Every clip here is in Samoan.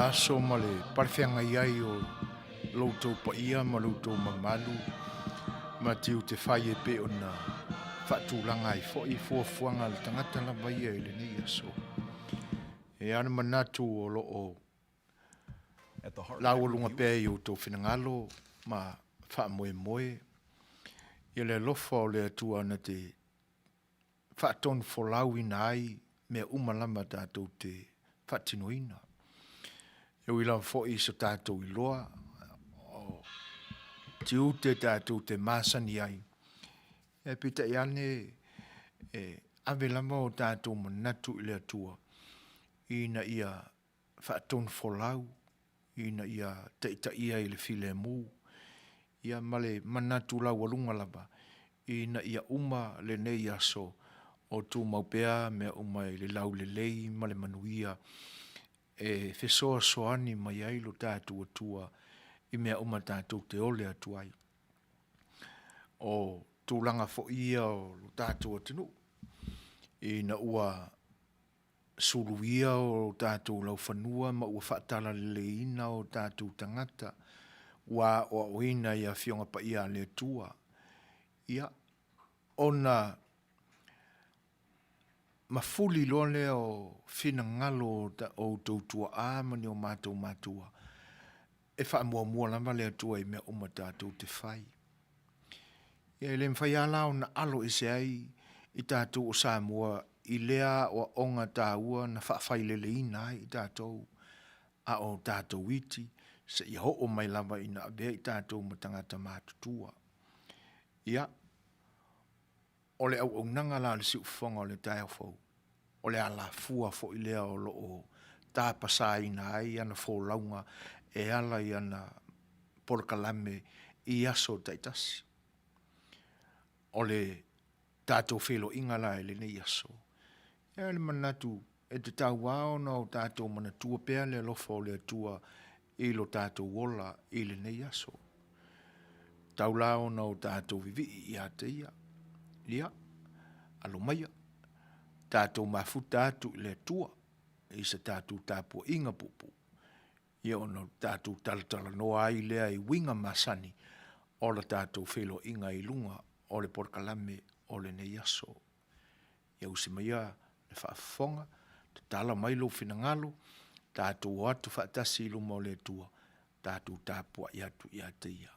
lava aso ma le palefeagai ai o lo outou paia ma lo outou mamalu ma tiute fai e pei ona faatulaga ai foi fuafuaga a le tagata lava ia i lenei aso. E a le manatu o lo o laualuga pea i outou finagalo ma faamoemoe i le alofa o le Atua na te faatonufolauina ai mea uma lava tatou te faatinoina. E ui lava foi i so tatou iloa, o tiute tatou te masani ai, ae peitai ane e ave lava o tatou manatu i le Atua ina ia faatonufolau ina ia taitaia i le filemu, ia ma le manatu laualuga lava ina ia uma lenei aso o tumau pea mea uma i le laulelei ma le manuia e fesoasoani mai ai lo tatou Atua i mea uma tatou te ole atu ai. O tulaga foi ia o lo tatou atunuu, ina ua suluia o tatou laufanua ma ua faatalaleleiina o tatou tagata, ua aoaoina i Afioga Paia a le Atua, ia, ona mafuli loa lea o finagalo o outou tuaa ma ni o matou matua, e faamuamua lava le Atua i mea uma tatou te fai. Ia e le mafai lava la ona alo ese ai i tatou o Samoa i lea aoaoga taua na faafaileleina ai i tatou a o tatou iti seia oo mai lava ina avea i tatou ma tagata matutua. Ia, o le auaunaga la a le siufofoga o le taeao fou, o le alafua foi lea o lo o tapasaina ai ana folauga e ala i ana polokalame i aso taitasi. O le tatou feiloaiga la i lenei aso, e i ai le manatu e tatau lava ona o tatou manatua pea le alofa o le Atua i lo tatou ola i lenei aso. Tau la ona o tatou vivii ia te Ia. Ia, alo maia, tatou mafuta atu i le Atua i se tatou tapuaiga puupuu, ia ona tatou talatalanoa ai lea i uiga masani o le tatou feiloaiga i luga o le polokalame o lenei aso. Ia usi maia le faafofoga, tatala mai lou finagalo, tatou o atu faatasi i luma o le Atua, tatou tapuai atu ia te Ia.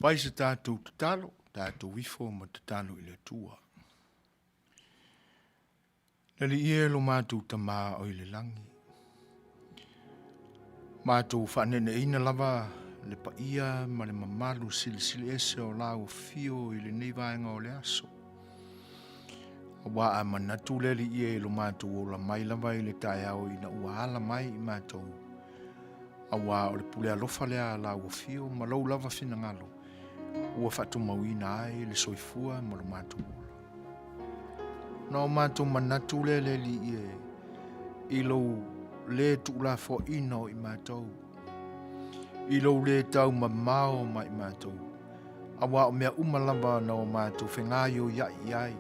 Fai se tatou tatalo, tatou ifo ma tatalo i le Atua. Le Alii e lo matou Tama o i le lagi, matou faaneeneeina lava le paia ma le mamalu silisili ese o lau afio i lenei vaega o le aso. Aua a manatu le Alii e i lo matou ola mai lava i le taeao ina ua ala mai i matou, aua o le pule alofa lea a lau afio ma lou lava finagalo ua faatumauina ai le soifua ma lo matou ola. Na o matou manatu lea le Alii e i lou le tuulafoaina o i matou, i lou le taumamao ma i matou, aua o mea uma lava na o matou fegaioiaʻi i ai,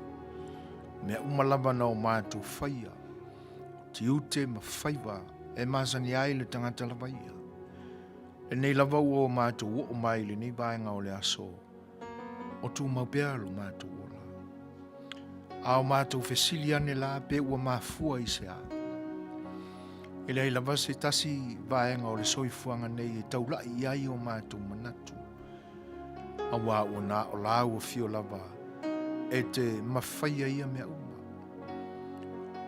o mea uma lava na o matou faia, o tiute ma faiva e masani ai le tagata lava ia. Lenei lava ua o matou oo mai i lenei vaega o le aso, o tumau pea lo matou ola. A o matou fesili ane la pe ua mafua i se a? E leai lava se tasi vaega o le soifuaga nei e taulaʻi i ai o matou manatu, aua ua na o lau afio lava e te mafaia ia mea uma.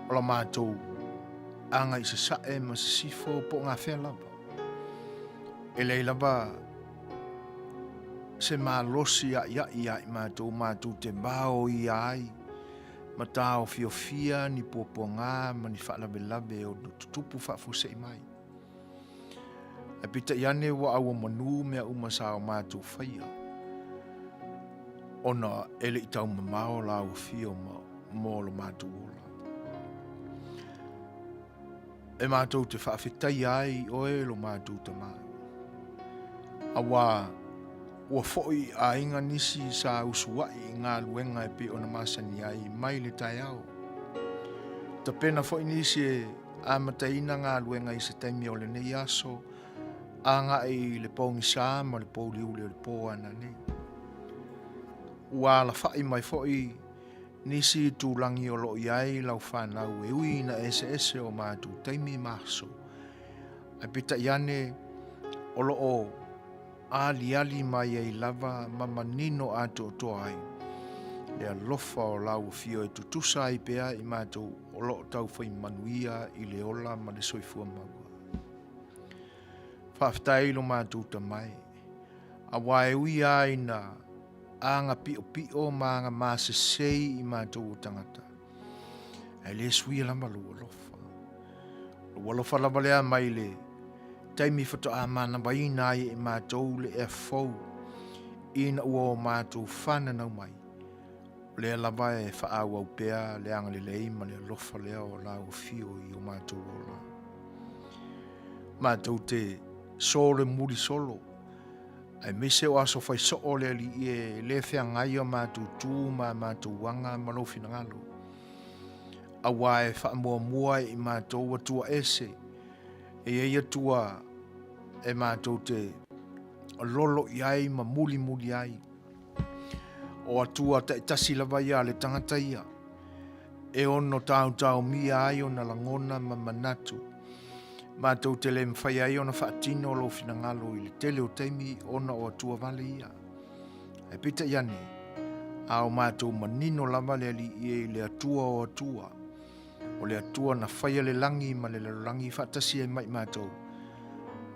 O la matou aga i sasae ma sisifo po o gafea lava. E leai lava se malosi aʻiaʻi iā i matou matou te vaoia ai ma taofiofia ni puapuagā ma ni faalavelave o tutupu faafuasei mai. Ae peitai ane ua auamanū mea uma sa o matou faia, ona e le i taumamao lau afio ma mo lo matou ola. E matou te faafetaia ai i oe lo matou Tama. Aua ua foi i aiga nisi sa usuaʻi i galuega e pei ona masani ai mai le taeao. Tapena foi nisi e amataina galuega i se taimi o lenei aso agai i le pogisa ma le pouliuli o le po ananei. Ua alafai mai foi nisi itulagi o lo o i ai lau fanau e ui ina eseese o matou taimi ma aso, ae peitai ane o lo o aliali mai ai lava ma manino atoatoa ai le alofa o lau afio e tutusa ai pea i matou o lo o taufai manuia i le ola ma le soifua maua. Faafetai i lo matou Tama e, aua e ui lava ina aga piʻopiʻo ma aga masesei i matou o tagata, ae le suia lava lou alofa. Lou alofa lava lea mai le taimi faatoa manavaina ai e matou le ea fou ina ua o matou fananau mai, o lea lava e faaauau pea le agalelei ma le alofa lea o lau afio i o matou ola. Matou te solemuli solo, aemaise o aso fai soo o le Alii e le feagai o matou tu ma a matou aga ma lou finagalo. Aua e faamuamua i matou atua ese, e i ai atua e matou te lolo i ai ma mulimuli ai. O atua taitasi lava ia a le tagata ia, e ono taotaomia ai ona lagona ma manatu. Matou te le mafai ai ona faatino lou finagalo i le tele o taimi ona o atua vale ia. Ae peitai ane, a o matou manino lava le Alii e i le Atua o Atua, o le Atua na faia le lagi ma le lalolagi faatasi ai ma i matou,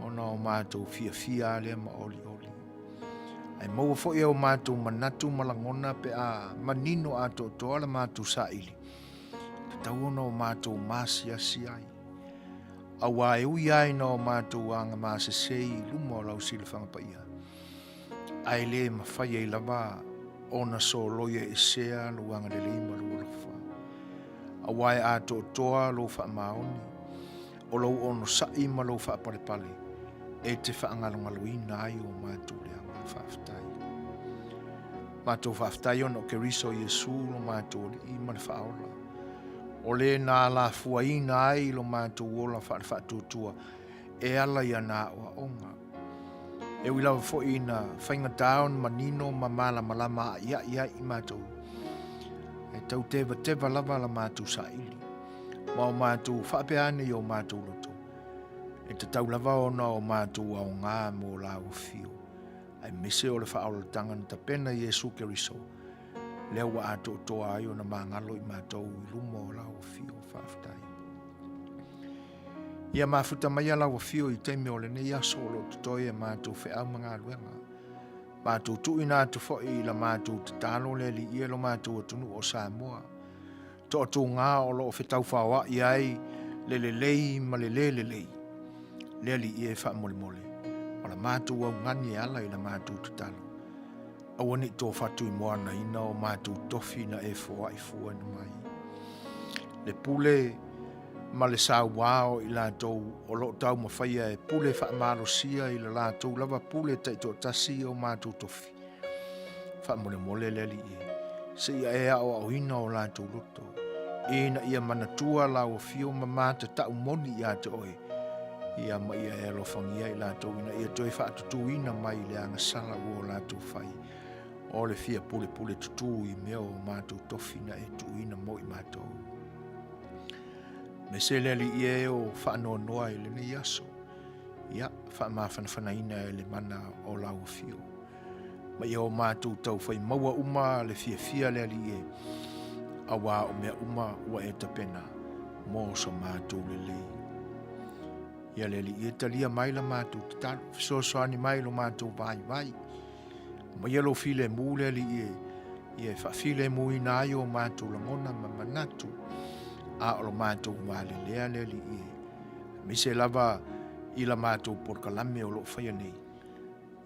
ona o matou fiafia lava lea ma olioli. Ae maua foi e o matou manatu ma lagona pe a manino atoatoa la matou saili, tatau ona o matou maasiasi ai. Aua e ui lava ina o matou aga masesei i luma o lau silafaga paia, ae le mafai ai lava ona soloia esea lou agalelei ma lou alofa. Aua e atoatoa lou faamaoni, o lou onosai ma lou faapalepale e te faagalogaloina ai o matou leaga. Faafetai. Matou faafetai ona o Keriso Iesu lo matou Alii ma le Faaola, o le na alafuaina ai lo matou ola faale-faatuatua e ala i ana aoaoga. E ui lava foi ina faigata ona manino ma malamalama aʻiaʻi ai i matou, e tau tevateva lava la matou saili, ma o matou faapea ane i o matou loto, e tatau lava ona o matou aoga mo lau afio. Aemaise o le faaolataga na tapena i Iesu Keriso, lea ua atoatoa ai ona magalo i matou i luma o lau afio. Faafetai. Ia mafuta maia lau afio i taimi o lenei aso o lo o totoe e matou feau ma galuega. Matou tuuina atu foi i la matou tatalo le Alii e lo matou atunuu o Samoa. Toatuga o lo o fetaufaoa'i ai le lelei ma le lē lelei, le Alii e faamolemole, o la matou augani e ala i la matou tatalo. Aua ne i tofatuimoanaina o matou tofi na e foa'i fuaina mai. Le pule ma le sauā o i latou o lo o taumafaia e pule faamalosia i la latou lava pule taitoatasi o matou tofi. Faamolemole le Alii e, seia e aoaoina o latou loto, ina ia manatua lau afio ma matatau moni ia te oe, ia ma ia e alofagia i latou ina ia toe faatutuina mai le agasala ua o latou fai, o le fia pulepule tutū i mea o matou tofi na e tuuina mo i matou. Mese le Alii e o faanoanoa i lenei aso, ia faamafanafanaina e le mana o lau afio. Ma ia o matou taufai maua uma le fiafia le Alii e, auā o mea uma ua e tapena mo so matou lelei. Ia le Alii e talia mai la matou tatalo, fesoasoani mai lo matou vaivai. Aumaia lou filemu le Alii e, ia e faafilemuina ai o matou lagona ma manatu, a o lo matou valelea le Alii e, aemaise lava i la matou polokalame o lo o faia nei,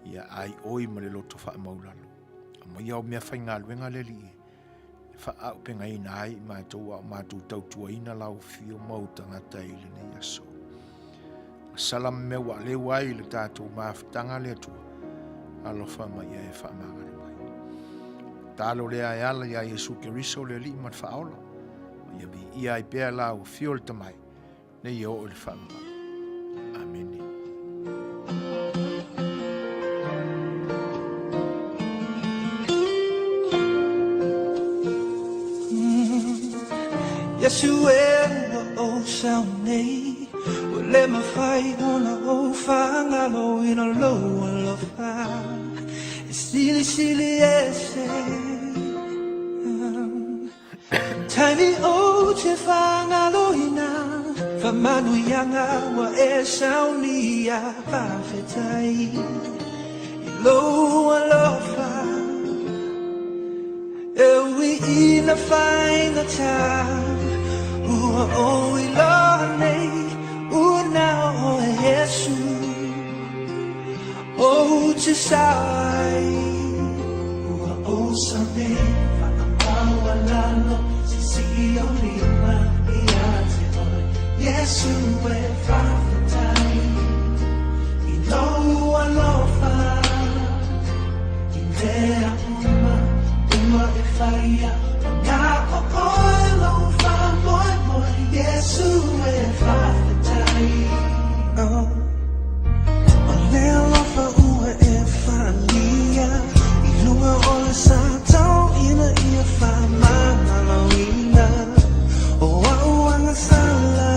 ia aioi ma le loto faamaulalo. Aumaia o mea faigaluega le Alii e, e faaaupegaina ai i matou a o matou tautuaina lau afio ma ou tagata i lenei aso. Masala ma mea ua aleu ai le tatou mafutaga le Atua, alofa ma ia e faamagalo mai. Talo lea e ala iā Iesu Keriso le Alii ma le Faaola, ma ia viia ai pea lau afio le Tamai, nei e oo i le faavavau. Amene. Iesu e ua ou sao nei, Ua le mafai ona ou faagaloina lou alofa E silisili ese. Taimi ou te faagaloina Faamanuiaga ua e saunia Faafetai i lou alofa E ui ina faigata Ua ou iloa nei Ua na o oe Iesu Ou te sao ai. Ua ou sao nei Whakamaualalo Sisii ou lima Ia te oe Iesu e whawhetai I lou alofa I mea uma Ua e whaia Na o oe lou whamoemoe Iesu e whawhetai Oh. O le alofa ua e faaalia I luga o le sa tau ina ia faamagaloina O a'u agasala.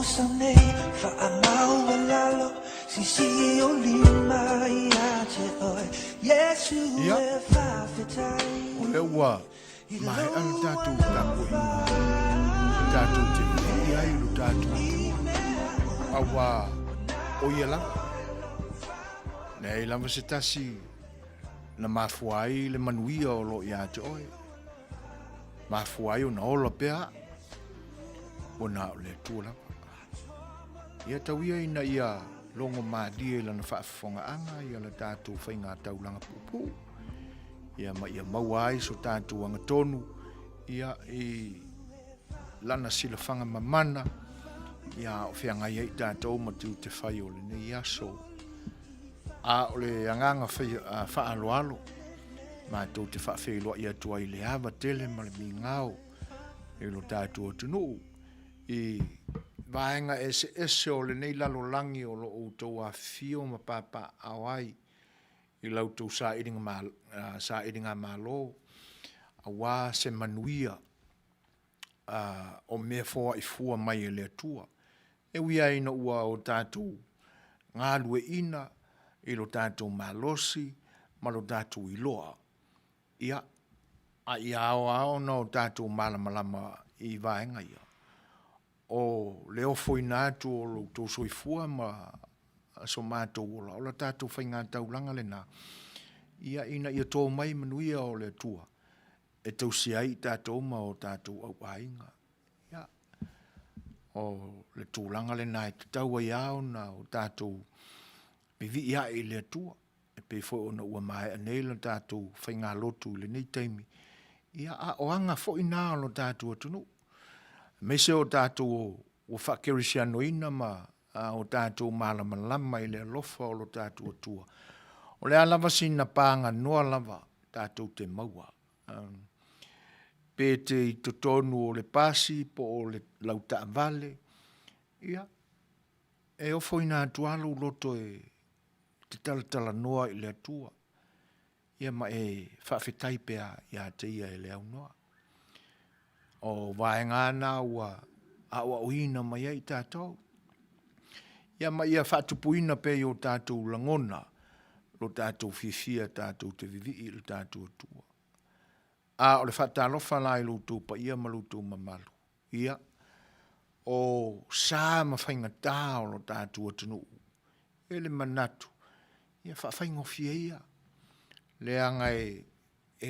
sao nei Faamaualalo Siisii ou lima ia te oe Iesu Ia, e faafetai o lea ua I maea lou le tatou alofa tapuaiga tatou te vili ai i lo tatou Atua, aua o ia lava. Leai lava se tasi na mafua ai le manuia o lo o ia te oe, mafua ai ona ola pea aa, ua na o le Atua lava. Ia tau ia ina ia logo malie i lana faafofogaaga ia le tatou faiga taulaga puupuu, ia ma ia maua ai so tatou agatonu ia i lana silafaga mamana ia a o feagai ai tatou ma tiute fai o lenei aso. A o le agaga faaaloalo matou te faafeiloai atu ai i le ava tele ma le migao i lo tatou atunuu i vaega eseese o lenei lalolagi o lo o outou afifio ma papaaao ai i la outou sailigamalo aua se manuia o mea foai fua mai e le Atua. E ui lava ina ua o tatou galueaiina i lo tatou malosi ma lo tatou iloa, ia, a ia ao lava ona o tatou malamalama i vaega ia, o le ofoina atu o lo outou soifua ma so matou ola, o le tatou faigataulaga lena, ia, ina ia to mai manuia o le Atua e tausia ai i tatou ma o tatou auaiga. Ia, o le tulaga lena e tatau ai lava ona o tatou vivii ae i le Atua, e pei foi ona ua maea nei le tatou faigalotu i lenei taimi, ia a o aga foi na o lo tatou atunuu, aemaise o tatou ua faakerisianoina ma o tatou malamalama i le alofa o lo tatou Atua. O le a lava sina paganoa lava tatou te maua, pe te i totonu o le pasi po o le lau taavale, ia, e ofoina atu lava lou loto e te talatalanoa i le Atua, ia ma e faafetai pea ia te Ia e le aunoa. O vaega lava na ua aoaoina mai ai tatou, ia ma ia faatupuina pea i o tatou lagona lo tatou fiafia tatou te vivii i lo tatou Atua. A o le faatalofa la i lo outou paia ma lo outou mamalu, ia, o sa ma faigata o lo tatou atunuu, e le manatu, ia faafaigofie ia, leaga e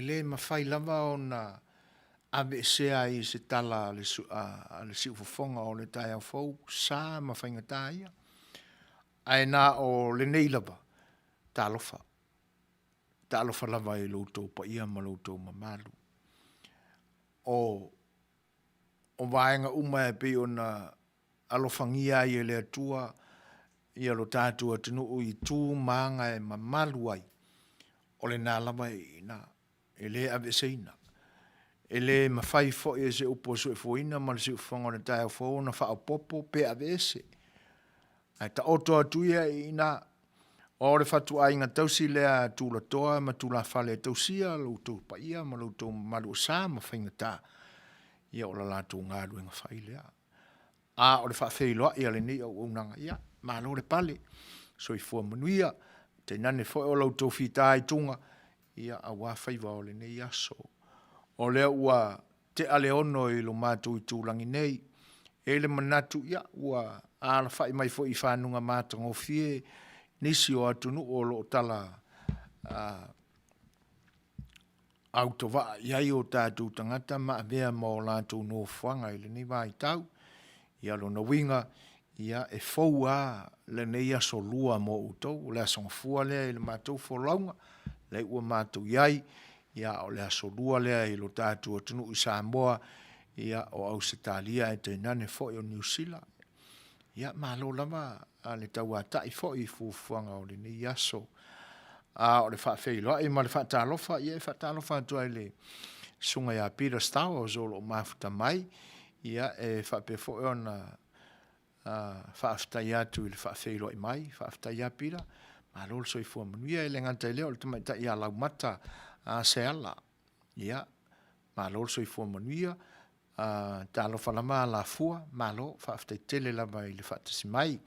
le mafai lava ona aveesea ai i se tala a le siufofoga o le taeao fou sa ma faigata ia. Ae na o lenei lava, talofa, talofa lava i lo outou paia ma lo outou mamalu. O vaega uma e pei ona alofagia ai e le Atua ia lo tatou atunuu i tu ma aga e mamalu ai, o lena lava e i ina, e le aveeseina. E le mafai foi e se upu a soifuaina ma le siufofoga o le taeao fou ona faaopoopo pe aveese. Ae taoto atu ia i ina, o le fatuaiga tausi lea a tulatoa ma tulafale e tausia lo outou paia ma lo outou mamalu o sa ma faigata, ia o le latou galuega fai lea. A o le faafeiloai a lenei auaunaga, ia, malo le pale, soifua manuia, tainane foi o la outou fitaituga, ia, aua faiva o lenei aso. O lea ua tea le 6 i lo matou itulagi nei, e i ai le manatu, ia, ua alafai mai foi i fanuga matagofie nisi o atunuu o lo o tala autovaa i ai o tatou tagata ma avea ma o latou nofoaga i lenei vaitau. Ia lona uiga, ia e fou lava lenei aso lua mo outou, o le aso Gafua lea i le matou folauga, lea ua matou i ai, ia o le aso lua lea i lo tatou atunuu i Samoa, ia o Ausetalia ae tainane foi o Niu Sila. Ia malo lava le tauatai foi i fuafuaga o lenei aso. A o le faafeiloai ma le faatalofa, ia e faatalofa atu ai i le susuga ia Peter Stowers o lo o mafuta mai, ia e faapea foi ona faafetai atu i le faafeiloai mai, faafetai lava Peter, malo le soifua manuia. E le gata i lea o le tamaitai ia Laumata Seala, ia malo le soifua manuia. Talofa lava Alafua, malo, faafetai tele lava i le faatasi mai.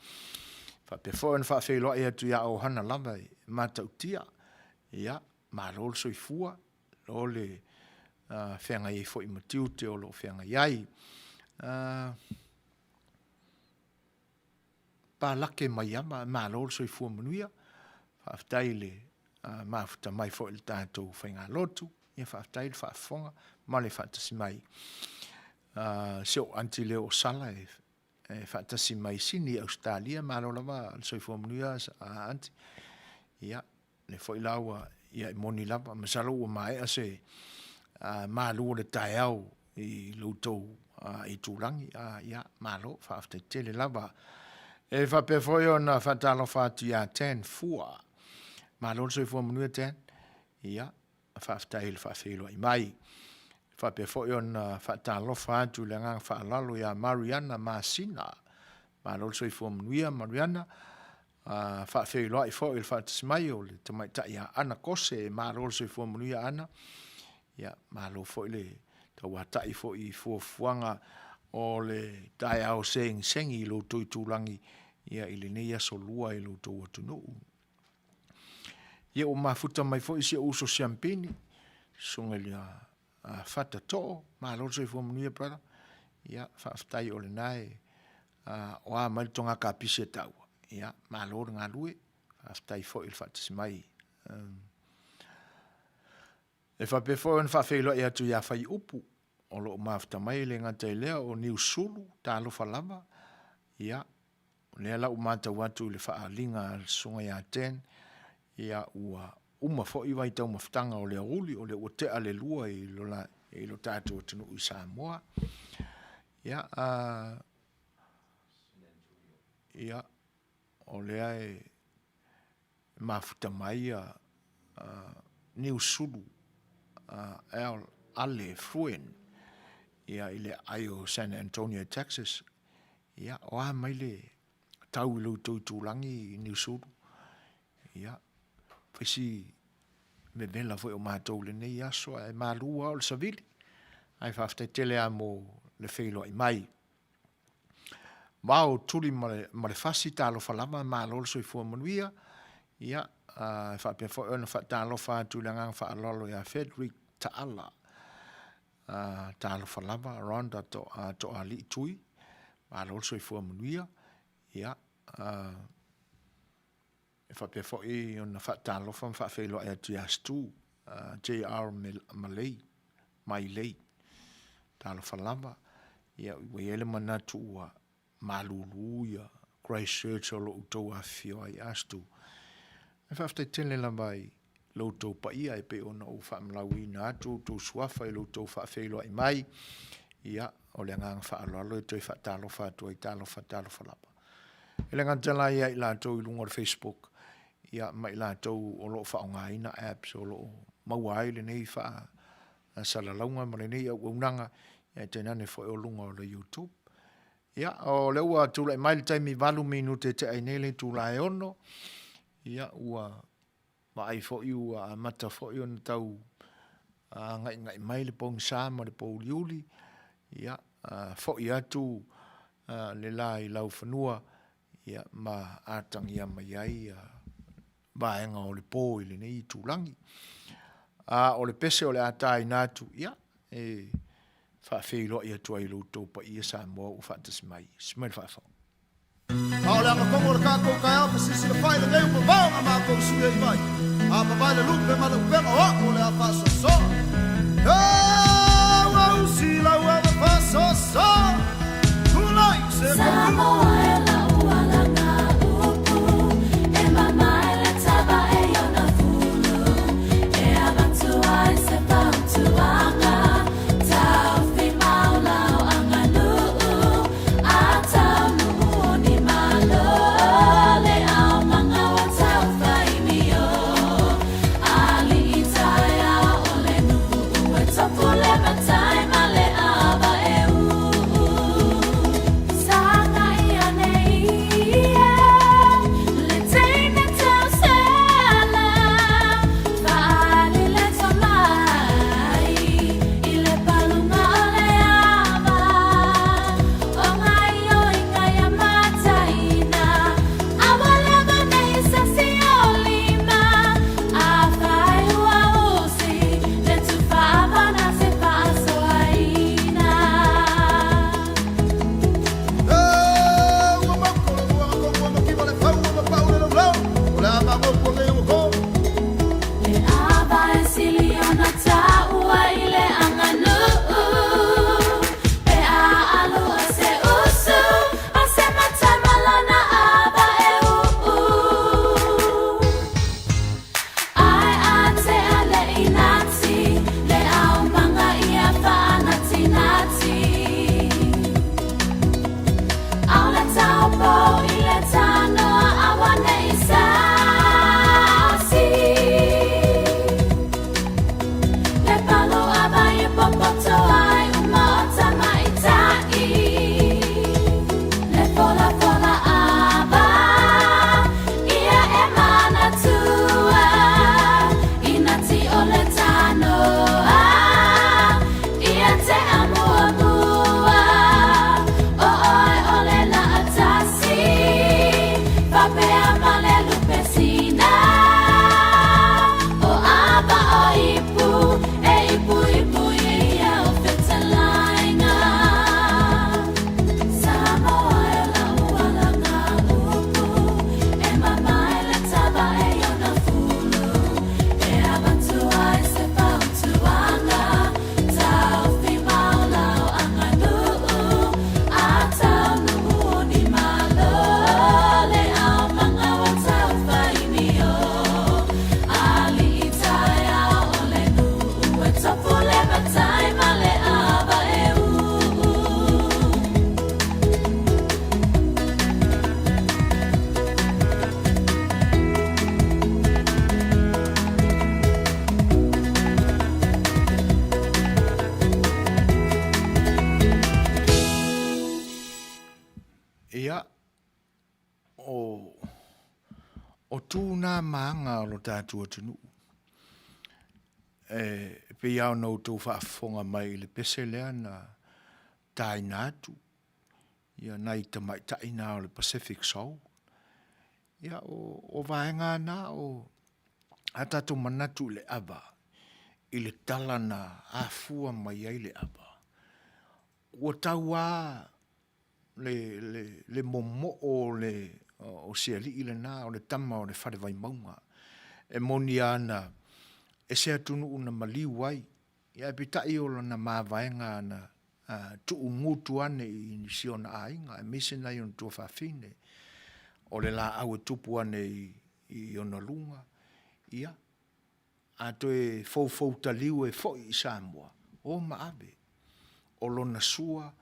Faapea foi ona faafeiloai atu ia Ohana lava e Matautia. Ia, malo le soifua, lo le feagai ai foi ma tiute o lo o feagai ai. Palake Maiava, malo le soifua manuia, faafetai i le mafuta mai foi i le tatou faigalotu, ia faafetai le faafofoga ma le faatasi mai. Si ou aunty lea o Sala e faatasi mai i Sini i Ausetalia, malo lava le soifua manuia aunty. Ia, lea foi la ua, ia e moni lava, masalo ua maea se malu o le taeao i lo outou itulagi, ia malo, faafetai tele lava. E faapea foi ona faatalofa atu ia Tan Fua, malo le soifua manuia Tan, ia faafetai i le faafeiloai mai. E faapea foi ona faatalofa atu i le agaga faaaloalo ia Mariana Masina, malo le soifua manuia Mariana, faafeiloai foi i le faatasi mai o le tamaitai ia Ana Kose, malo le soifua manuia Ana, ia malo foi le tauatai foi i fuafuaga o le taeao segisegi i lo outou itulagi ia i lenei aso Lua i lo outou atunuu. Ia ua mafuta mai foi si ou uso Siampini, susuga i le Fata Too, malo le soifua manuia brother. Ia faafetai o lena e o a mai le toga kapisi e taua. Ia malo le galue, faafetai foi i le faatasi mai. E faapea foi ona faafeiloai atu ia Faiupu o lo o mafuta mai, e le gata i lea o Niusulu, talofa lava, ia, o lea la ua matau atu i le faaaliga a le Susuga ia Dan, ia ua uma foi vaitaumafataga o le aoauli, o lea ua tea le 2 i lo tatou atunuu i Samoa. Ia, ia o lea e mafuta mai Niusulu Ale Fruen ia i le aai o San Antonio, Texas. Ia, o a mai le tau i lo outou itulagi Niusulu? Ia, fai si vevela foi o matou i lenei aso, ae malu lava o le savili. Ae faafetai tele lava mo le feiloai mai. Vao Tuli ma le Fasi, talofa lava, malo le soifua manuia. Ia, e faapea foi ona faatalofa atu i le agaga faaaloalo ia Frederick Taala. Talofa lava, Rhonda Toalii Tui, malo le soifua manuia. Ia, e faapea foi ona faatalofa ma faafeiloai atu ia Stu JR Malay, Mailei, talofa lava. Ia, ua i ai le manatu ua malulu ia Christchurch o lo o outou afifio ai a Stu. Ae faafetai tele lava i lo outou paia e pei ona ou faamalauina atu outou suafa i lo outou faafeiloai mai. Ia, o le agaga faaaloalo e toe faatalofa atu ai, talofa, talofa lava. E le gata la ia i latou i luga o le Facebook, ia ma i latou o lo o faaaogaina apps o lo o maua ai lenei faasalalauga ma lenei auaunaga, ae tainane foi o luga o le YouTube. Ia, o lea ua tulai mai le taimi 8 minute e tea ai nei le itula e 6, ia ua vaai foi ua amata foi ona tau agaigai mai le pogisa ma le pouliuli, ia, foi atu le la i laufanua, ia, ma atagia mai ai vaega o le po i lenei itulagi. A o le pese o le a taina atu, ia, e faafeiloai atu ai i lo outou paia Samoa ua faatasi mai. Sii mai le faafofoga. A o le agatonu o le tatou taeao fesisilafai lenei ua vavao na matou sui ai mai a vavae le lupe ma le upega o a'u o le a faasoasoa. Ē ua usi lau ava faasoasoa tulai se Samoa e lau alaga upu e mamae le tava e ona fulu e avatu ai se fautuaga Taofi mau lau aganuu a taunuu o ni malo le ao manga o taufaimio Alii taeao o le nuu e tofu le matai ma le ava e uu Sagaia. Ia, o, o tu nā ma aga o lo tātou atunuu. E, pei lava ona outou faafofoga mai i le pese lea na taina atu, ia nai tamaitai na o le Pacific Soul. Ia, o, o vaega na o a tatou manatu i le ava, i le tala na afua mai ai le ava, ua tau lava le, le, le momoo o le, o si alii lena, o le tama o le fale Vaimauga. E moni lava na e se atunuu na maliu ai, ia ae peitai o lana mavaega na tuugutu ane i si ona aiga aemaise nai ona tuafafine, o le laau e tupu ane i ona luga, ia, a toe foufou taliu e foi i Samoa, o ma ave. O lona sua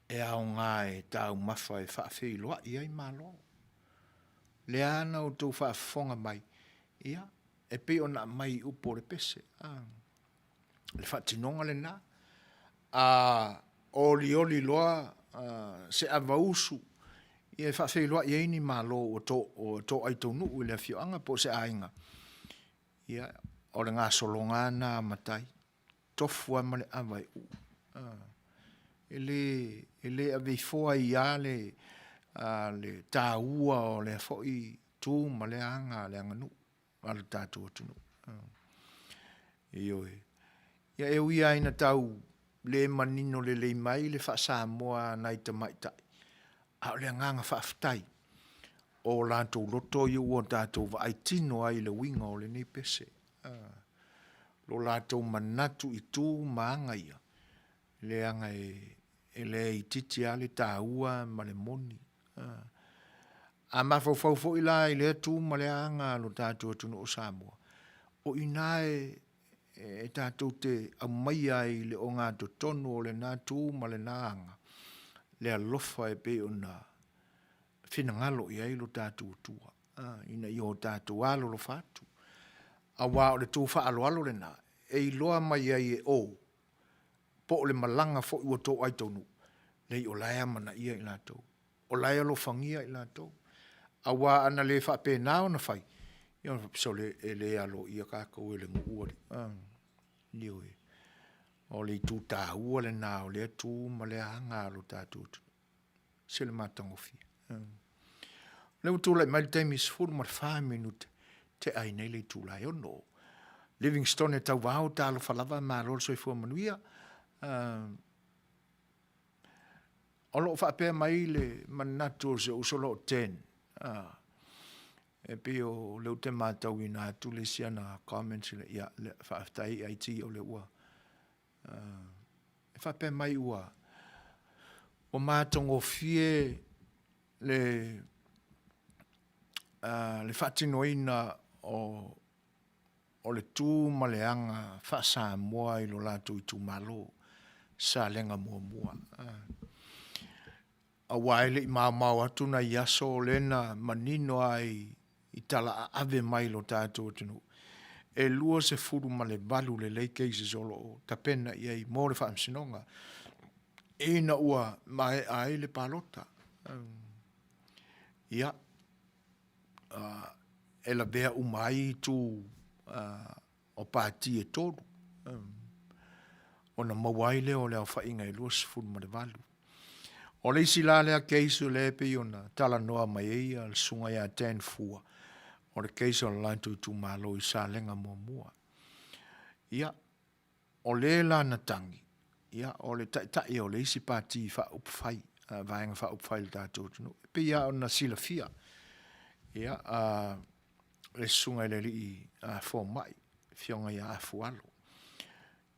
e aoga e taumafa e faafeiloai ai Malo. Lea na outou faafofoga mai, ia, e pei ona aumai i upu o le pese, a, le faatinoga lena. A olioli loa se avausu ia e faafeiloai ai ni malo ua toai taunuu i le afioaga po o se aiga, ia, o le gasologa lava lena a matai, tofu lava ma le ava e uu. E le, e le aveifoa ai lava le, le taua o lea foi tu ma lea aga a le aganuu a lo tatou atunuu. Ioe. Ia e ui lava ina tau le manino lelei mai le faa-Samoa a nai tamaitai, a o le agaga faafetai o latou loto ia ua tatou vaai tino ai i le uiga o lenei pese. Lo latou manatu i tu ma aga ia, leaga e le itiiti lava le taua ma le moni. A mafaufau foi la i lea tu ma lea aga a lo tatou atunuu o Samoa, o i ina e tatou te aumaia ai i le ogatotonu o lena tu ma lena aga le alofa e pei ona finagalo i ai lo tatou Atua, ina ia o tatou alolofa atu. Aua o le tu faaaloalo lena, e iloa mai ai e o, po o le malaga foi ua toai taunuu, leai o la e amanaia i latou, o la e alofagia i latou. Aua ana le faapena ona fai, ia ona faapea, sole, e le aloaia tatou e le nuu alii. Ioe. O le itu taua lena o lea tu ma lea aga a lo tatou atunuu. E ese le matagofie. O lea ua tulai mai le taimi 14 minute tea ai nei le itula e 6. Livingstone Tauvao, talofa lava, malo le soifua manuia. O lo o faapea mai le manatu o si ou uso o lo o Ten, e pei o lea ou te matauina atu le isi ana comments, ia, faafetai IT o lea ua e faapea mai ua matagofie le le faatinoina o o le tu ma le aga faa-Samoa i lo latou itumalo, Salega Muamua. Aua e le i maomao atu nai aso o lea na manino lava i tala aave mai i lo tatou atunuu, e 28 lelei cases o lo o tapena i ai mo le Faamasinoga, ina ua maea ai le palota. Ia, e lavea uma ai itu o pati e tolu, ona maua ai lea o le aofaiga e 28. O le isi la lea case o lea e pei ona talanoa mai ai le susuga ia Dan Fua, o le case o le latou itumalo i Salega Muamua. Ia, o le la na tagi, ia, o le taitai o le isi pati faaupufai, Vaega Faaupufai i le tatou atunuu. E pei lava ona silafia, ia, le susuga i le alii fomai, le afioga ia Afualo.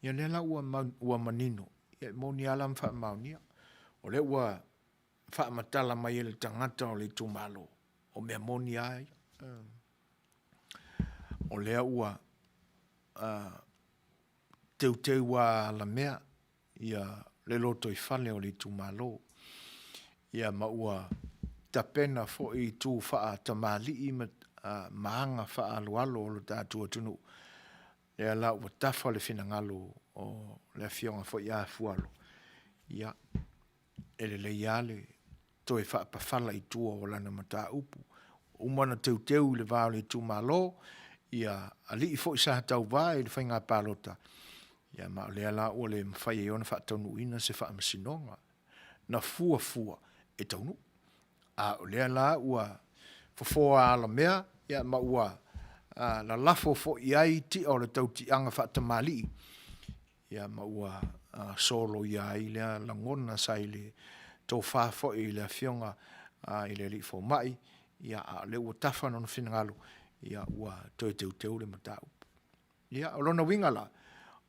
Ia lea la ua, ua manino, ia e moni lava la ma faamaonia. O lea ua faamatala mai e le tagata o le itumalo, o mea moni lava ia. O lea ua teuteu lava alamea ia le lotoifale o le itumalo, ia ma ua tapena foi itu faatamalii ma aga faaaloalo o le tatou atunuu, lea la ua tafa le finagalo o le afioga foi ia Afualo, ia, e lelei lava le toe faapafala i tua o lana mataupu. Ua uma ona teuteu i le va o le itumalo, ia alii foi sa tauva i le faiga palota, ia ma o lea la ua le mafai ai ona faataunuuina se faamasinoga na fuafua e taunuu. A o lea la ua fofoa alamea ma ua lalafo foi i ai tia o le tautiaga faatamalii, ia ma ua soloia ai lea lagona sa i le tofa foi i le Afioga i le Alii Fomai, ia a o lea ua tafa lona finagalo, ia ua toe teuteu le mataupu. Ia, o lona uiga la, o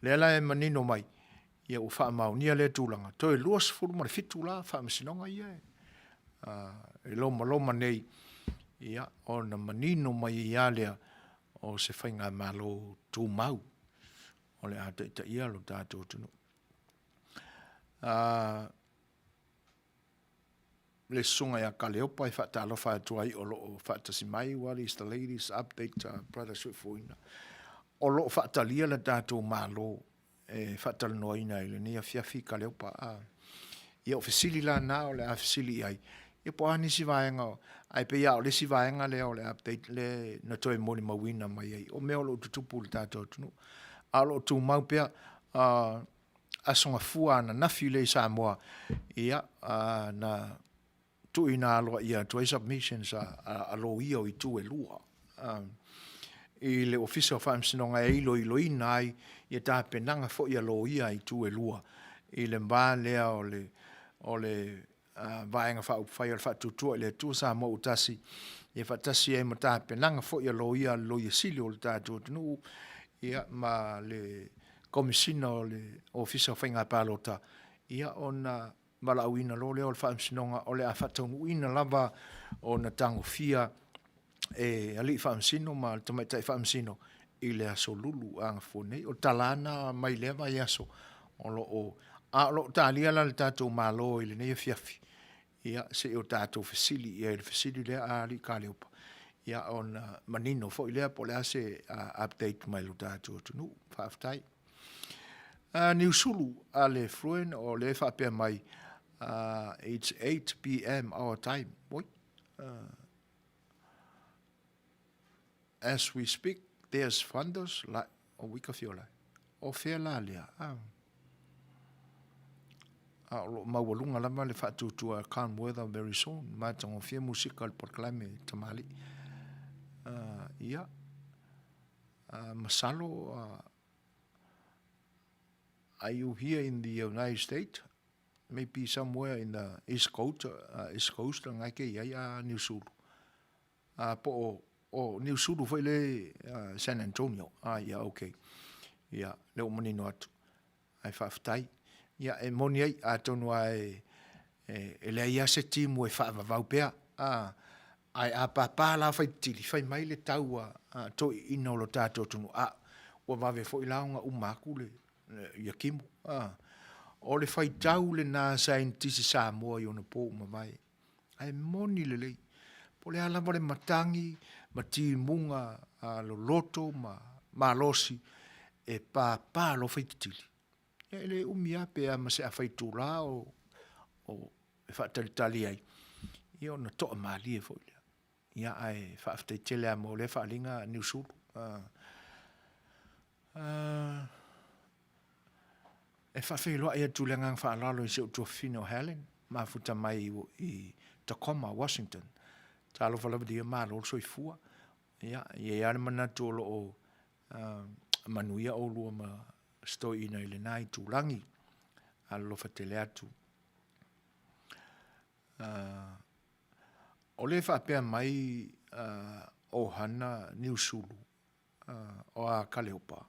lea la e manino mai, ia ua faamaonia lea tulaga, toe 27 la faamasinoga ia e lomaloma nei, ia ona manino mai ai lava lea o se faigamalo tumau o le a taitaia lo tatou atunuu. Le susuga ia Kaleopa e faatalofa atu ai o lo o faatasi mai, what is the latest update brother Soifuaina? O lo o faatalia le tatou Malo e faatalanoaina i lenei afiafi Kaleopa. A. Ia o fesili la na o le a fesili i ai, ia po o a nisi vaega, ae pei lava o le isi vaega lea o le update lea na toe molimauina mai ai, o mea o lo o tutupu i le tatou atunuu. A o lo o tumau pea Aso Gafua ananafi lea i Samoa, ia, na tuuina aloaia atu ai submissions a loia o itu e lua i le Ofisa o Faamasinoga e iloiloina ai ia tapenaga foi a loia a itu e lua i le va lea o le Vaega Faaupufai o le Faatuatua i le Atua Samoa ua Tasi, ia faatasi ai ma tapenaga foi a loia a le Loia Sili o le tatou atunuu, ia ma le Komesina o le Ofisa o Faiga Palota, ia ona valaauina loa lea o le Faamasinoga o le a faataunuuina lava ona tagofia e Alii Faamasino ma Tamaitai Faamasino i le Aso Lulu a gafua nei. O le tala lava lena mai lea vaiaso o lo o, a o lo o talia la e le tatou Malo i lenei afiafi, ia se i o tatou fesili i ai i le fesili lea a alii Kaleopa, ia ona manino foi lea po o le a se update mai lo tatou atunuu. Faafetai. Niusulu a le Fruin o lea e faapea mai, it's 8 pm our time. Oi. As we speak, there's thunders like o wika fiola. O fea la lea? Ah. A o lo maualuga lava le faatuatua calm weather very soon. Matagofie musika o le polokalame tamalii. Ia, masalo, are you here in the United States? Maybe somewhere in the East Coast, East Coast lena e ke i ai a Niusulu. A po o, o Niusulu foi le San Antonio. A ia, okay. Ia, lea ua manino atu. Ae faafetai. Ia, e moni ai, atonu lava e, e, e leai lava se timu e faavavau pea. A, ae a pāpā la faititili, fai mai le tau a, a toeaiina o lo tatou atunuu, a, ua vave foi la ona uma atu le, ia timu. A, o le faitau lena a saienitisi Samoa i ona po ua mavae. Ae moni lelei, po o le a lava le matagi ma timuga loloto ma malosi e pāpā loa faititili, ia e le umi lava pe a ma se afa itula o, o e faatalitali ai, ia ona toamalie foi lea. Ia ae faafetai tele lava mo lea faaaliga Niusulu. E faafeiloai atu le agaga faaaloalo i si ou tuafafine o Helen, mafuta mai i Tacoma, Washington. Talofa lava ia malo le soifua. Ia, e i ai lava le manatu o lo o manuia oulua ma si toeaina i lena itulagi. Alolofa tele atu. O lea e faapea mai Ohana Niusulu o a Kaleopa,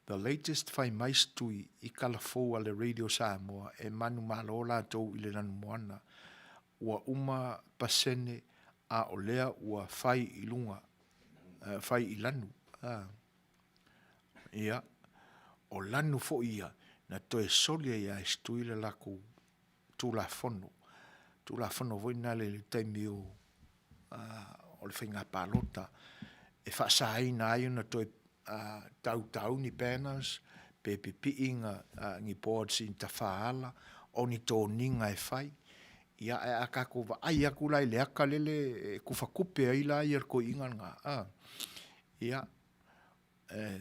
The latest fai mai stui i kala fou a le Radio Samoa e manumalo latou i le lanumoana ua uma pasene a o lea ua fai i luga fai i lanu ia o lanu foi ia na toe soli ai a e stui le lakou Tulafono, Tulafono foi lena i le taimi o o le faiga palota e faasaina ai ona toe tautau ni banners pe pipii ni boards i ni tafaala, o ni toniga e fai. Ia, ae a tatou vaai atu la i le ata lele e kufakupe ai la ia le toeaina lena, a, ia, e,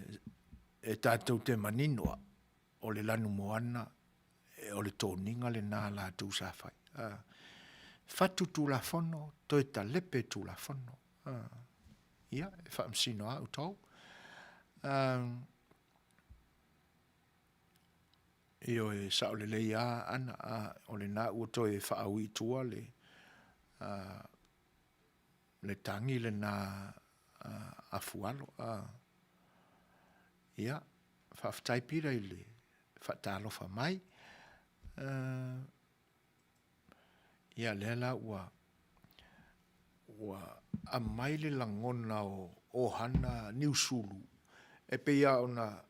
e tatou te manino lava, o le lanumoana, o le toniga lena a latou sa fai. A, fatu Tulafono, toe talepe Tulafono. A, ia, e faamasino lava outou. A, Ioe, e sao lelei lava Ana, a, o lena ua toe faaui i tua le, a, le tagi lena a, a Fualo. A, ia, faafetai Peter i le faatalofa mai. A, ia, lea la ua, ua aumai le lagona o Ohana Niusulu e pei lava ona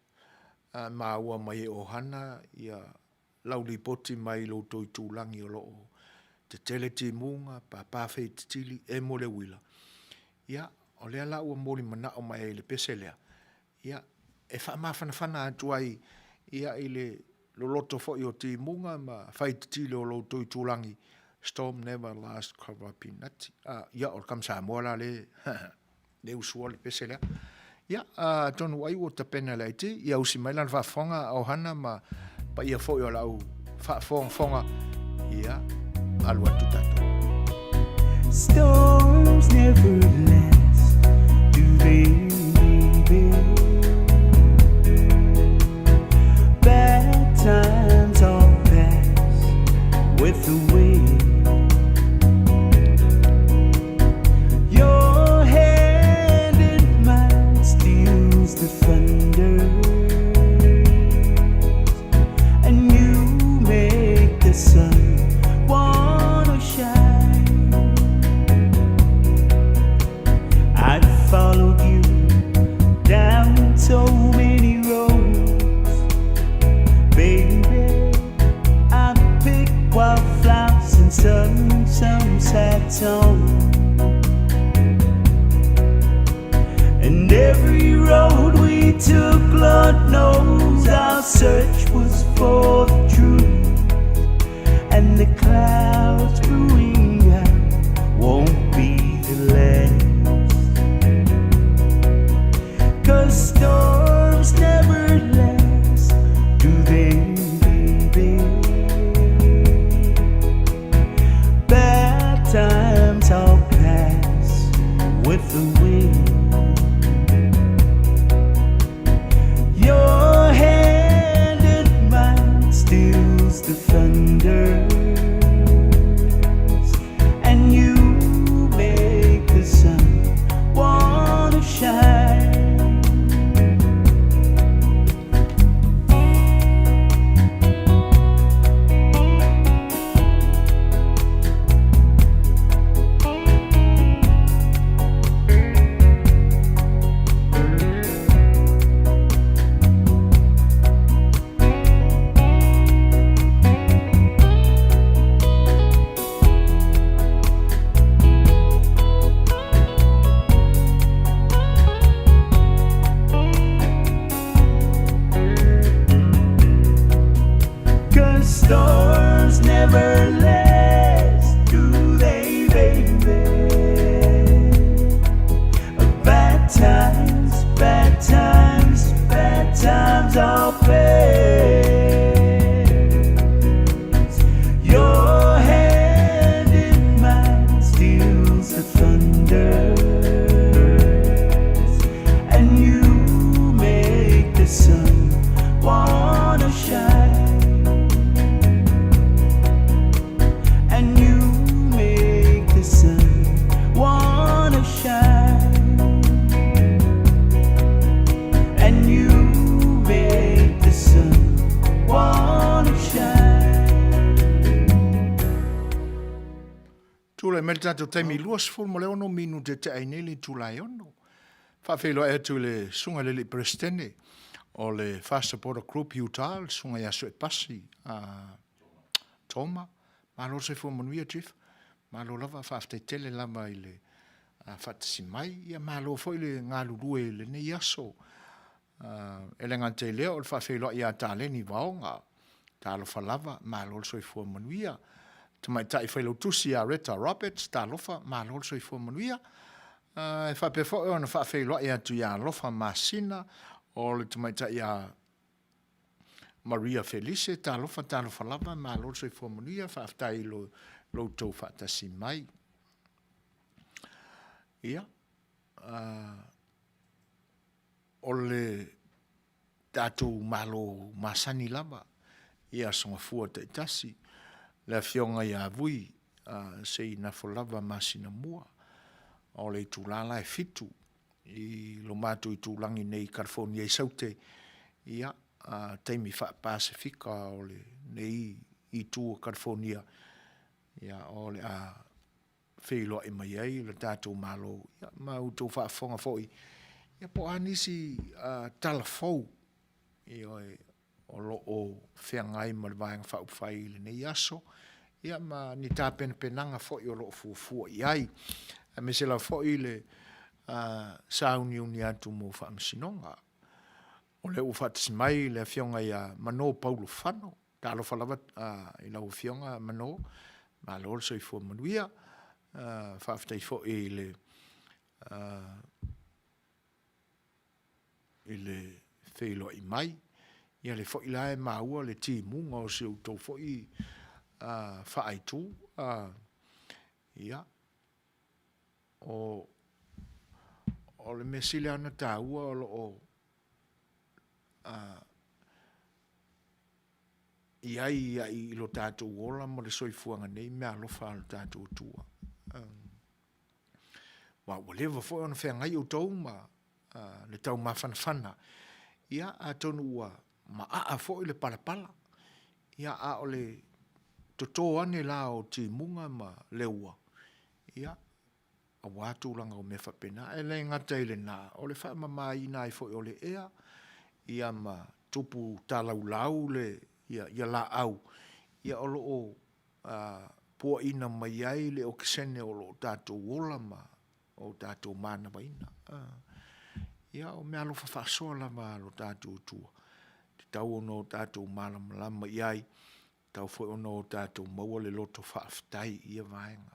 maua mai e Ohana ia lau lipoti mai lo outou itulagi o lo o tetele timuga, papa feititili, emo le uila. Ia, o lea la ua moli manao mai ai i le pese lea, ia, e faamafanafana atu ai ia i le loloto foi o timuga ma faititili o lo outou itulagi, storm never last cover pinati. Ah, ia, o le tama Samoa la le, le usua le pese lea. Ia, atonu ai ua tapena le IT, ia usi mai lana faafofoga Ohana ma paia foi o lau faafogafoga, ia, alu atu tatou. Storms never last, do they, baby? Bad times all pass with the wind. Your hand in mine steals the thunder, and you make the sun wanna shine. I followed you down so many roads, baby. I picked wildflowers and sung some sad songs. And every road we took, Lord knows our search was for the truth. And the clouds brewing up won't be the last. 'Cause storms never last, do they, baby? Bad times all pass with the wind. Your hand in mine steals the thunders, and you make the sun wanna shine. 'Cause storms never last, do they, baby? Bad times, bad times, bad times all pass. Your hand in mine steals the thunders, and you make the sun wanna shine. And you make the sun wanna shine. And you make the sun wanna shine. Tulai mai le tatou taimi 26 minute te ai nei le itula e ono. Faafeiloai atu i le susuga i le alii Peresetene o le Fast Supporter Group Utah, le susuga ia Suepasi a Toma. Malo le soifua manuia, Chief. Malo lava, faafetai tele lava i le faatasi mai. Ia malo foi le galulue i lenei aso. E le gata i lea o le faafeiloai ia Taleni Vaoga. Talofa lava, malo le soifua manuia. Tamaitai Failautusi ia Reta Roberts, talofa, malo le soifua manuia. E faapea foi ona faafeiloai atu ia Alofa Masina o le tamaitai ia Maria Felise, talofa, talofa lava, malo le soifua manuia, faafetai i lo outou faatasi mai. Ia, o le tatou Malo masani lava i Aso Gafua taitasi, le Afioga ia Vui Seinafo lava Masinamua, o le itula la e 7 i lo matou itulagi nei i Kalifonia i Saute, ia, taimi faa-Pasefika o lenei itu o Kalifonia, ia, o le a feiloai mai ai le tatou Malo, ia, ma outou faafofoga foi, ia po o a nisi tala fou, ioe, o lo o feagai ma le Vaega Faaupufai i lenei aso, ia ma ni tapenapenaga foi o lo o fuafua i ai, aemaise lava foi le sauniuni atu mo faamasinoga. O lea ua faatasi mai le Afioga ia Mano Paulo Fano, talofa lava i lau Afioga Mano, malo le soifua manuia. Faafetai foi i le i le feiloai mai. Ia lea foi la e maua le timuga o si outou foi faaitu. Ia, o le mea sili lava ona taua o lo o i ai i lo tatou ola ma le soifuaga nei meaalofa a lo tatou Atua. Aua ua leva foi ona feagai outou ma le taumafanafana, ia atonu ua maaa foi le palapala, ia a o le toto ane la o timuga ma le ua, ia, aua tulaga o mea faapena. Ae le gata i lena, o le faamamaina ai foi o le ea, ia ma tupu talaulau ia laau, ia o lo o puaina mai ai le okesene o lo o tatou ola ma o tatou manavaina. Ia, o meaalofa faasoa lava a lo tatou Atua, e tatau ona o tatou malamalama i ai, e tatau foi ona o tatou maua le loto faafetai i ia vaega.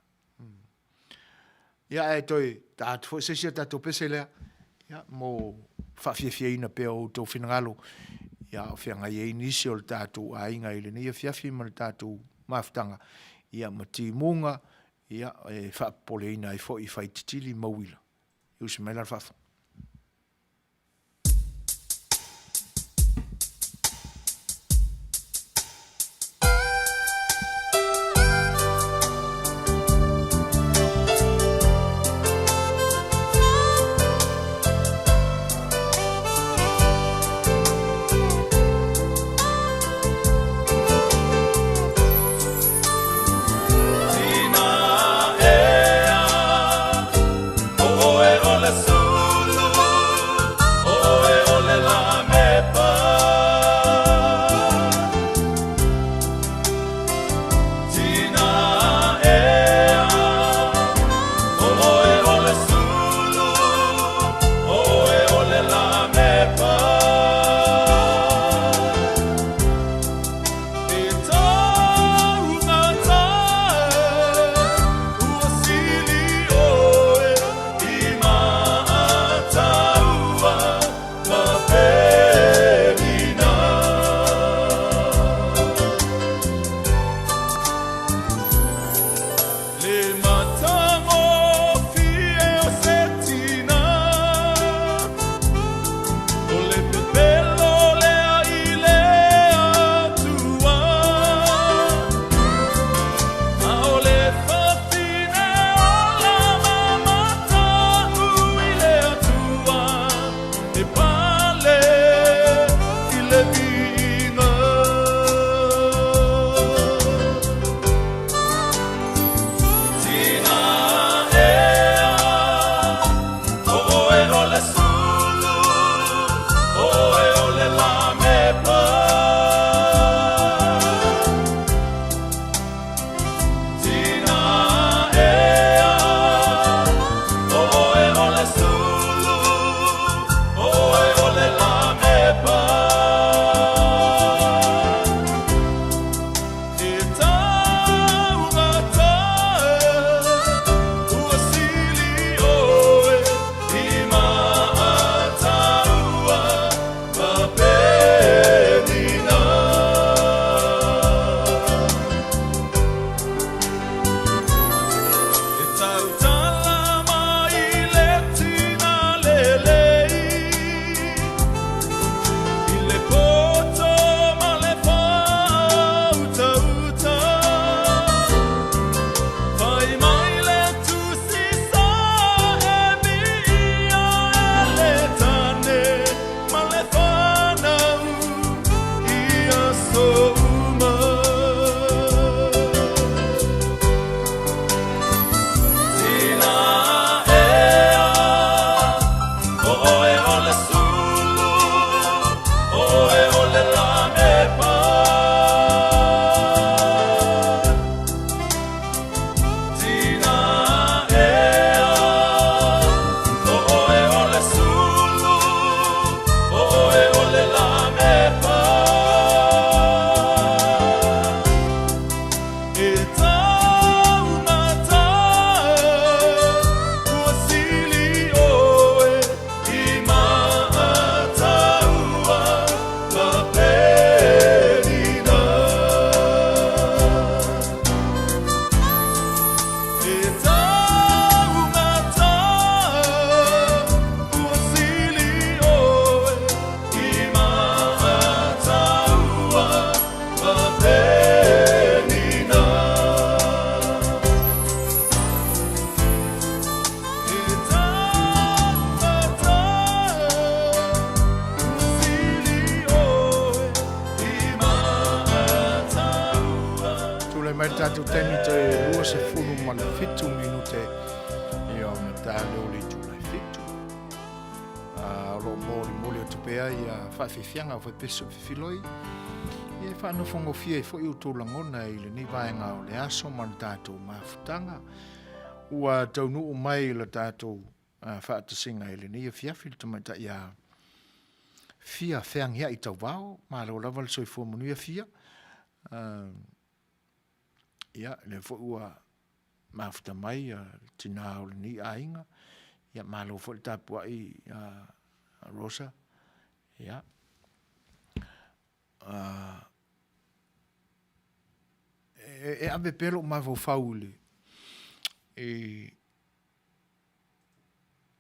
Ia, ae toe ta atu foi se isi a tatou pese lea, ia, mo faafiafiaina pea o outou finagalo, ia, a o feagai ai nisi o le tatou aiga i lenei afiafi ma le tatou mafutaga, ia, ma timuga, ia, e faapopoleina ai foi i faititili ma uila. E usi mai la le faafofoga. E taugata ua sili ʻoe i Mātaua ma Penina. E taugata ua sili ʻoe i Mātaua. Tulai mai le tatou taimi toe 27 minute ia ona ta lea o le itula e fitu. O lo o molimoli atu pea ia faafiafiaga o faipesu o fifiloi. Ia e faanofogofie ai foi outou lagona i lenei vaega o le aso ma le tatou mafutaga. Ua taunuu mai le tatou faatasiga i lenei afiafi le tamaitai a Fia Feagiai Tauvao. Malo lava le soifua manuia Fia. Ia, lea foi ua mafuta mai le tina o lenei aiga. Ia, malo foi le tapuai a Rosa. Ia, e ave pea lou mafaufau i le,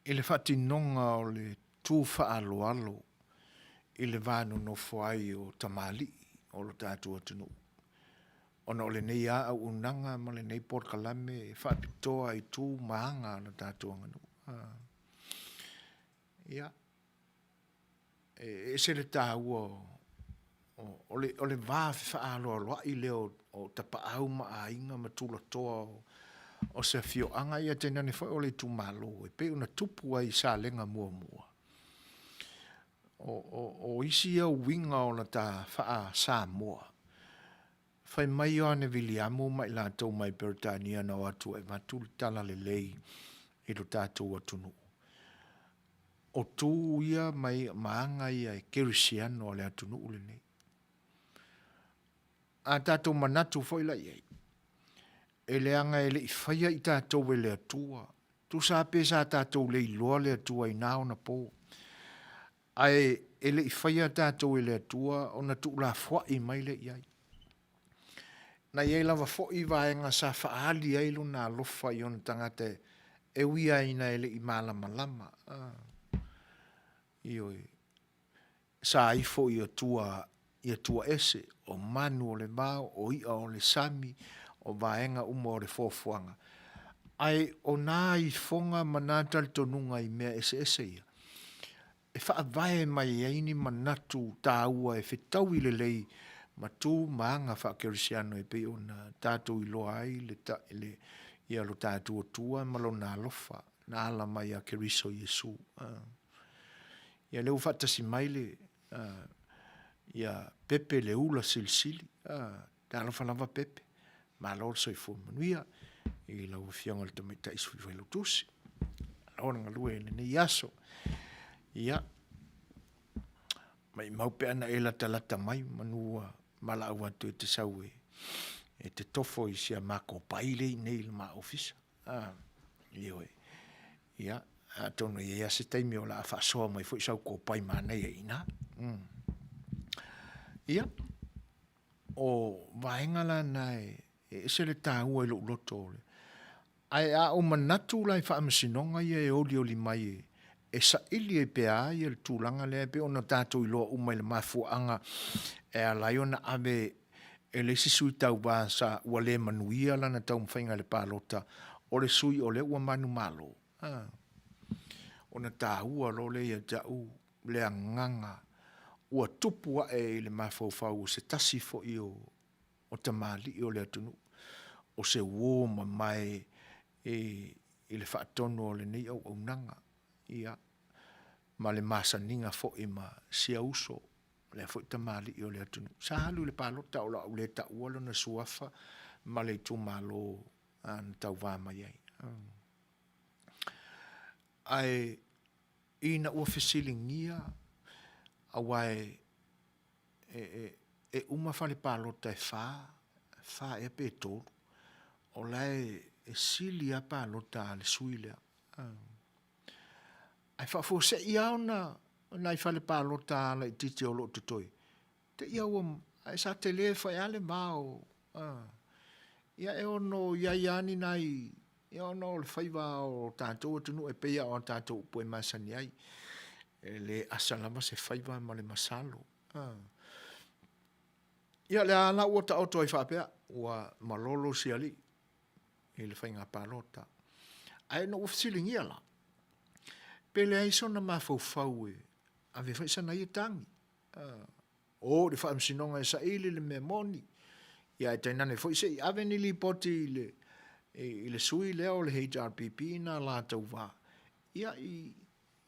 i le faatinoga o le tu faaaloalo i le va nonofo ai o tamalii o lo tatou atunuu, ona o lenei lava auaunaga ma lenei polokalame e faapitoa i tu ma aga a lo tatou aganuu. Ia, e ese le taua o le va fefaaloaloai lea o tapaau ma aiga ma tulatoa o se afioaga, ia tainane foi o le itumalo e pei ona tupu ai i Salega muamua. O isi ia uiga o lata faa-Samoa, fai mai Ioane Viliamu ma i latou mai Peretania na o atu e avatu le talalelei i lo tatou atunuu. O tu ia ma aga ia e kerisiano a le atunuu lenei. A tatou manatu foi la i ai, e leaga e le i faia i tatou e le Atua, tusa lava pe sa tatou le iloa le Atua i na ona po, ae e le i faia tatou e le Atua ona tuulafoai mai lea i ai. Na i ai lava foi vaega sa faaali ai lona alofa i ona tagata e ui lava ina e le i malamalama. Ioe. Sa ifo i Atua, i Atua ese, o manu o le vao, o i'a o le sami, o vaega uma o le foafoaga. Ae o nā ifoga ma nā talitonuga i mea eseese ia, e faavae mai ai ni manatu taua e fetaui lelei ma tu ma aga faakerisiano e pei ona tatou iloa ai le, le, ia lo tatou Atua ma Lona alofa na ala mai ia Keriso Iesu. Ia lea ua faatasi mai le, ia Pepe le ula silisili. Talofa lava Pepe. Malo le soifua manuia i lau Afioga i le Tamaitai Sui Failautusi. Malo le galue i lenei aso. Ia, maimau pe ana e latalata mai manu ua valaau atu e te sau e, e te tofo i si a makou pai lea i inei i le ma ofisa. Ah, ioe. Ia, atonu e i ai lava se taimi o le a faasoa mai foi sau kopai manaia i ina. Ia, o vaega la na e ese le taua i lou loto o le... Ae a ou manatu la i faamasinoga ia e olioli mai e, e saili ai pea a ia le tulaga lea e pei ona tatou iloa uma i le mafuaaga e ala ai ona ave e le isi sui tauva sa ua le manuia lana taumafaiga i le palota o le sui o lea ua manumalo. A. Ona taua loa lea ia te au le agaga ua tupu ae i le mafaufau o se tasi foi o, o tamalii o le atunuu, o se uo mamae i, i le faatonu o lenei auaunaga, ia, ma le masaniga foi ma sia uso, lea foi tamalii o le atunuu. Sa alu i le palota o le a ou le taua lona suafa ma le itumalo na tauva mai ai. Ae ina ua fesiligia, aua e, e, e uma fale palota e fa, fa ea pe tolu, o la e, e sili lava palota a le sui lea. Ae faafuasei lava ona nai fale palota laitiiti o lo o totoe, te i ua, ae sa tele foi lava le va o, ia e ono i ai lava ni nai. Ia ona o le faiva o tatou atunuu e pei lava o a tatou upu e masani ai, e le asa lava se faiva ma le masalo. Ia o lea la ua taoto ai faapea, ua malolo si alii i le faiga palota. Ae ina ua fesiligia la, pe leai sona mafaufau e ave foi sana ia tagi, o i le faamasinoga e saili le mea moni, ia ae tainane foi se i ave ni lipoti i le, i le sui lea o le HRPP na la tauva, ia i,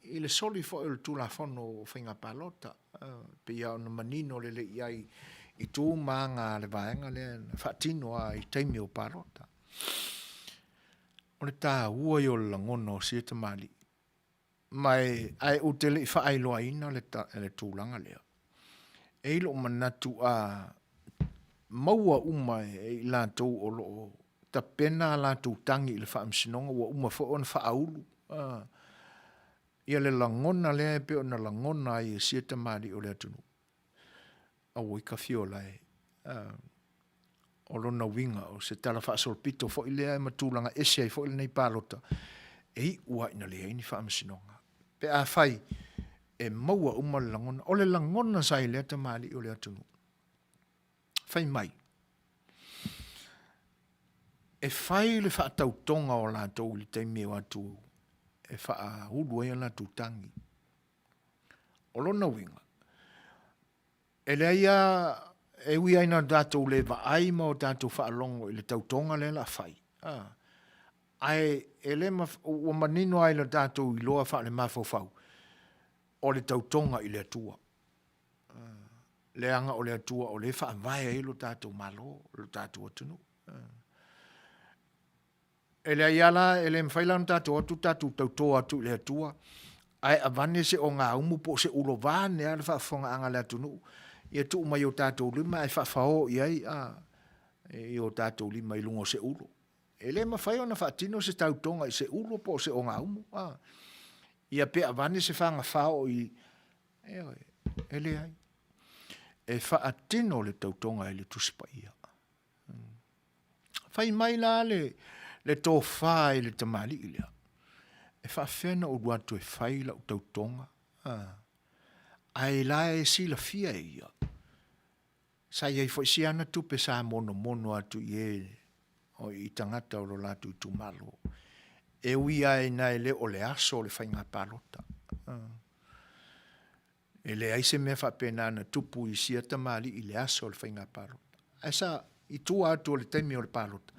i le soli foi o le Tulafono o Faiga Palota, e pei lava ona manino lelei i ai i tu ma aga a le vaega lea na faatino lava i taimi o palota. O le taua ia o le lagona o sia tamalii, ma e, ae ou te le i faailoaina le, le tulaga lea. E i lou manatu a maua uma e i latou o lo o tapena a latou tagi i le faamasinoga ua uma foi ona faaulu ia le lagona lea e pei ona lagona ai e sia tamalii o le atunuu, auoi Kafiola e. O lona uiga o se tala faasolopito foi lea ma tulaga ese ai foi lenei palota, e iu lava ina leai ni faamasinoga. Pe afai e maua uma le lagona, o le lagona sa i lea tamalii o le atunuu, fai mai, e fai le faatautoga o latou i le taimi e o atu e faaulu ai a latou tagi. O lona uiga, e leai lava, e ui lava ina tatou le vaai ma o tatou faalogo i le tautoga lea o le a fai, a, ae e le ua manino lava i le tatou iloa faalemafaufau, o le tautoga i le Atua. Leaga o le Atua o lea e faavae ai lo tatou Malo, lo tatou atunuu. E leai lava la, e le mafai la ona tatou o atu tatou tauto atu i le Atua, ae avane se ogaumu po o se ulo vaeane lava le faafofogaaga a le atunuu, ia tuu mai i o tatou lima ae faafao i ai a, i o tatou lima i luga o se ulo. E le mafai ona faatino se tautoga i se ulo po o se ogaumu, a. Ia pe avane se faga fao i, ioe, e leai. E faatino le tautoga i le Tusi Paia. Fai mai la le, le tofa i le tamalii lea, e faafefea ona ou alu atu e fai lau tautoga, ae la e silafia e ia, sa i ai foi si ana tupe sa monomono atu i e o i tagata o lo latou itumalo. E ui lava ina e le o le aso o le faiga palota. E leai se mea faapena na tupu i sia tamalii i le aso o le faiga palota. Ae sa i tua atu o le taimi o le palota,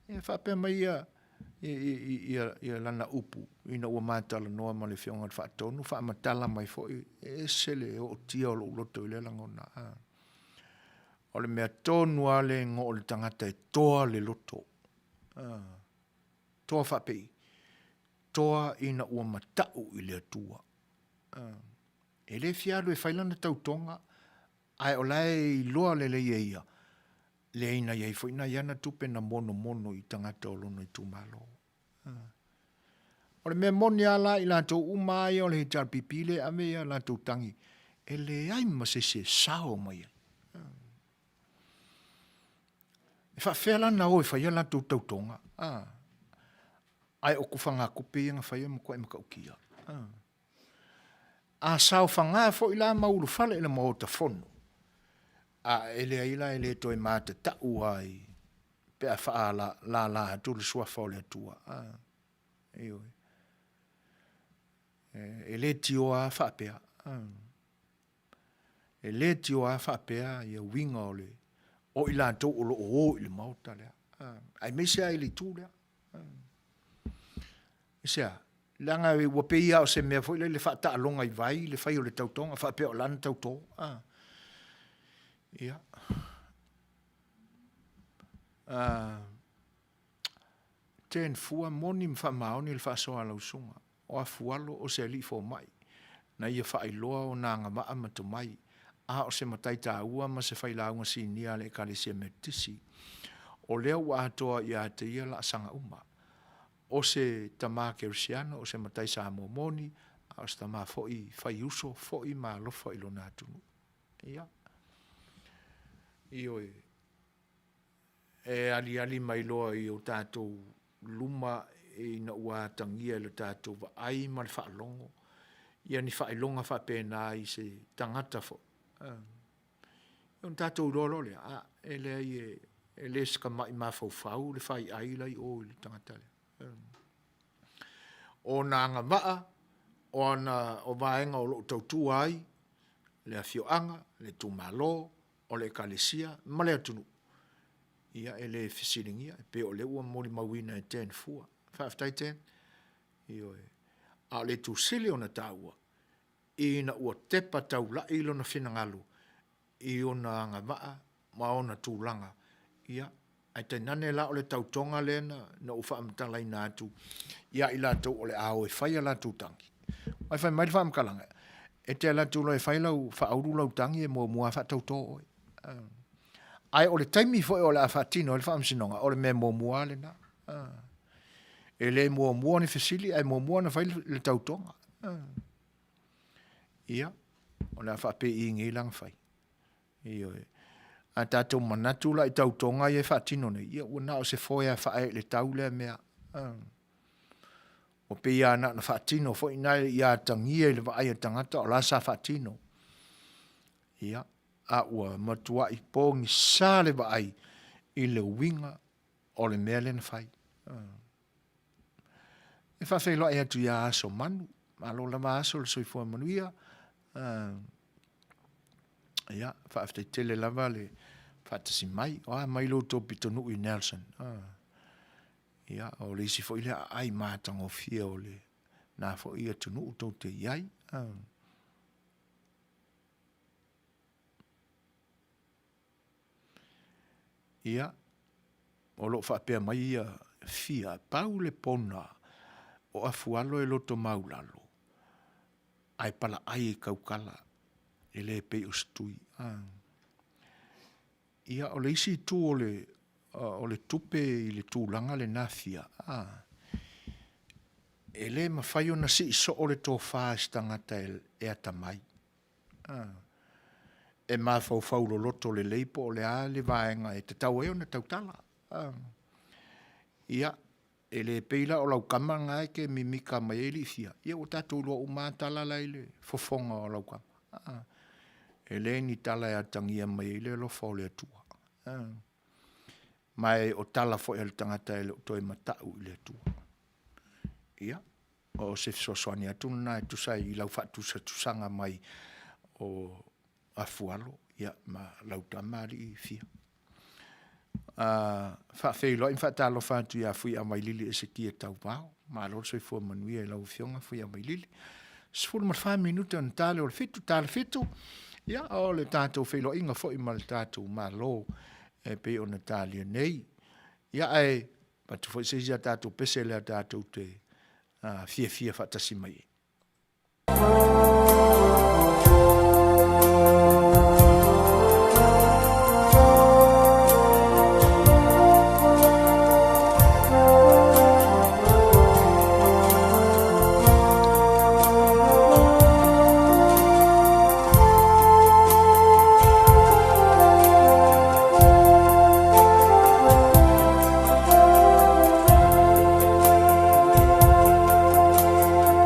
ia faapea mai ia, ia, ia lana upu ina ua ma talanoa ma le Afioga i le Faatonu, faamatala mai foi, e ese le ootia o lou loto i lea lagona. O le mea tonu lava lea e igoa o le tagata e toa le loto. Toa faapei? Toa ina ua matau i le Atua. E le fia alu e fai lana tautoga, ae o la e iloa lelei e ia, leai na i ai foi nai ana tupe na monomono i tagata o lona itumalo. O le mea moni lava la i latou uma lava ia o le HRPP lea e ave a latou tagi, e leai ma se isi e sao mai ai. E faafefea la ona o e fai a latou tautoga? Ae o tufagatupe ia na fai e matuai matautia. A saofaga foi la ma ulufale i le Maota Fono, a e leai la e le toe matatau lava i pe a faalala atu le Suafa o le Atua. Ioe. E le tioa lava faapea. E le tioa lava faapea ia uiga o le o i latou o lo o o i le Maota lea. Aemaise lava i le itu lea. Aisea? Leaga ua pei lava o se mea foi lele faataaloga i vai le fai o le tautoga faapea o lana tauto. A. Ia. Ten fua moni ma faamaoni le faasoa a lau susuga. O Afualo o se alii fomai, na ia faailoa ona agavaa ma tomai, a o se matai taua ma se failauga sinia a le Ekalesia Metotisi. O lea ua atoa ia te ia laasaga uma. O se tama kerisiano, o se matai Samoa moni, a o se tama foi fai uso foi ma alofa i lona atunuu. Ia. Ioe. E aliali mai loa i o tatou luma ina ua atagia i le tatou vaai ma le faalogo ia ni faailoga faapena i se tagata foi, ona tatou iloa loa lea, a, e leai e le o se tama'i mafaufau le faiai la e i o i le tagata lea. O ona agavaa, o ana vaega o lo o tautua ai le afioaga, le itumalo, o le Ekalesia ma le atunuu, ia e le fesiligia, e pei o lea ua molimauina e Dan Fua. Faafetai Dan. Ioe. A o le itu sili ona taua, ina ua tepa taulai lona finagalo i ona agavaa ma ona tulaga, ia, ae tainane la o le tautoga lea na ou faamatalaina atu ia i latou o le a o e fai a latou tagi. Aua fai mai le faamatalaga, e te alu atu loa e fai lau, faaulu lau tagi e muamua lava faatauto oe. Ae o le taimi foi o le a faatino ai le faamasinoga, o le mea muamua lava lena. E le muamua ni fesili ae muamua ona fai le tautoga. Ia, o le a faapei nei la ona fai? Ioe. A tatou manatu la i tautoga ia e faatino nei, ia ua na o se foe lava e faaee i le tau lea mea. Ua pei lava na ona faatino foi na ia atagia i le vaai a le tagata o la sa faatino. Ia, a ua matuai pogisa le vaai i le uiga o le mea lea na fai. E faafeiloai atu ia Aso Manu, malo lava Aso le soifua manuia. Ia, faafetai tele lava le faatasi mai. O a mai lo outou pitonuu i Nelson. Ia, o le isi foi lea aai matagofie o lena foi atunuu tou te i ai. Ia, o lo o faapea mai ia Fia, pau le pona o Afualo e loto maulalo, ae palaai e taukala, e le pei o se tui. Ia, o le isi itu o le, o le tupe i le tulaga lena Fia, e le mafai ona sii soo le tofa e se tagata e atamai. E mafaufau loloto lelei po o le a le vaega e tatau ai ona tautala. Ia, e le pei la o lau tama lena e te mimita mai ai Liifia, ia ua tatou iloa uma lava tala la e i le fofoga o lau tama. E le ni tala e atagia mai ai le alofa o le Atua. Ma o tala foi a le tagata e le o toe matau i le Atua. Ia, o se fesoasoani atu lena e tusa ai i lau faatusatusaga mai o Afualo ia, ma lau tama alii Fia. Faafeiloai ma faatalofa atu ia Fuiavailili Esekia Tauvao. Malo le soifua manuia i lau Afioga Fuiavailili. 14 minute ona ta lea o le fitu, ta le fitu, ia o le tatou feiloaiga foi ma le tatou Malo e pei ona talia nei. Ia ae avatu foi se isi a tatou pese lea tatou te fiafia faatasi mai ai.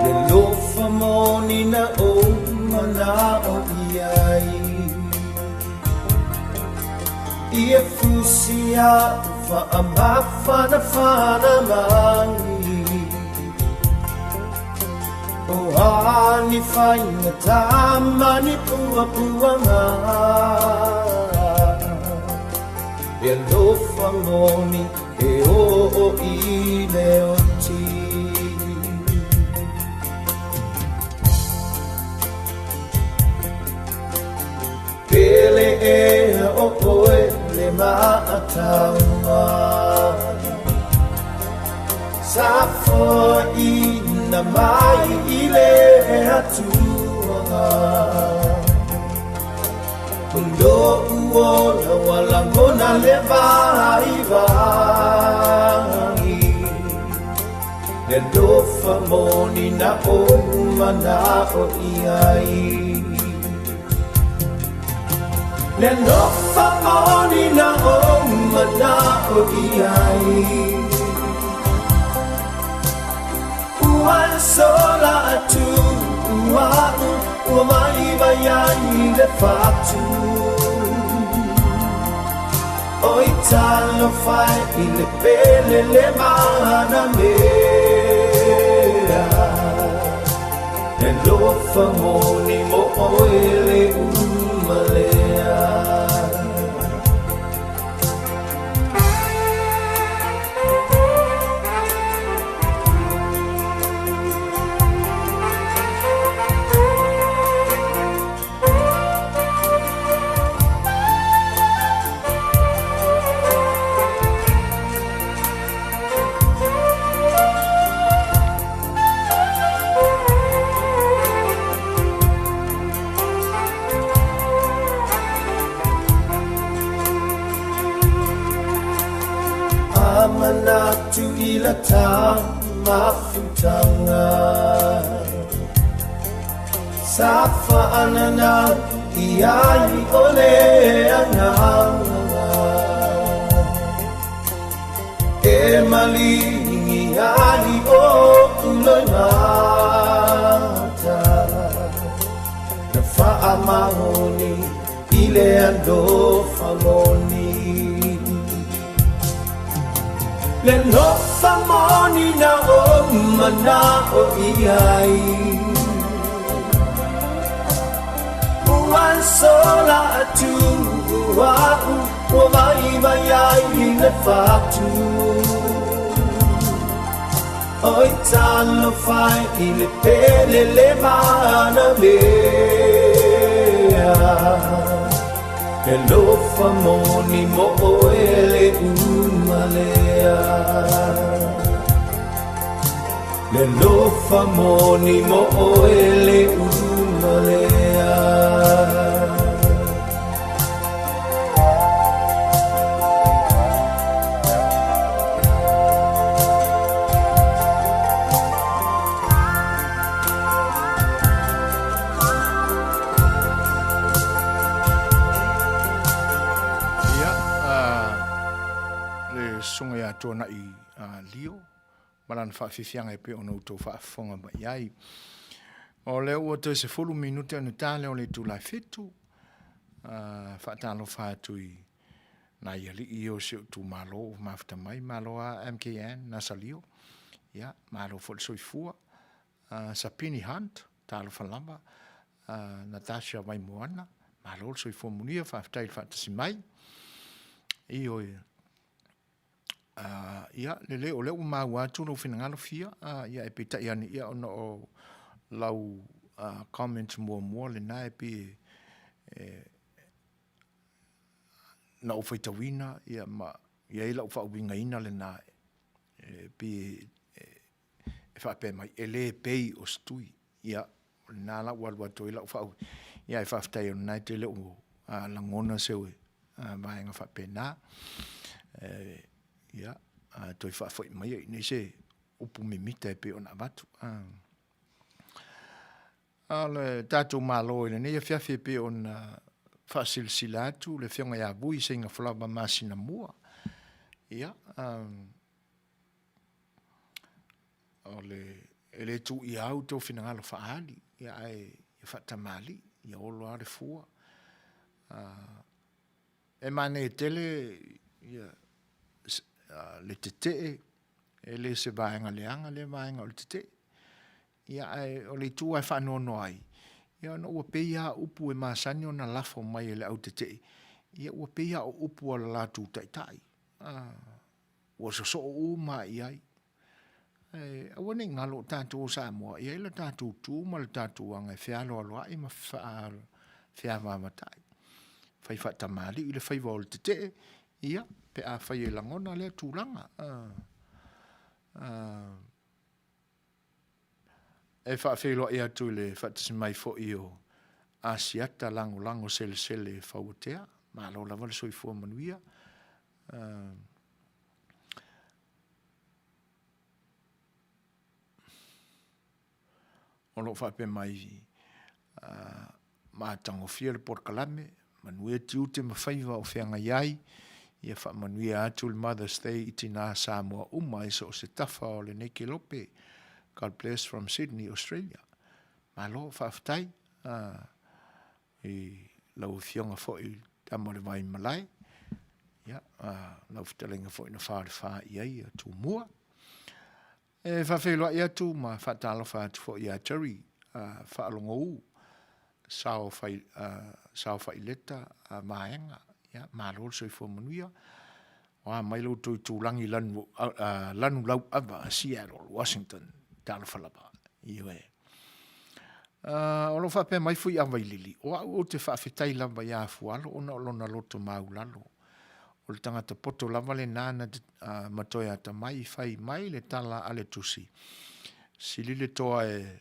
Le alofa moni na ou manao i ai Ia fusi a'u faamafanafana mai O a ni faigata ma ni puapuaga E alofa moni e oo i le oti. Pele ea o oe le maataua Sa foaina mai i le Atua O lo'u ola ua lagona le vaivai Le alofa moni na ou mana'o i ai Le alofa moni na ou mana'o i ai. sola atu a'u ua vaivai ai le fatu. Oi talofa e i le pele le manamea. Le alofa moni mo oe le uma lea. A manatu i la ta mafutaga Sa faanana i ai o le agaga E maligi ai o'u loimata Na faamaoni i le alofa moni. Le alofa moni na ou mana'o i ai. Ua sola atu a'u ua vaivai ai le fatu. Oi talofa e i le pele le manamea. Le alofa moni mo oe le uma lea. Le alofa moni mo oe le uma lea. Ia, le susuga ia Tuanai Lio ma lana faafiafiaga e pei ona outou faafofoga mai ai. O lea ua toe 10 minute ona ta lea o le itula e 7, faatalofa atu i nai alii ia o si ou itumalo ua mafuta mai, malo a MKN Nasalio, ia malo foi le soifua, Sapini Hunt, talofa lava, Natasha Vaimoana, malo le soifua manuia, faafetai le faatasi mai. Ioe. Ia, lelei, o lea ua maua atu lou finagalo Fia, ia, ae peitai ane, ia, ona o lau comment muamua lena e pei e, na ou faitauina, ia, ma i ai lau faauigaina lena, e pei e faapea mai, e le pei o se tui. Ia, o lena la ua alu atu ai lau faau, ia ae faafetai o lena e te le o lagona se vaega faapena. Ia, toe faafoi maia i nei se upu mimita e pei ona avatu. A o le tatou Malo i lenei afiafi e pei ona faasilasila atu le Afioga ia Vui Seinafalava Masinamua. Ia, O le, e le tuuia au tō finagalo faaali, ia ae ia faatamalii, ia olo lava le fua. E manaia tele ia, le tetee, e le se vaega leaga lea vaega o le tetee. Ia ae o le itu lava e faanoanoa ai, ia ona ua pei lava upu e masani ona lafo mai e le au tetee, ia ua pei lava o upu a le latou taitai. Ua sosoo uma lava i ai. Ae aua ne i galo o tatou o Samoa, e i ai le tatou tu ma le tatou aga e fealoaloai ma feavaavatai. Fai faatamalii le faiva o le tetee, ia, pe afai e lagona lea tulaga. E faafeiloai atu i le faatasi mai foi o Asiata Lagolago Selesele Fauatea. Malo lava le soifua manuia. O lo o faapea mai, matagofie le polokalame, manuia tiute ma faiva o feagai ai, ia faamanuia atu le Mother's Day i tina Samoa uma i so o se tafa o lenei kelope. God bless from Sydney, Australia. Malo, faafetai i lau afioga foi i tama o le vai malae. Ia, lau fetalaiga foi na fa o le fa i ai ia Tumua. E faafeiloai atu ma faatalofa atu foi ia Jerry Faalogou, sao fai, sao faileta a vaega. Ia, malo le soifua manuia. O a mai lo outou itulagi lanu, lanu lauava, Seattle, Washington. Talofa lava. Ioe. O lo o faapea mai Fuiavailili, o au ou te faafetai lava iā Fualo ona o lona loto maulalo. O le tagata poto lava lena na te, ma toe atamai i fai mai le tala a le tusi, Sili le toa e,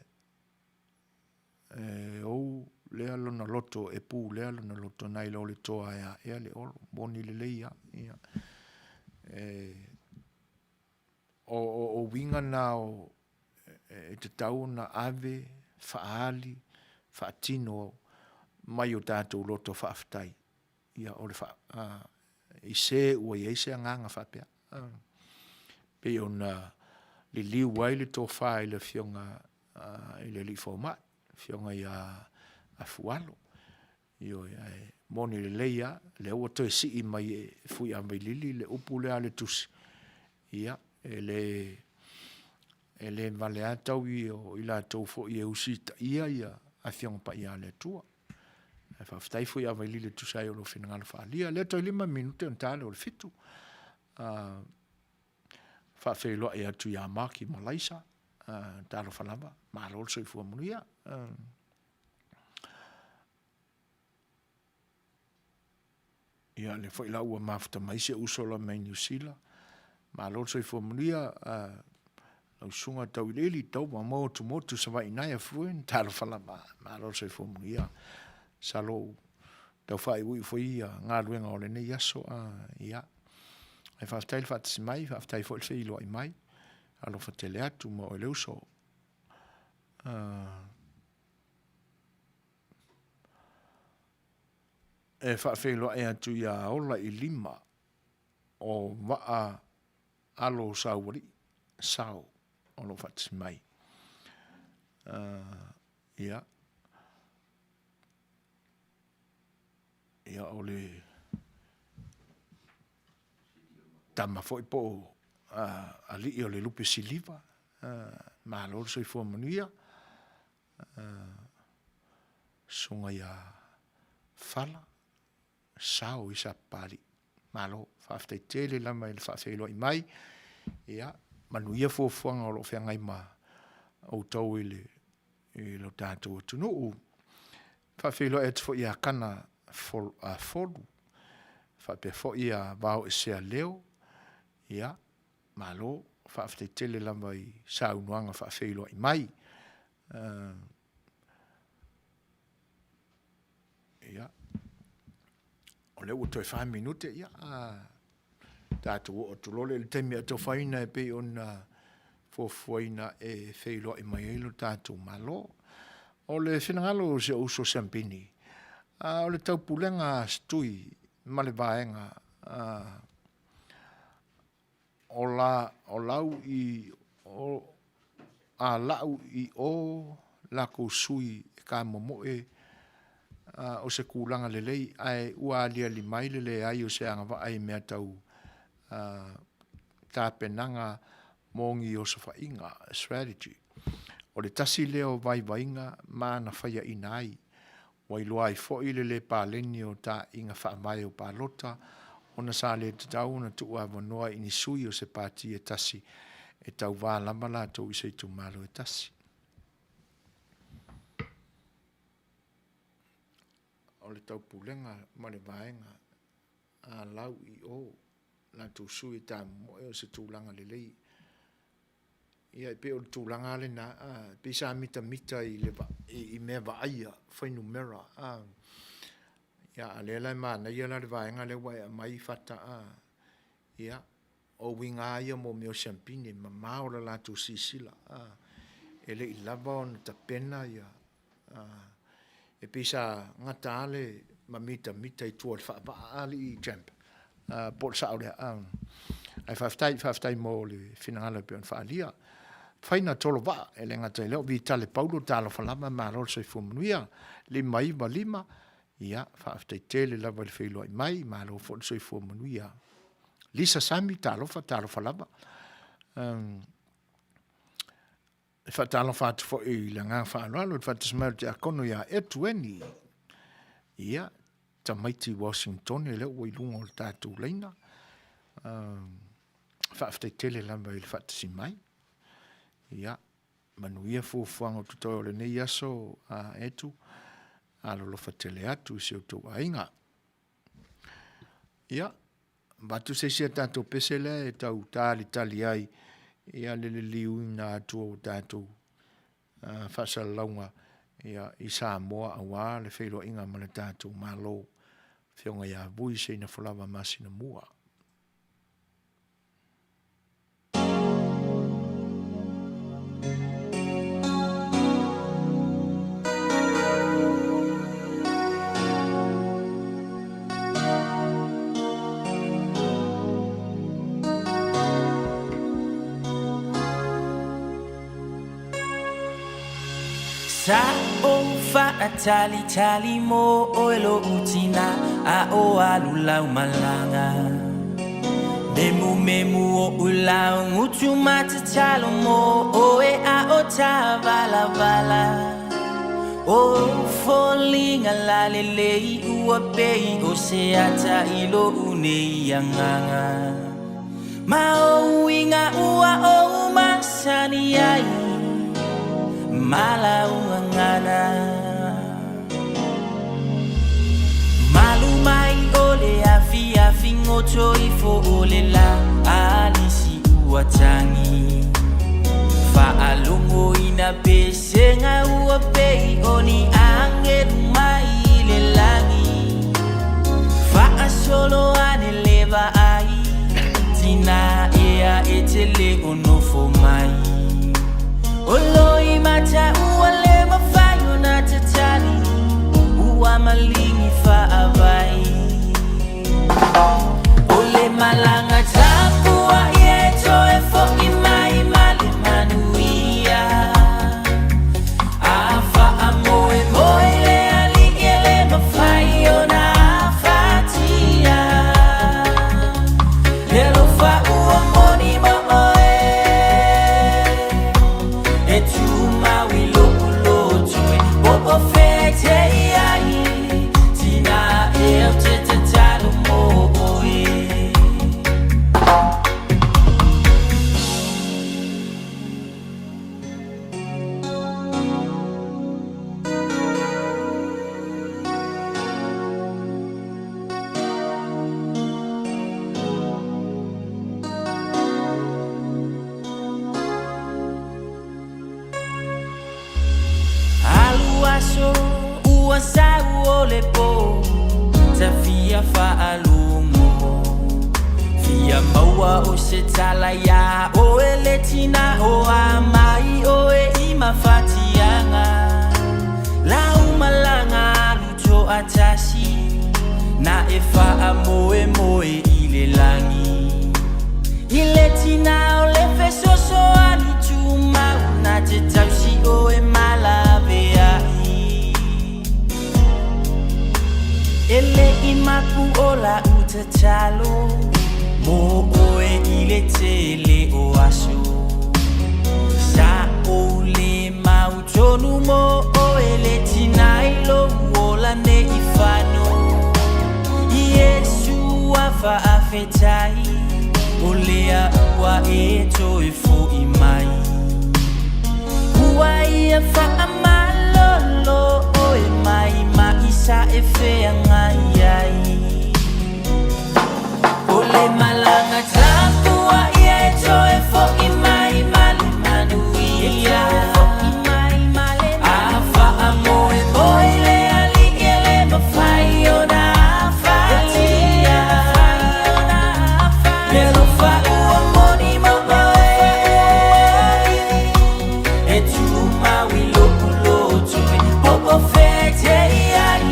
e ou lea lona loto, e pu lea lona loto nai lo le toa e aea le olo. Moni lelei lava, ia. E, o, o, o uiga na o, e tatau ona ave, faaali, faatino mai o tatou loto faafetai. Ia, o le faa, i se ua i ai se agaga faapea. Pei ona liliu ai le tofa i le Afioga i le Alii Fomai, le Afioga ia Afualo. Ioe, ae moni lelei lava, lea ua toe sii mai e Fuiavailili le upu lea a le tusi, ia, e le, e le vale lava taui o i latou foi e usitaia ia Afioga Paia a le Atua. Ae faafetai Fuiavailili e tusa ai o lou finagalo faaalia. Lea toe 5 minute ona ta lea o le 7. Faafeiloai atu ia Maki ma Laisa, talofa lava, malo le soifua manuia. Ia, lea foi la ua mafuta mai si ou uso la mai Niu Sila. Malo le soifua manuia, lau susuga Tauiliili, Tauva Motumotu Savaii nai Afuin, talofa lava, malo le soifua manuia. Masalo ua tau faaiuiu foi ia galuega o lenei aso. Ia, ae faafetai le faatasi mai, faafetai foi le feiloai mai. Alofa tele atu ma oe le uso. E faafeiloai atu ia Ola i lima o Vaa alo o Saualii, Sao, o lo o faatasi mai. Ia, ia o le tama foi po o alii o le lupe siliva, malo le soifua manuia, susuga ia Fala Sao i Sapapalii. Malo, faafetai tele lava i le faafeiloai mai. Ia, manuia fuafuaga o lo o feagai ma outou i le i lo tatou atunuu. Faafeiloai atu foi ia Kana Folu, faapea foi ia Vaoesea Leo. Ia, malo, faafetai tele lava i saunoaga faafeiloai mai. Ia, o lea ua toe 4 minute, ia, tatou oo atu loa lea i le taimi atofaina e pei ona fuafuaina e feiloai mai ai lo tatou Malo. O le finagalo o si ou uso Siambini, a o le taupulega a Setui ma le vaega a, o la, o lau i o, a lau i o lakou sui e kamomoe o se kulaga lelei ae ua aliali mai le leai o se agavaa i mea tau tapenaga mo ni osofaiga, strategy. O le tasi lea o vaivaiga ma ana faiaina ai. Ua iloa ai foi le le paleni o taaiga faavae o palota ona sa le tatau ona tuuavanoa i ni sui o se pati e tasi e tauva lava latou i se itumalo e tasi. O le taupulega ma le vaega a lau i o latou sui e tamomoe o se tulaga lelei. Ia e pei o le tulaga lava lena, e pei sa mitamita i, le, i mea vaaia, fuainumera. A, ia, a lea la e manaia la le vaega lea ua e aumai Fata, a, ia, o uiga lava ia mo mea o siampine, e mamao le latou silasila, a, e le i lava ona tapena ia, a, e pei sa gata lava le ma mitamita i tua o le faavaa, alii Champ, po o le sao lea. Ae faafetai, faafetai mo le finagalo e pei ona faaalia. Faina Tolovaa, e le gata i lea o Vitale Paulo, talofa lava, malo le soifua manuia. 595, ia, faafetai tele lava i le feiloai mai, malo foi le soifua manuia. Lisa Sami, talofa, talofa lava. Um, e faatalofa atu foi i le agaga faaaloalo i le faatasi mai o le tiakono ia Etueni. Ia, tamaiti Washington lea ua i luga o le tatou laina. Um, faafetai tele lava i le faatasi mai. Ia, manuia fuafuaga o totoe o lenei aso a Etu, alolofa tele atu i si outou aiga. Ia, avatu se isi a tatou pese lea e tau talitali ai ia le liliuina atu o tatou faasalalauga ia, i Samoa aua le feiloaiga ma le tatou Malo, Afioga ia Vui Seinafolava Masinamua. Sa ou faatalitali mo oe lo'u tina a o alu lau malaga Memumemu oʻu laugutu ma tatalo mo oe a o tāvalavala O foliga lalelei ua pei o se ata i lo'u nei agaga Ma o uiga ua ou masani ai ma lau gagana Malu mai o le afiafi goto ifo o le lā alisi ua tagi Faalogoina pesega ua pei o ni agelu mai i le lagi Faasolo ane le vaai tina ea e te le o nofo mai O loimata ua le mafai ona tatali ua maligi faavai O le malaga tapuai e toe fo'i mai ma le manuia A faamoemoe le Alii e le mafai ona afatia Le alofa ua moni mo oe E tumau i lou loto e Po o fea e te i ai Tina e ou te tatalo mo oe. Alu aso ua sau o le po Ta fia faalogo Fia maua o se tala iā oe le tina o a mai oe i mafatiaga Lau malaga alu toatasi Na e faamoemoe i le lagi I le tina o le fesoasoani tumau Na te tausi oe ma laveai E le i mapu o lau tatalo Mo oe i le tele o aso Sa ou le mautonu mo oe le tina i lou ola nei fano Iesu ua faafetai O lea ua e toe fo'i mai Ua ia faamalolo oe mai ma'i sa e feagai ai O le malaga tapuai e toe fo'i mai ma le manuia A faamoemoe le Alii e le mafai ona afatia Le alofa ua moni mo oe E tumau i lou loto e Po o fea e te i ai.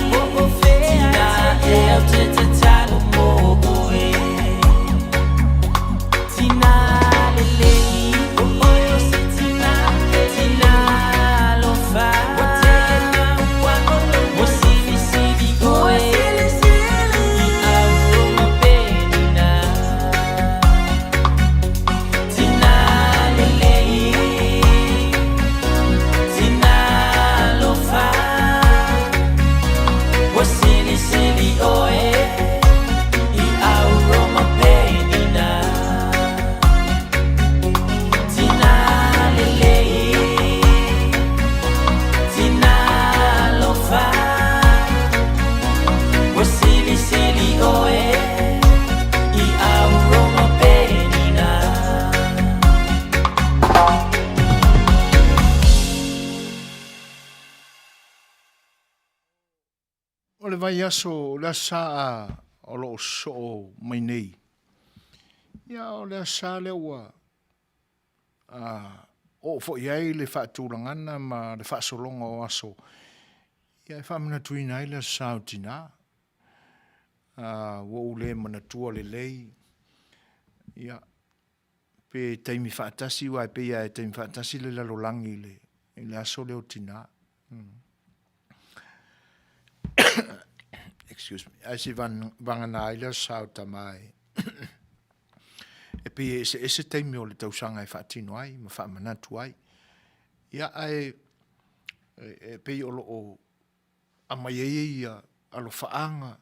le vaiaso, o le Aso Sa o lo o sosoo mai nei, ia o le Aso Sa lea ua oo foi i ai le faatulagana ma le faasologa o aso ia e faamanatuina ai le Aso Sa o Tina. Ua ou le manatua lelei ia pe taimi faatasi aua e pei lava e taimi faatasi le lalolagi i le aso lea o tina. Excuse me. Ae se i vagana ai le Aso Sa o Tama e pei e eseese taimi o le tausaga e faatino ai ma faamanatu ai. Ia ae e pei o lo o aumai ai ia alofaaga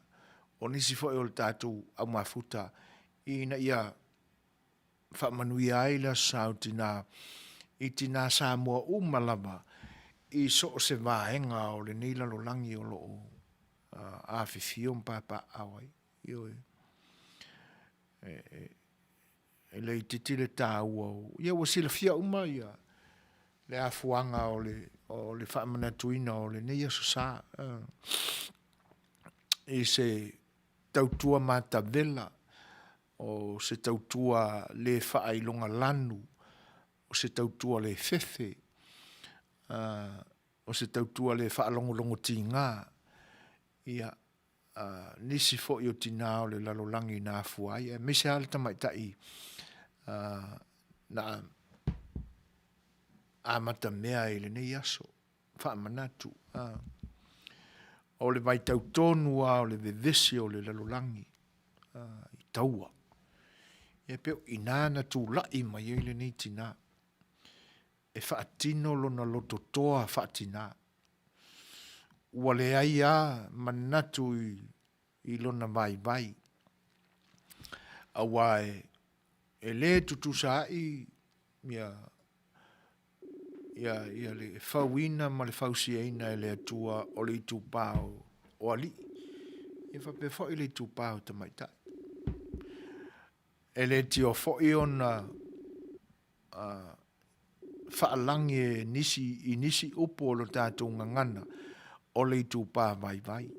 o nisi foi o le tatou au mafuta ina ia faamanuia ai le Aso Sa o Tina i tina Samoa uma lava i so o se vaega o lenei lalolagi o lo o afifio ma papaaao ai. Ioe. E le itiiti le taua o, ia ua silafia uma ia le afuaga o le faamanatuina o lenei Aso Sa i se tautua matavela, o se tautua le faailogalanu, o se tautua le fefe, o se tautua le faalogologotiga ia nisi foi o tina o le lalolagi na afua ai, aemaise lava le tamaitai na amatamea i lenei aso faamanatu. O le vaitau tonu lava o le vevesi o le lalolagi i taua. E pei o i ina na tulai mai ai lenei tina e faatino lona lototoa faatina. Ua leai lava manatu i lona vaivai, aua e le tutusa ai ia le fauina ma le fausiaina e le Atua o le itupa o alii, ia faapea foi le itupa o tamaitai. E le tio foi ona faalagi e nisi i nisi upu o lo tatou gagana o le itupa vaivai.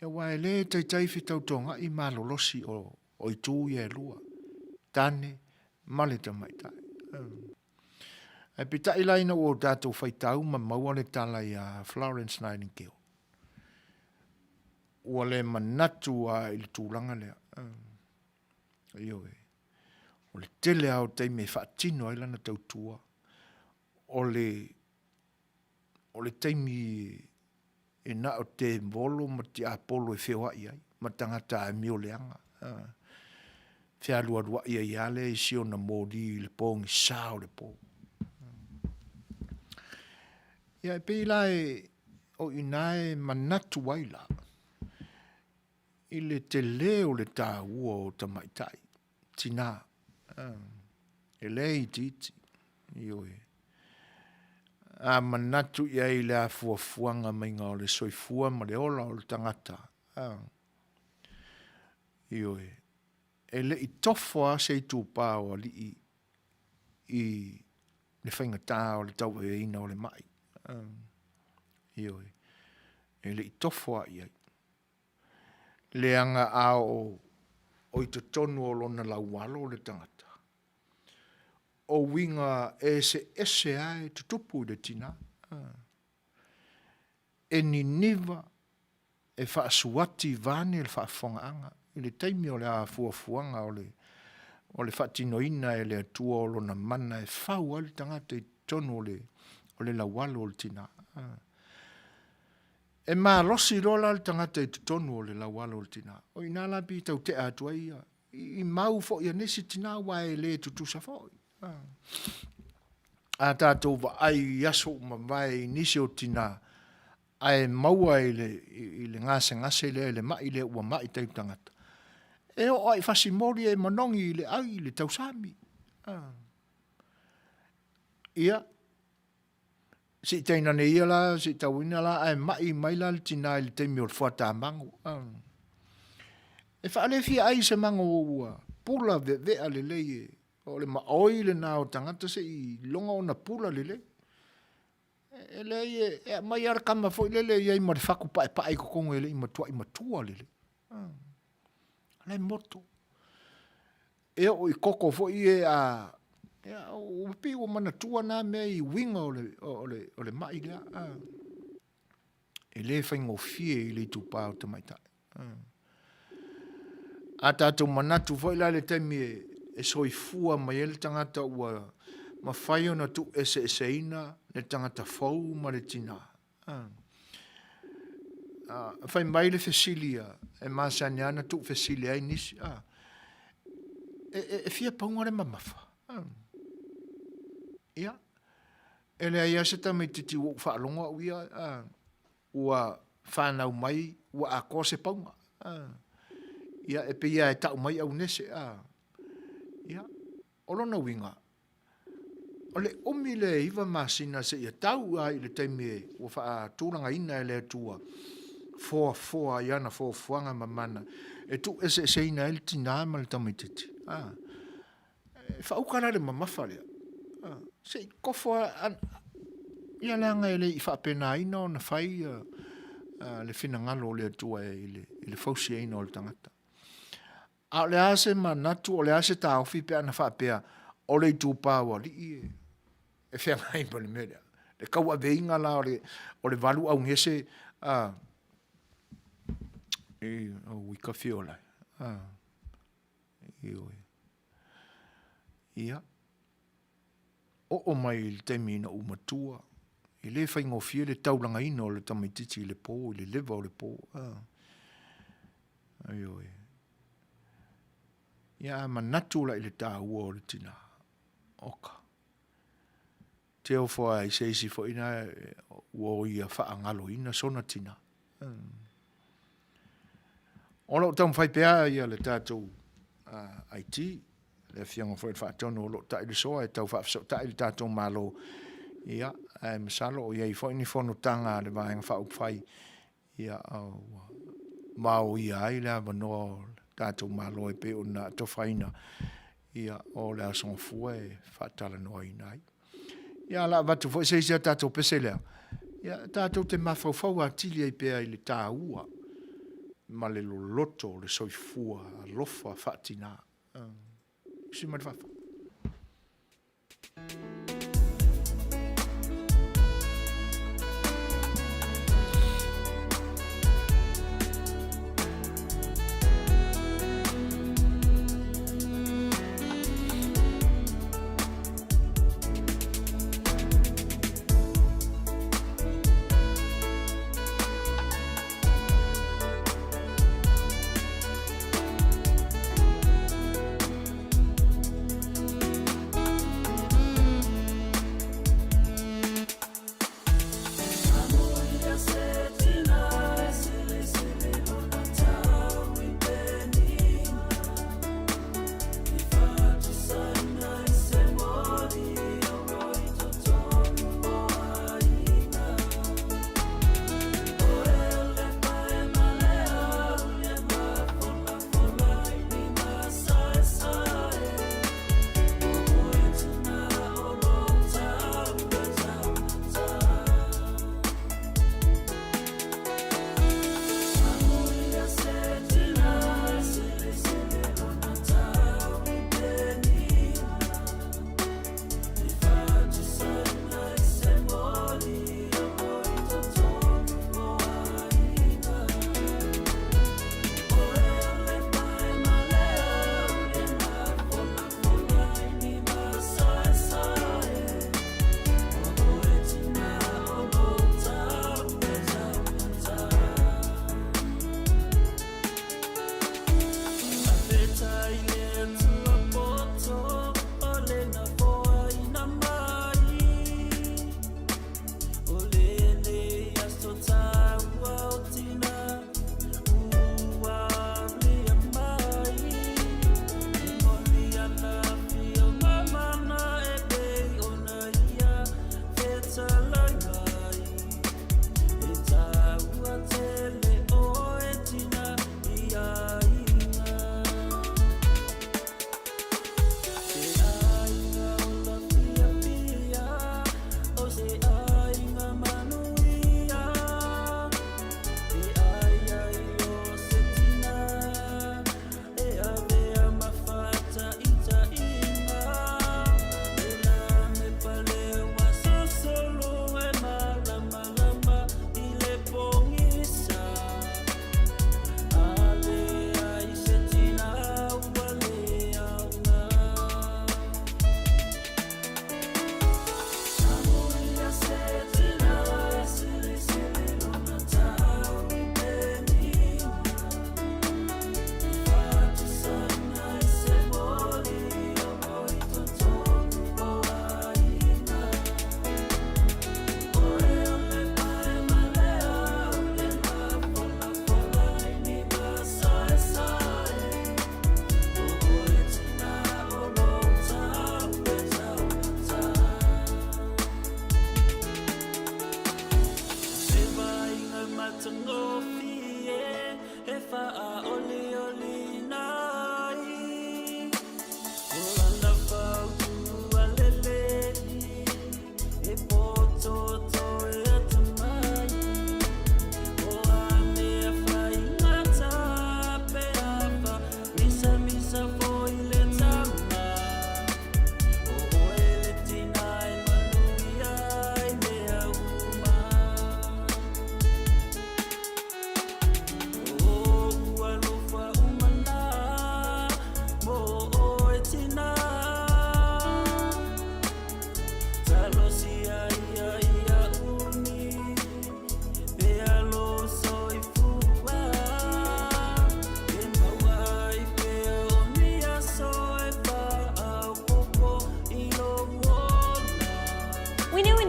Aua e le taitai fetautogai malolosi o itu ia e lua, tane ma le tamaitai. Ae peitai la ina ua tatou faitau ma maua le tala ia Florence Nightingale, ua le manatu lava i le tulaga lea. Ioe. O le tele lava o taimi e faatino ai lana tautua, o le taimi e na o tevolo ma tiapolo e feoai ai ma tagata amio leaga, fealualuai ai lava lea i si ona moli i le pogisa o le po. Ia e pei la o i ina e manatu ai la i le tele o le taua o tamaitai, tina, e le itiiti, ioe. A manatu i ai i le afuafuaga maiga o le soifua ma le ola o le tagata, ioe, e le i tofo lava se itupa o alii i le faigata o le tauaveina o le mai. Ioe, e le i tofo lava i ai. Leaga a oo o i totonu o lona laualo le tagata, o uiga eseese lava e tutupu i le tina. E niniva, e faasuati vaeane le faafofogaaga i le taimi o le afuafuaga o le faatinoina e le Atua o Lona mana e fau ai le tagata i totonu o le laualo o le tina. E malosi loa la le tagata i totonu o le laualo o le tina, o i ina la pei e tau tea atu ai ia, i mau foi a nisi tina aua e le tutusa foi. A tatou vaai i aso ua mavae i nisi o tina, ae maua i le gasegase lea, i le mai lea ua mai tai tagata, e oo lava i fasimoli e manogi i le ai i le tausami. Ia, se i tainane ia la, se i tauina la, ae mai mai la le tina i le taimi o le fuata mago. E faalefia ai se mago ua pula veavea lelei e, o le maoi lena o tagata se i iloga ona pula lelei. E leai e, e aumai lava le tama foi lele e i ai ma le fatu paepae i totonu e le i matuai matua lelei. O la e moto. E oo i koko foi e a, ia, ua pei ua manatua na mea i uiga o le, o le, o le mai lea. E le faigofie i le itupa o tamaitai. A tatou manatu foi la i le taimi e soifua mai ai le tagata ua mafai ona tuueseeseina le tagata fou ma le tinā. Fai mai le fesili a, e masani lava ona tuufesili ai nisi, e fia pauga le mamafa? Ia, e leai lava se tamaitiiti ua ou faalogo au ia, ua fanau mai ua atoa se pauga. Ia, e pei lava e tau mai aunese. Ia, o lona uiga, o le umi lea e 9 masina seia tau lava i le taimi ua faatulagaina e le Atua, foafoa i ana foafoaga mamana e tuueseeseina ai le tinā ma le tamaitiiti. E faauka la le mamafa lea, se i kofo ia leaga e le i faapenaina ona fai le finagalo o le Atua i le fausiaina o le tagata. A o le a se manatu, o le a se taofi pe ana faapea o le itupa o alii e feagai ma le mea lea. Le tauaveina la o le 8 augese a e ui kafiola. A ioe. Ia, oo mai i le taimi ina ou matua, e le faigofie le taulagaina o le tamaitiiti i le po, i le leva o le po. Ioe. Ia, a manatu la i le taua o le tinā, oka. Te ofo lava i se isi foi na ua ia faagaloina sona tinā. O lo o taumafai pea ia le tatou IT, le Afioga foi i le Faatonu o lo o ta'ilosoa e tau faafesoota'i le tatou Malo, ia, ae masalo o i ai foi ni fonotaga a le Vaega Faaupufai, ia, ua vaoia ai le avanoa o le tatou Malo e pei ona atofaina, ia, o le Aso Gafua e faatalanoaina ai. Ia, o le a avatu foi se isi a tatou pese lea, ia, tatou te mafaufau atili ai pea i le taua ma le loloto o le soifua alofa faatina. Usi mai le fafo.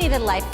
me the life.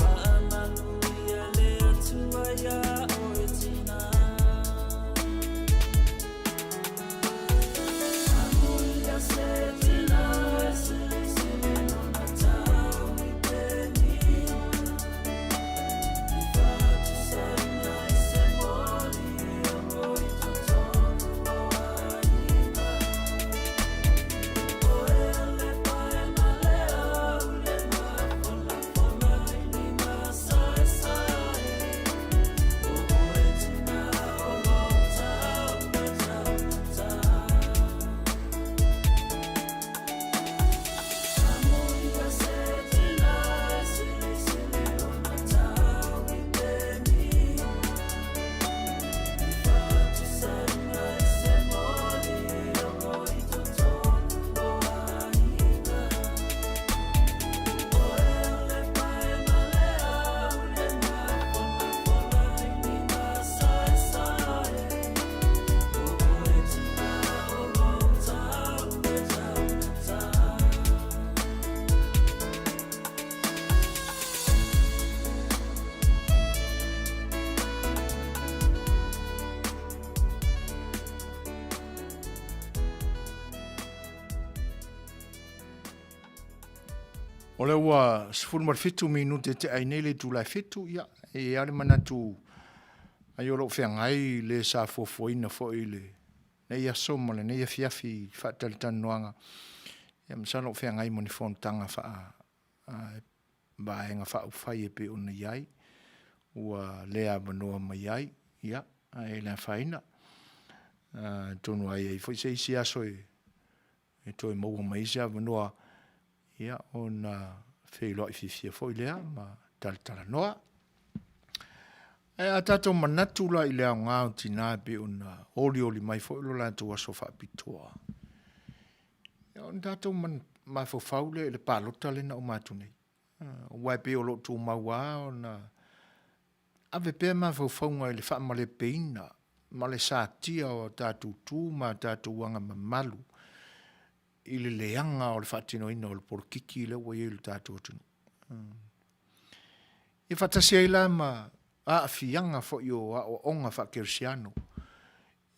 O lea ua 17 minute e tea ai nei le itula e fitu, ia, e i ai lava le manatu ai o lo o feagai le sa fuafuaina foi i lenei aso ma lenei afiafi i faatalatalanoaga, ia masalo o feagai ma ni fonotaga faa Vaega Faaupufai e pei ona i ai, ua le avanoa mai ai, ia, ae le afaina. Atonu lava e i ai foi se isi aso e toe maua mai ai se avanoa, ia, ona feiloai fiafia foi lea ma talatalanoa. Ae a tatou manatu la i le aoga o tina e pei ona olioli mai foi lo latou aso faapitoa, ia ona tatou mafaufau lea i le palota lea na uma atu nei. Aua e pei o lo o tumau lava ona ave pea mafaufauga i le faamalepeina ma le satia o tatou tu ma tatou aga mamalu i le leaga o le faatinoina o le polokiki lea ua i ai i le tatou atunuu. Ia faatasi ai la ma aafiaga foi o aoaoga faakerisiano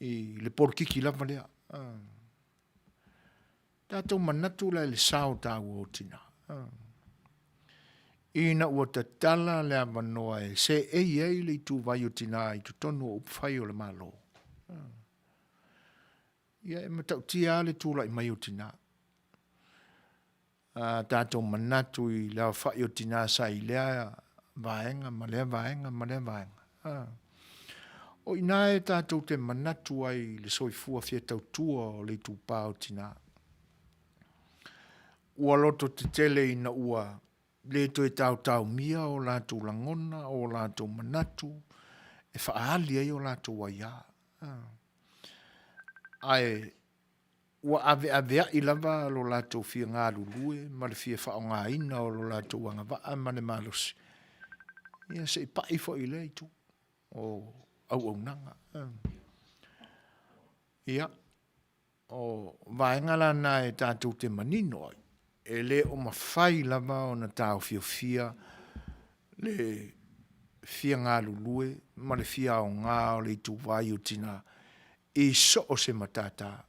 i le polokiki lava lea. Tatou manatu la i le sao taua o tina. Ina ua tatala le avanoa e seei ai le ituvai o tina i totonu o upufai o le Malo, ia e matautia lava le tulai mai o tina. A tatou manatu i le aofai o tina sa i lea vaega ma lea vaega ma lea vaega. O i ina e tatou te manatu ai i le soifua fia tautua o le itupa o tina. Ua loto tetele ina ua le toe taotaomia o latou lagona, o latou manatu e faaali ai o latou aia. Ae ua aveaveai lava lo latou fia galulue ma le fia faaaogaina o lo latou agavaa ma le malosi, ia se i pai foi i lea itu o auaunaga. Ia, o vaega la na e tatou te manino ai, e le o mafai lava ona taofiofia le fia galulue ma le fia aoga o le ituvai o tina i so o se matata.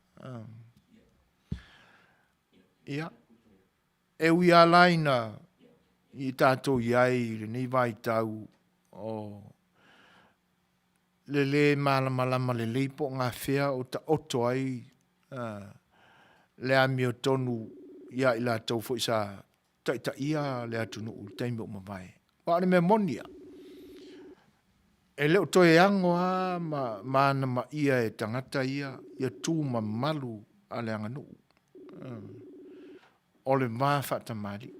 Ia, e ui lava la ina i tatou i ai i lenei vaitau o le lē malamalama lelei po o gafea o taoto ai le amiotonu ia i latou foi sa taitaia le atunuu i le taimi ua mavae. Aua o le mea moni lava, e le o toe ano lava ma manamaia e tagata ia ia tu mamalu a le aganuu. O le va faatamalii,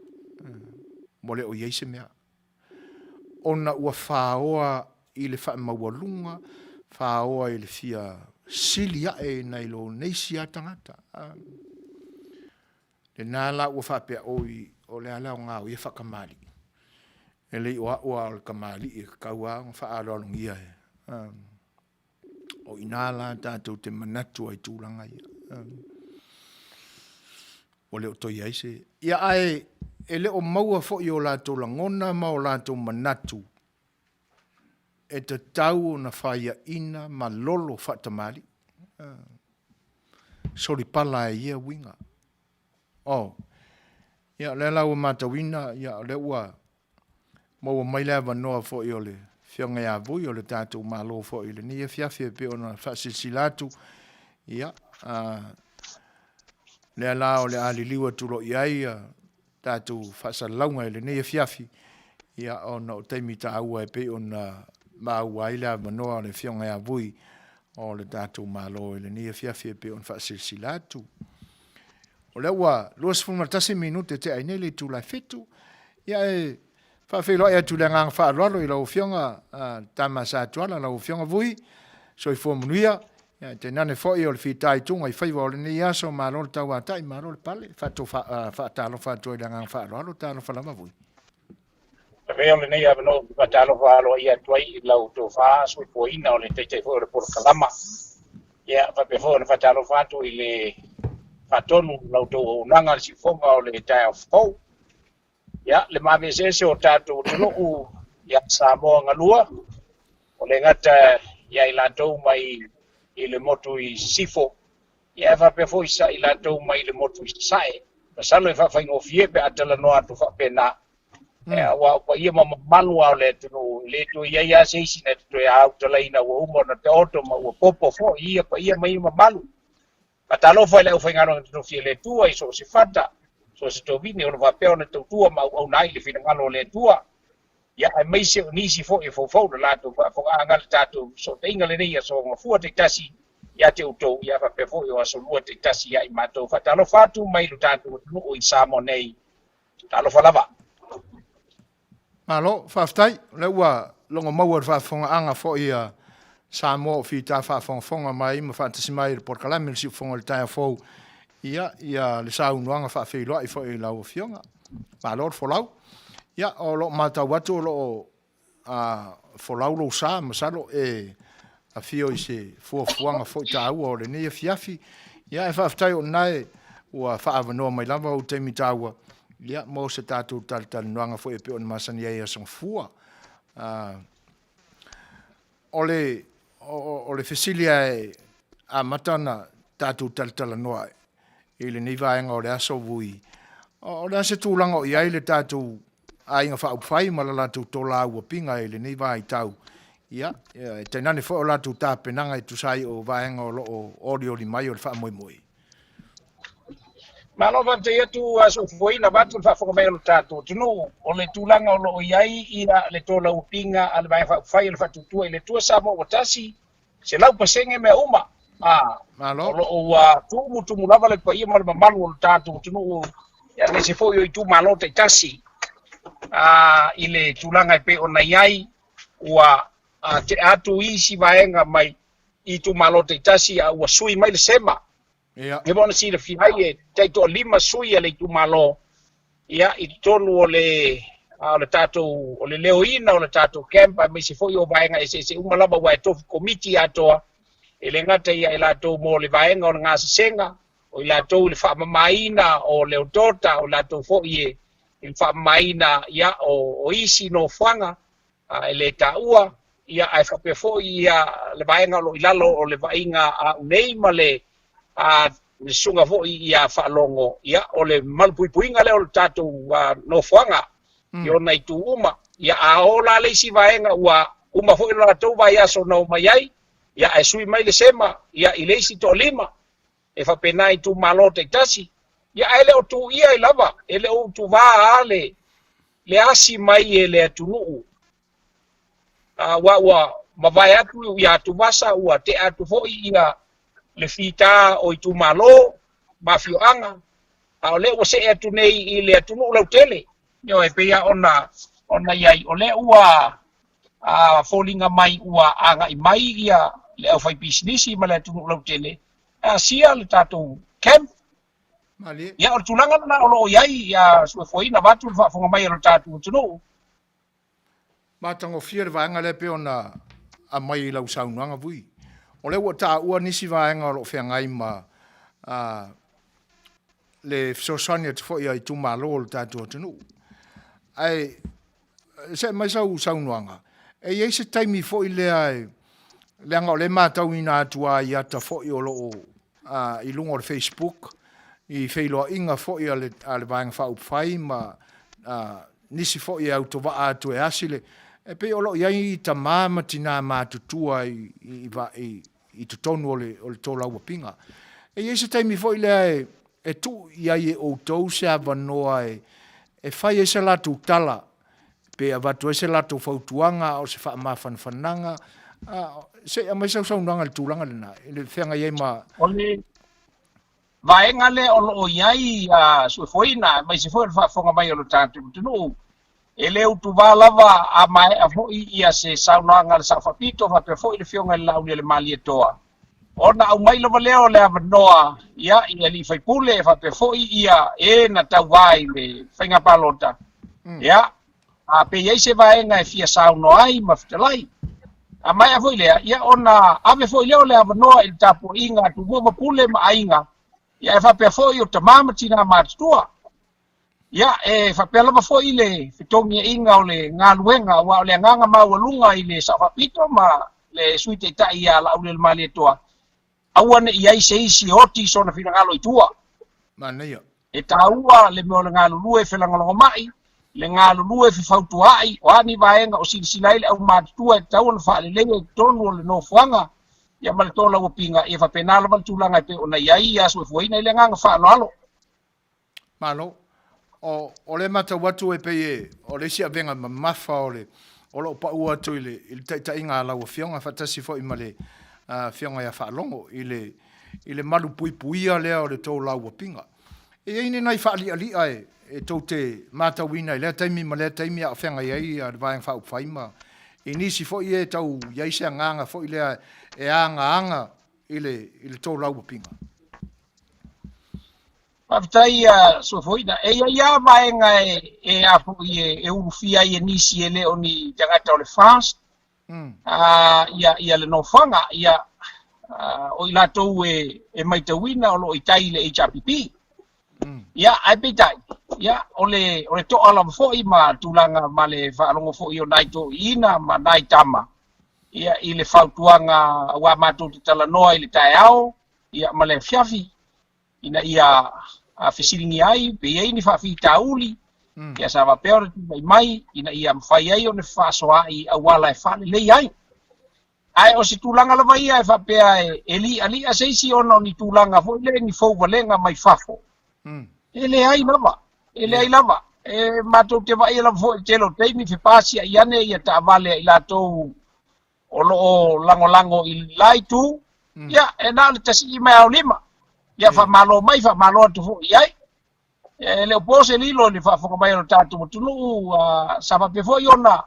ua le o i ai se mea. Ona ua faoa i le faamaualuga, faoa i le fia sili ae nai lo nisi lava tagata. Lena la ua faapea, oi, o le a le aoga o ia faatamalii? E le o au lava o le tamalii e tatau lava ona faaaloalogia e. O i ina la tatou te manatu ai i tulaga ia. Ua le o toe i ai se... Ia ae e le o maua foi o latou lagona ma o latou manatu e tatau ona faiaina ma lolo faatamalii. Solipala ai ia uiga. Oh. Ia, o lea la ua matauina, ia, o lea ua maua mai le avanoa foi o le Afioga ia Vui o le tatou Malo foi i lenei afiafi e pei ona faasilasila atu, ia, a, lea la o le a liliu atu loa i ai a tatou faasalalauga i lenei afiafi, ia, ona o taimi taua e pei ona maua ai le avanoa o le Afioga ia Vui o le tatou Malo i lenei afiafi e pei ona faasilasila atu. O lea ua 21 minute tea ai nei le itula e 7. Ia e faafeiloai atu i le agaga faaaloalo i lau Afioga Tama Satuala, lau Afioga Vui, soifua manuia. Ia tainane foi o le fitaituga i faiva o lenei aso, malo le tauatai, malo le pale. Faatalofa atu ai i le agaga faaaloalo, talofa lava Vui. Avea o lenei avanoa ou te faatalofa aloaia atu ai i lau tofa soifuaina o le taitai foi o le polokalama. Ia, faapea foi ona faatalofa atu i le faatonu o la outou auaunaga le siufofoga o le taeao fou. Ia, le maveseese o tatou atunuu ia Samoa galua, o le gata ia i latou mai i le motu i Sisifo, Ia e faapea foi sa i latou mai le motu i Sasae. Masalo e faafaigofie pe a talanoa atu faapena, aua o paia ma mamalu lava o le atunuu, e le toe i ai lava se isi na te toe autalaina ua uma ona taoto ma ua popo foi i ia paia ma ia mamalu. Faatalofa i le aufaigaluega totofi a le Atua i so o se fata, so o se tovine o lo o faapea ona tautua ma auauna ai i le finagalo o le Atua. Ia, aemaise o nisi foi e foufou le latou faafofogaaga le tatou fesootaiga lenei i aso Gafua taitasi ia te outou, ia faapea foi o aso Lua taitasi ia i matou. Faatalofa atu mai lo tatou atunuu i Samoa nei. Talofa lava. Malo, faafetai. O lea ua logo maua i le faafofogaaga foi a Samoa o fita faafogafoga mai ma faatasi mai i le polokalame le Siufofoga o le Taeao Fou, ia, ia le saunoaga faafeiloai foi i lau Afioga. Malo le folau. Ia, o lo o matau atu o lo o folau lou sa, masalo e afio i se fuafuaga foi taua o lenei afiafi. Ia, e faafetai o lena e ua faaavanoa mai lava ou taimi taua, ia, mo se tatou talatalanoaga foi e pei ona masani ai i Aso Gafua. O le, o le fesili lava e amata ona tatou talatalanoa i lenei vaega o le aso Vui, o le a se tulaga o i ai le tatou aiga faaupufai ma le latou tolauapiga i lenei vaitau, ia, tainane foi o latou tapenaga e tusa ai o vaega o lo o olioli mai o le faamoemoe? Malo faafetai atu a soifuaina vaeatu le faafofoga mai o lo tatou atunuu. O le tulaga o lo o i ai ia le tolauapiga a le Vaega Faaupufai o le Faatuatua i le Atua Samoa ua tasi, 100% mea uma. A, Malo. O lo o ua tumutumu lava le paia ma le mamalu o lo tatou atunuu, aemaise foi o itumalo taitasi, a, i le tulaga e pei ona i ai, ua tea atu isi vaega mai i itumalo taitasi a ua sui mai le sema. Ia. E ona silafia ai e taitoalima sui a le itumalo ia i totonu o le o le tatou o le leoina o le tatou camp aemaise foi o vaega eseese uma lava aua e tofu komiti atoa e le gata ia i latou mo le vaega o le gasesega o i latou i le faamamaina o le otaota o i latou foi e i le faamamaina ia o isi nofoaga e le taua, ia ae faapea foi ia le vaega o lo o i lalo o le vaaiga a au nei ma le a le susuga foi ia Faalogo, ia o le malupuipuiga lea o le tatou nofoaga i ona itu uma. Ia a oo la le isi vaega ua uma foi lo latou vaiaso na omai ai, ia ae sui mai le sema ia i le isi toalima e faapena i itumalo taitasi, ia ae le o tuuia ai lava, e le o utuvā lava le le asi mai e le atunuu, aua ua mavae atu ia Atuvasa, ua tea atu foi ia le fita o itumalo ma afioaga, a o lea ua see atu nei i le atunuu lautele. Ioe, e pei lava ona ona i ai, o lea ua foliga mai ua agai mai ia le aufaipisinisi ma le atunuu lautele e asia le tatou camp. Malie. Ia, o le tulaga lena o lo o i ai ia soifuaina vaeatu le faafofoga mai a lo tatou atunuu. Matagofie le vaega lea pei ona aumai i lau saunoaga Vui. O lea ua taua nisi vaega o lo o feagai ma le fesoasoani atu foi a itumalo o le tatou atunuu. Ae se'e mai sau saunoaga, e i ai se taimi foi lea e, leaga o lea e matauina atu lava i ata foi o lo o i luga o le Facebook, i feiloaiga foi a le, a le Vaega Faaupufai ma nisi foi e autovaa atu e asi le, e pei o lo o i ai tama ma tina matutua i, i, i, i totonu o le, o le tolauapiga. E i ai se taimi foi lea e, e tuu i ai e outou se avanoa e, e fai ai se latou tala, pe avatu ai se latou fautuaga a o se faamafanafanaga, a, se i aumai sau saunoaga i le tulaga lena, i le feagai ai ma... O le vaega lea o lo o i ai a Suefuaina, aemaise foi o le faafofoga mai o le tatou atunuu, E le utuvā lava a maea foi ia se saunoaga a le Sao Faapito faapea foi le Afioga i le Laaulialemalietoa, ona aumai lava lea o le avanoa ia i alii faipule faapea foi ia e na tauvā i le faiga palota. Ia, a pe i ai se vaega e fia saunoa ai ma fetalai. A maea foi lea, ia ona ave foi lea o le avanoa i le tapuaiga a Tumua ma Pule ma Aiga, ia e faapea foi o tama ma tinā matutua. Ia, e faapea lava foi le fetogiaiga o le galuega, aua o le agaga maualuga i le Sao Faapito ma le Sui Taitai ia Laaulialemalietoa, aua ne i i ai se isi e oti sona finagalo i tua. Manaia. E taua le mea o le galulue felagolagomai, le galulue fefautuaai, o a ni vaega o silasila ai le aumatutua e tatau ona faaleleia i totonu o le nofoaga ia ma le tolauapiga, ia faapena lava le tulaga e pei ona i ai ia soifuaina i le agaga faaaloalo. Malo. O, o lea e matau atu e pei e, o le isi avega mamafa o le, o lo o pau atu i le, i le taitaiga a lau Afioga faatasi foi ma le Afioga ia Faalogo i le, i le malu puipuia lea o le tou lauapiga. E i ai ni nai faali'ali'a e, e tou te matauina i lea taimi ma lea taimi a o feagai ai le Vaega Faaupufai ma i nisi foi e tau i ai se agaga foi lea e agaaga i le, i le tou lauapiga? Faafetai ia Sofoina. E i ai lava vaega e, e a foi e, e ulufia ai e nisi e le o ni tagata o le FAST, mm. a, ia, ia le nofoaga, ia, a, o i latou e, e maitauina o lo o i tai i le HRPP. Mm. Ia, ae peitai, ia, o le, o le toa lava foi ma tulaga ma le faalogo foi o nai toeaiina ma nai tama, ia, i le fautuaga aua matou te talanoa i le taeao, ia, ma le afiafi, ina ia fesiligia ai pe i ai ni faafitauli, mm. ia sa faapea ona tulai mai ina ia mafai ai ona fefaasoaai i auala e faalelei ai. Ae o se tulaga lava ia e faapea e, e li'ali'a se isi ona o ni tulaga foi lea ni fouvalega mai fafo. Mm. E leai lava, e leai lava. E matou te vaaia lava foi i le tele o taimi fepasia'i ane ia taavale a i latou o lo o lagolago i le la itu, mm. ia, e na o le tasii mai aolima. Ia, faamalo mai, faamalo atu foi i ai. E le o po se lilo i le faafofoga mai o le tatou atunuu, uh, sa faapea foi ona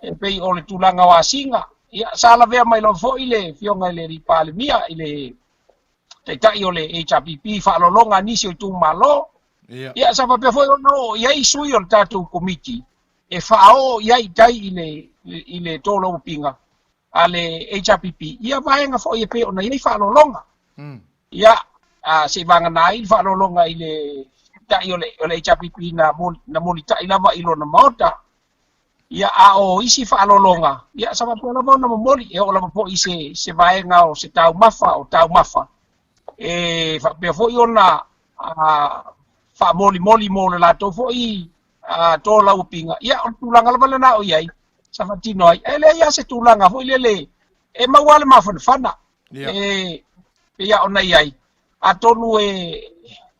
e pei o le tulaga o asiga. Ia, sa lavea mai lava foi le Afioga i le Palemia, i le Taitai o le HRPP, faalologa a nisi o itumalo. Ia, ia sa faapea foi ona oo i ai sui o le tatou komiti e faaoo i ai i tai i le, i le tolauapiga a le HRPP, ia vaega foi e pei ona i ai faalologa. Mm. Ia, a, se i vagana ai le faalologa i le tai o le, o le HRPP na, na molitai lava i lona maota, ia, a o isi faalologa, ia, sa faapea lava ona momoli, e oo lava foi i se, se vaega o se taumafa, o taumafa, e faapea foi ona a, faamolimoli mo le latou foi a tolauapiga, ia o le tulaga lava lena o i ai, sa faatino ai. E leai lava se tulaga foi lele e maua le mafanafana. Yeah. E pei lava ona i ai, atonu e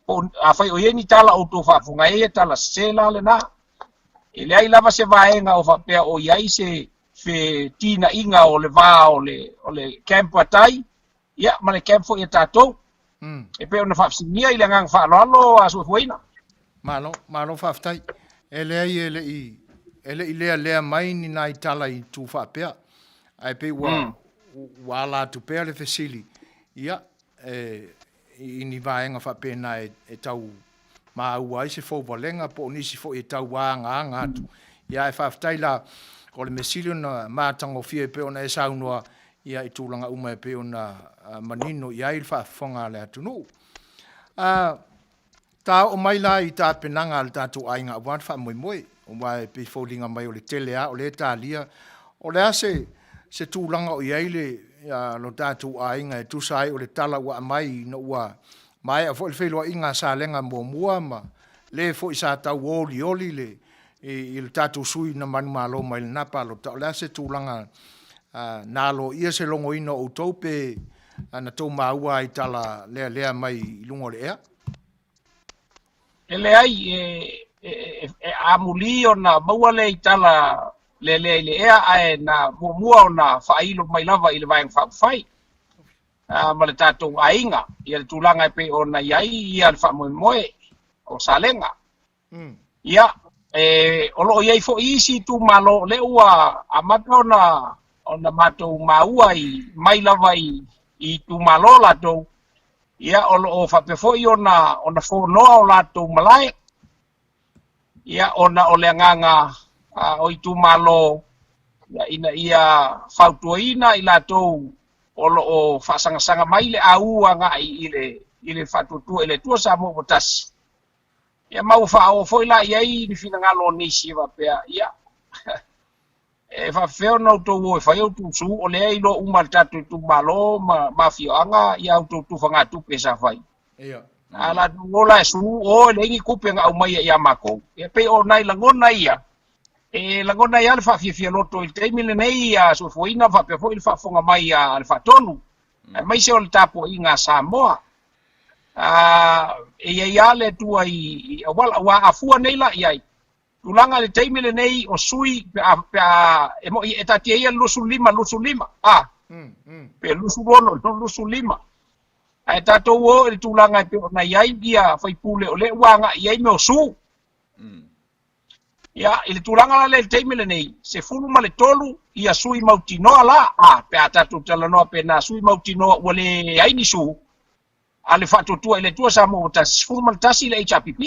po, afai o i ai ni tala o outou faafofoga ai, e tala sese la lena. E leai lava se vaega o faapea o i ai se fetinaiga o le va o le, o le camp a tai, ia, ma le camp foi a tatou. Mm. E pei ona faafesiligia i le agaga faaaloalo a Soifuaina. Malo, malo faafetai. E leai e le i, e le i lealea mai ni nai tala i tu faapea. Ae pei ua, mm. ua ala atu pea le fesili, ia, e, i ni vaega faapena e, e tau maua ai se fouvalega po o nisi foi e tau agaaga atu. Ia ae faafetai la, o le mea sili ona matagofie e pei ona e saunoa ia i tulaga uma e pei ona manino i ai le faafofoga a le atunuu. Ta oo mai la i tapenaga a le tatou aiga aua le faamoemoe, aua e pei e foliga mai o le tele lava o lea e talia. O le a se se tulaga o i ai le lo tatou aiga e tusa ai o le tala ua aumai ina ua maea foi le feiloaiga a Salega muamua ma le foi sa tau olioli le i le tatou sui na manumalo mai lena palota. O le a se tulaga na aloaia se logoina o outou pe na tou maua ai tala lealea mai i luga o le ea? E leai, e, e, e, e amuli ona maua lea i tala lealea i le ea, ae na muamua ona faailo mai lava i le Vaega Faaupufai ma le tatou aiga, ia le tulaga e pei ona i ai ia le faamoemoe o Salega. Ia, e, o lo o i ai foi isi itumalo o lea ua amata ona ona matou maua i mai lava i i itumalo latou, ia o lo o faapea foi ona ona fonoa o latou malae, ia ona o le agaga a, o itumalo ia, ina ia fautuaina i latou o lo o faasagasagamai le au agai i le i le faatuatua i le Atua Samoa ua tasi. Ia ma ua faaoo foi la i ai ni finagalo o nisi e faapea, ia, e faapefea ona outou o e fai outou su, o lea e iloa uma e le tatou itumalo ma, ma afioaga ia outou tufagatupe sa fai. Ia. A latou o la e su, o e leai ni tupe na aumaia ia matou. Ia pei o nai lagona ia, e lagona ai lava le faafiafia loto i le taimi lenei ia soifuaina faapea foi le faafofoga mai a le Faatonu, aemaise o le tapuaiga a Samoa. E i ai lava le Atua i auala, aua a fua nei la i ai, tulaga i le taimi lenei o sui pe a, pe a e moi e taatia ia le 25, 25, a, pe 26, 25. Ae tatou o i le tulaga e pei ona i ai ia faipule o lea ua agai i ai mea o su. Ia, i le tulaga la lea i le taimi lenei, 13 ia sui mautinoa la, a, pe a tatou talanoa pe na sui mautinoa ua leai ni su, a le Faatuatua i le Atua Samoa ua tasi, 11 le HRPP.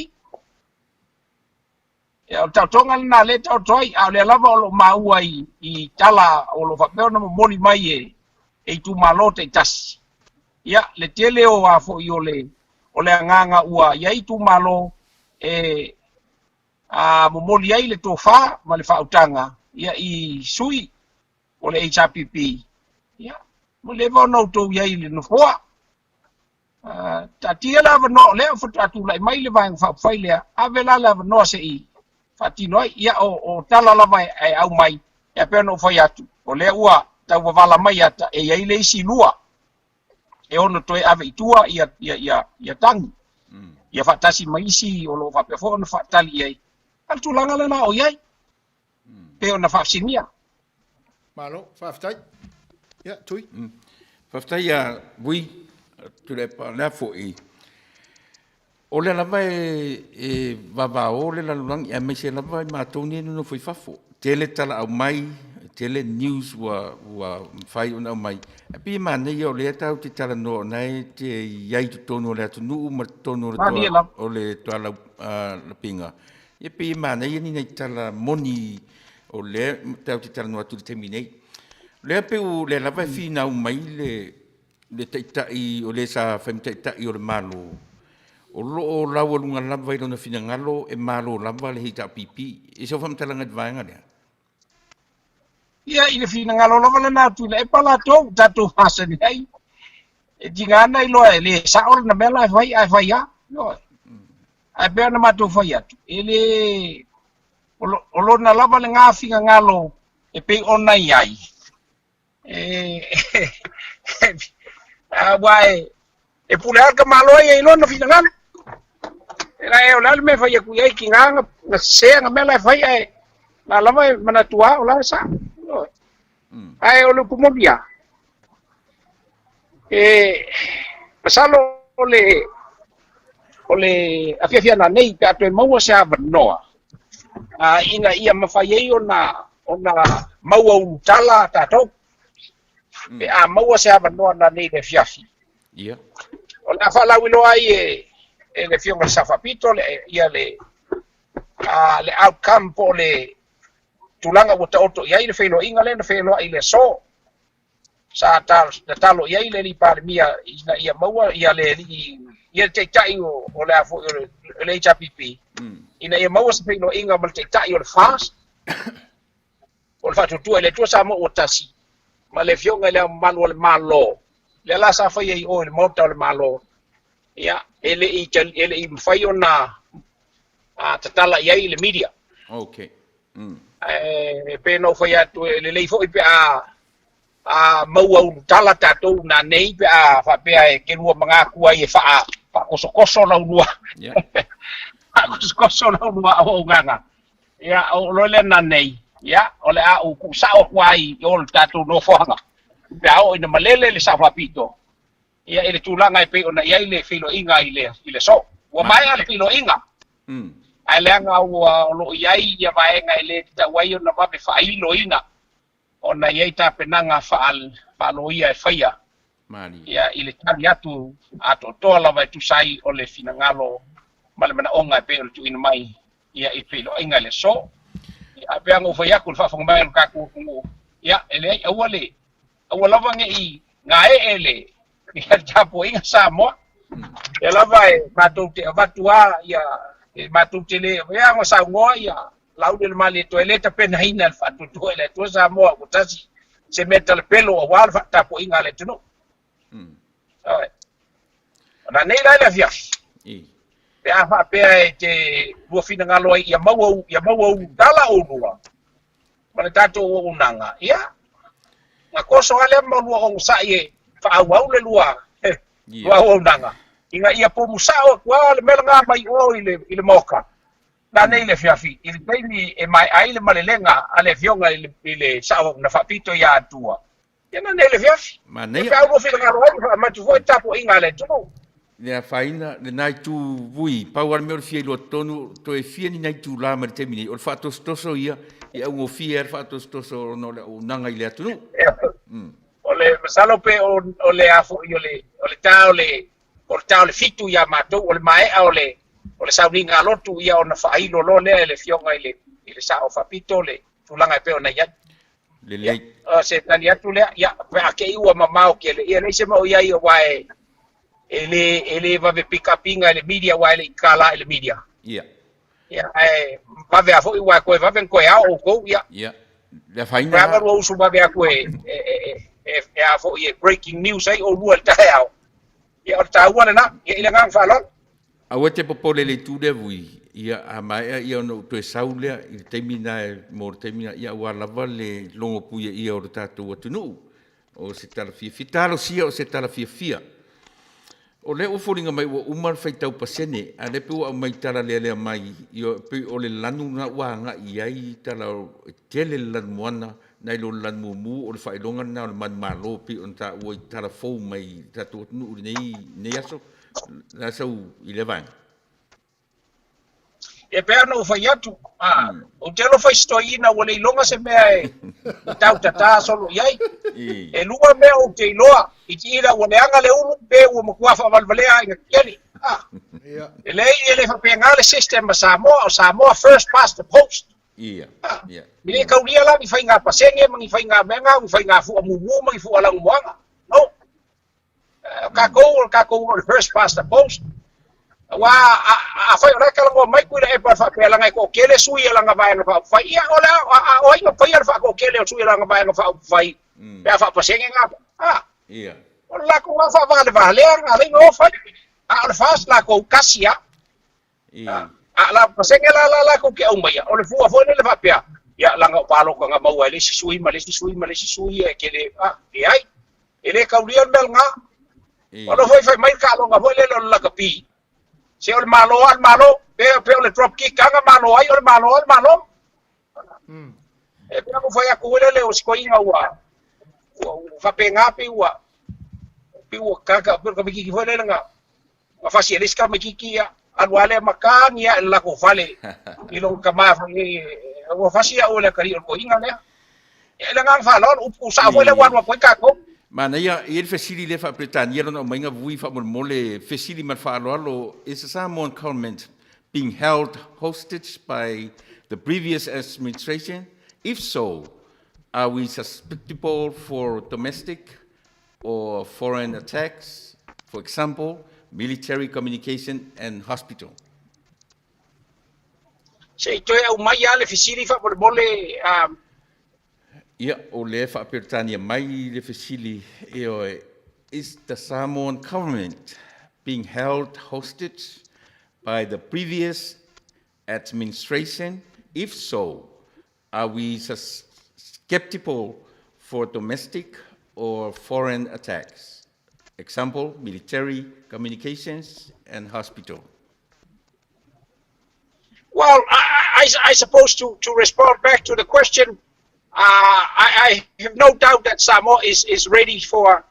Ia, o le taotoga lena lea e taoto ai, a o lea lava o lo o maua i, i tala o lo o faapea ona momoli mai e, e itumalo taitasi. Ia, le tele o a foi o le, o le agaga ua i ai itumalo e a momoli ai le tofa ma le faautaga ia i sui o le HRPP, ia, ua leva ona outou i ai i le nofoa. Taatia le avanoa o lea faatoa tulai mai le Vaega Faaupufai lea, ave la le avanoa se i faatino ai. Ia, o, o tala lava e, e aumai, e pei ona ou fai atu, o lea ua tau wavala mai ata, e i ai le isi lua e ono toe ave i tua ia, ia, ia, ia tagi. Ia faatasi ma isi o lo o faapea foi ona faatali i ai. A le tulaga lena o i ai, pei ona faafesinia. Malo, faafetai. Ia, Tui. Faafetai ia Vui, Tuilaepa, lea foi, o lea lava e, e vavao le lalolagi, aemaise lava i matou nei e nonofo i fafo. Tele tala aumai, tele news ua, ua mafai ona aumai. Ae pei e manaia o lea tatou te talanoa o lena e te i ai i totonu o le atunuu ma totonu o le toa, o le toalau, lapiga. Ia pei e manaia ni nai tala moni o lea tatou te talanoa atu i le taimi nei. O lea pei o lea lava e finau mai le, le taitai o le sa fai ma taitai o le Malo, o lo o laualuga lava i lona finagalo e malo lava le HRPP. E sau faamatalaga i le vaega lea? Ia, i le finagalo lava lena Tuilaepa latou, tatou masani ai. E tiga ana iloa e le sao lana mea la e fai, ae fai lava. Ioe. Ae pei ona matou fai atu, e le, o lona lava lena finagalo e pei ona i ai, e, aua e, e pule lava le tamaloa ia i lona finagalo. E la e o le a le mea e fai atu i ai, tiga na, na sese ana mea la e fai, ae na lava e manatu lava o la e sao. Ioe. Ae o le upu moni lava, e masalo o le o le afiafi ananei pe a toe maua se avanoa a, ina ia mafai ai ona ona maua ulutala tatou pe a maua se avanoa nanei i le afiafi. Ia. O le a faalauiloa ai e, e le Afioga i le Sao Faapito le, ia le, a, le outcome po o le tulaga ua taoto i ai le feiloaiga lea na feiloai i le aso sa tatalo i ai le alii Palemia ina ia maua ia le alii ia le Taitai o, o le a foi o le, o le HRPP, ina ia maua se feiloaiga ma le Taitai o le FAST, o le Faatuatua i le Atua Samoa ua Tasi, ma le Afioga i Le Ao Mamalu o le Malo, lea la sa faia i o i le Maota o le Malo, ia, e le i, e le i mafai ona a, tatala i ai le media. Okay. Ae pei ona ou fai atu, e lelei foi pe a a maua ulutala tatou nanei pe a faapea e te lua maga atu ai e faa faakosokoso lau lua. Yeah. Faakosokoso lau lua auaunaga. Ia, o loa lea nanei, ia, o le a ou tuusao atu ai i o le tatou nofoaga. Pe a oo ina malele le Sao Faapito, ia, i le tulaga e pei ona i ai le feiloaiga i le, i le aso. Ua maea le feiloaiga, ae leaga ua o lo o i ai ia vaega e le tatau ai ona vave faailoina, ona e i ai tapenaga faaloia e faia ia i le tali atu atoatoa lava e tusa ai o le finagalo ma le manaoga e pei ona tuuina mai ia i feiloaiga i le aso. Ia, ae pei ona ou fai atu i le faafofoga mai a lo tatou atunuu, ia, e leai, aua le, aua lava ne i gaee le ia le tapuaiga Samoa. Ia lava e matou te avatu lava ia, e matou te le avea ona saunoa ia Laauli o le Malietoa e le tapenaina le faatuatua i le Atua Samoa ua tasi se mea talapelo aua le tapuaiga a le atunuu. Oi. Ona nei la i le afiafi. Pe a faapea e te lua finagalo ai ia maua ia maua ulutala oulua ma le tatou auaunaga, ia, na toso lava lea ma lua onosai e faaauau le lua lua auaunaga, ina ia pomu sao atu lava le mea lena mai o i le, i le maota, nanei i le afiafi, i le taimi e maea ai le malelega a le afioga i le, i le sao na faapito ia Atua. Ia nanei i le afiafi. Manaia. Pe a lua finagalo ai, faamatu foi le tapuaiga a le atunuu. Le afaina lena itu vui, pau lava le mea o le fia iloa tonu, toe fia ni nai itula mai le taimi nei, o le faatosotoso ia, e augofie ai le faatosotoso ona o le auaunaga i le atunuu. O le masalo pe o, o le a foi o le, o le ta o le, o le ta o le fitu ia matou, o le maea o le, o le sauniga lotu ia ona faailo loa lea e le afioga i le, i le Sao Faapito le tulaga e pei ona i ai. Lelei. Ia, se tali atu lea, ia, pe a te i ua mamao tele, ia leai se mea o i ai aua e, e le, e le vave pick up ina e le media aua e le i tatala i le media. Ia. Ia, ae vave lava foi aua e toe vave ona toe ao outou, ia. Ia, le afaina Pe a la. lua usu vave atu e, e, e, e, e a foi e breaking news ai oulua i le taeao, ia o le taua lena, ia i le agaga faaaloalo. Aua e te popole i le itu lea vui, ia a maea ia ona ou toe sau lea i le taimi lena e mo le taimi lena, ia aua lava le logo puiaia o le tatou atunuu. O se tala fiafia, talosia o se tala fiafia. O lea ua foliga mai ua uma le faitau pasene, a o lea pei ua aumai tala lealea mai, ia pei o le lanu lena ua agai i ai tala e tele le lanumoana nai lo le lanu mumu o le faailoga lena o le manumalo pei ona taua i tala fou mai i le tatou atunuu i lenei, lenei aso. O le a sau i lea vaega? E pei ona ou fai atu, a, ou te alofa i si toeaina ua le iloga se mea e tau tatā solo i ai. E lua mea ou te iloa, i tiila ua leaga le ulu pe ua matua faavalevalea aiga tetele. A, e leai e le faapena le system a Samoa, o Samoa first past the post. Ia, ia. E le taulia la ni faiga pasene ma ni faiga mea na, ni faiga fua mumu ma ni fua lanumoana. No. O tatou, o tatou o le first past the post. Aua afai o la e talanoa mai Tuilaepa faapea leaga e toatele sui o lana Vaega Faaupufai, ia o le a, o ai na faia le faatoatele o sui o lana Vaega Faaupufai pe a faapasene na? A, o le latou lava faavalevalea na alai na o fai. A o le FAST latou tasi lava. A la pasene la la latou te aumaia, o le fua foi lele faapea, ia leaga o palota na maua e le isi sui ma le isi sui ma le isi sui e tele, a, leai. E le taulia le mea lena. Ona foi fai mai le taaloga foi lele o le lakapi, se o le Malo lava le Malo, pe, pe o le drop kick lava na malo ai, o le Malo lava le Malo. E pei ona fai atu foi lele o si toeaina ua, ua, ua faapena pei ua, pei ua kaka, pei o le tamaitiiti foi lele na, na fasi e le isi tamaitiiti, ia, alu lava lea ma tagi ae i le latou fale i lona tama foi nei, ua fasi au e le atalii o le toeaina lea. Ia, i le agaga faaaloalo, upu sao foi lea ua alu atu ai tatou. Manaia, e i ai le fesili lea faa-Peretania lona aumaiga vui faamolemole, fesili ma le faaaloalo, is the Samoan government being held hostage by the previous administration? If so, are we susceptible for domestic or foreign attacks? For example, military communication and hospital. Se i toe aumai lava le fesili faamolemole. Ia, o lea e faa-Peretania mai le fesili, ioe, Is the Samoan government being held hostage by the previous administration? If so, are we susceptible for domestic or foreign attacks? Example, military communications and hospital. Well, I suppose to respond back to the question, I have no doubt that Samoa is ready for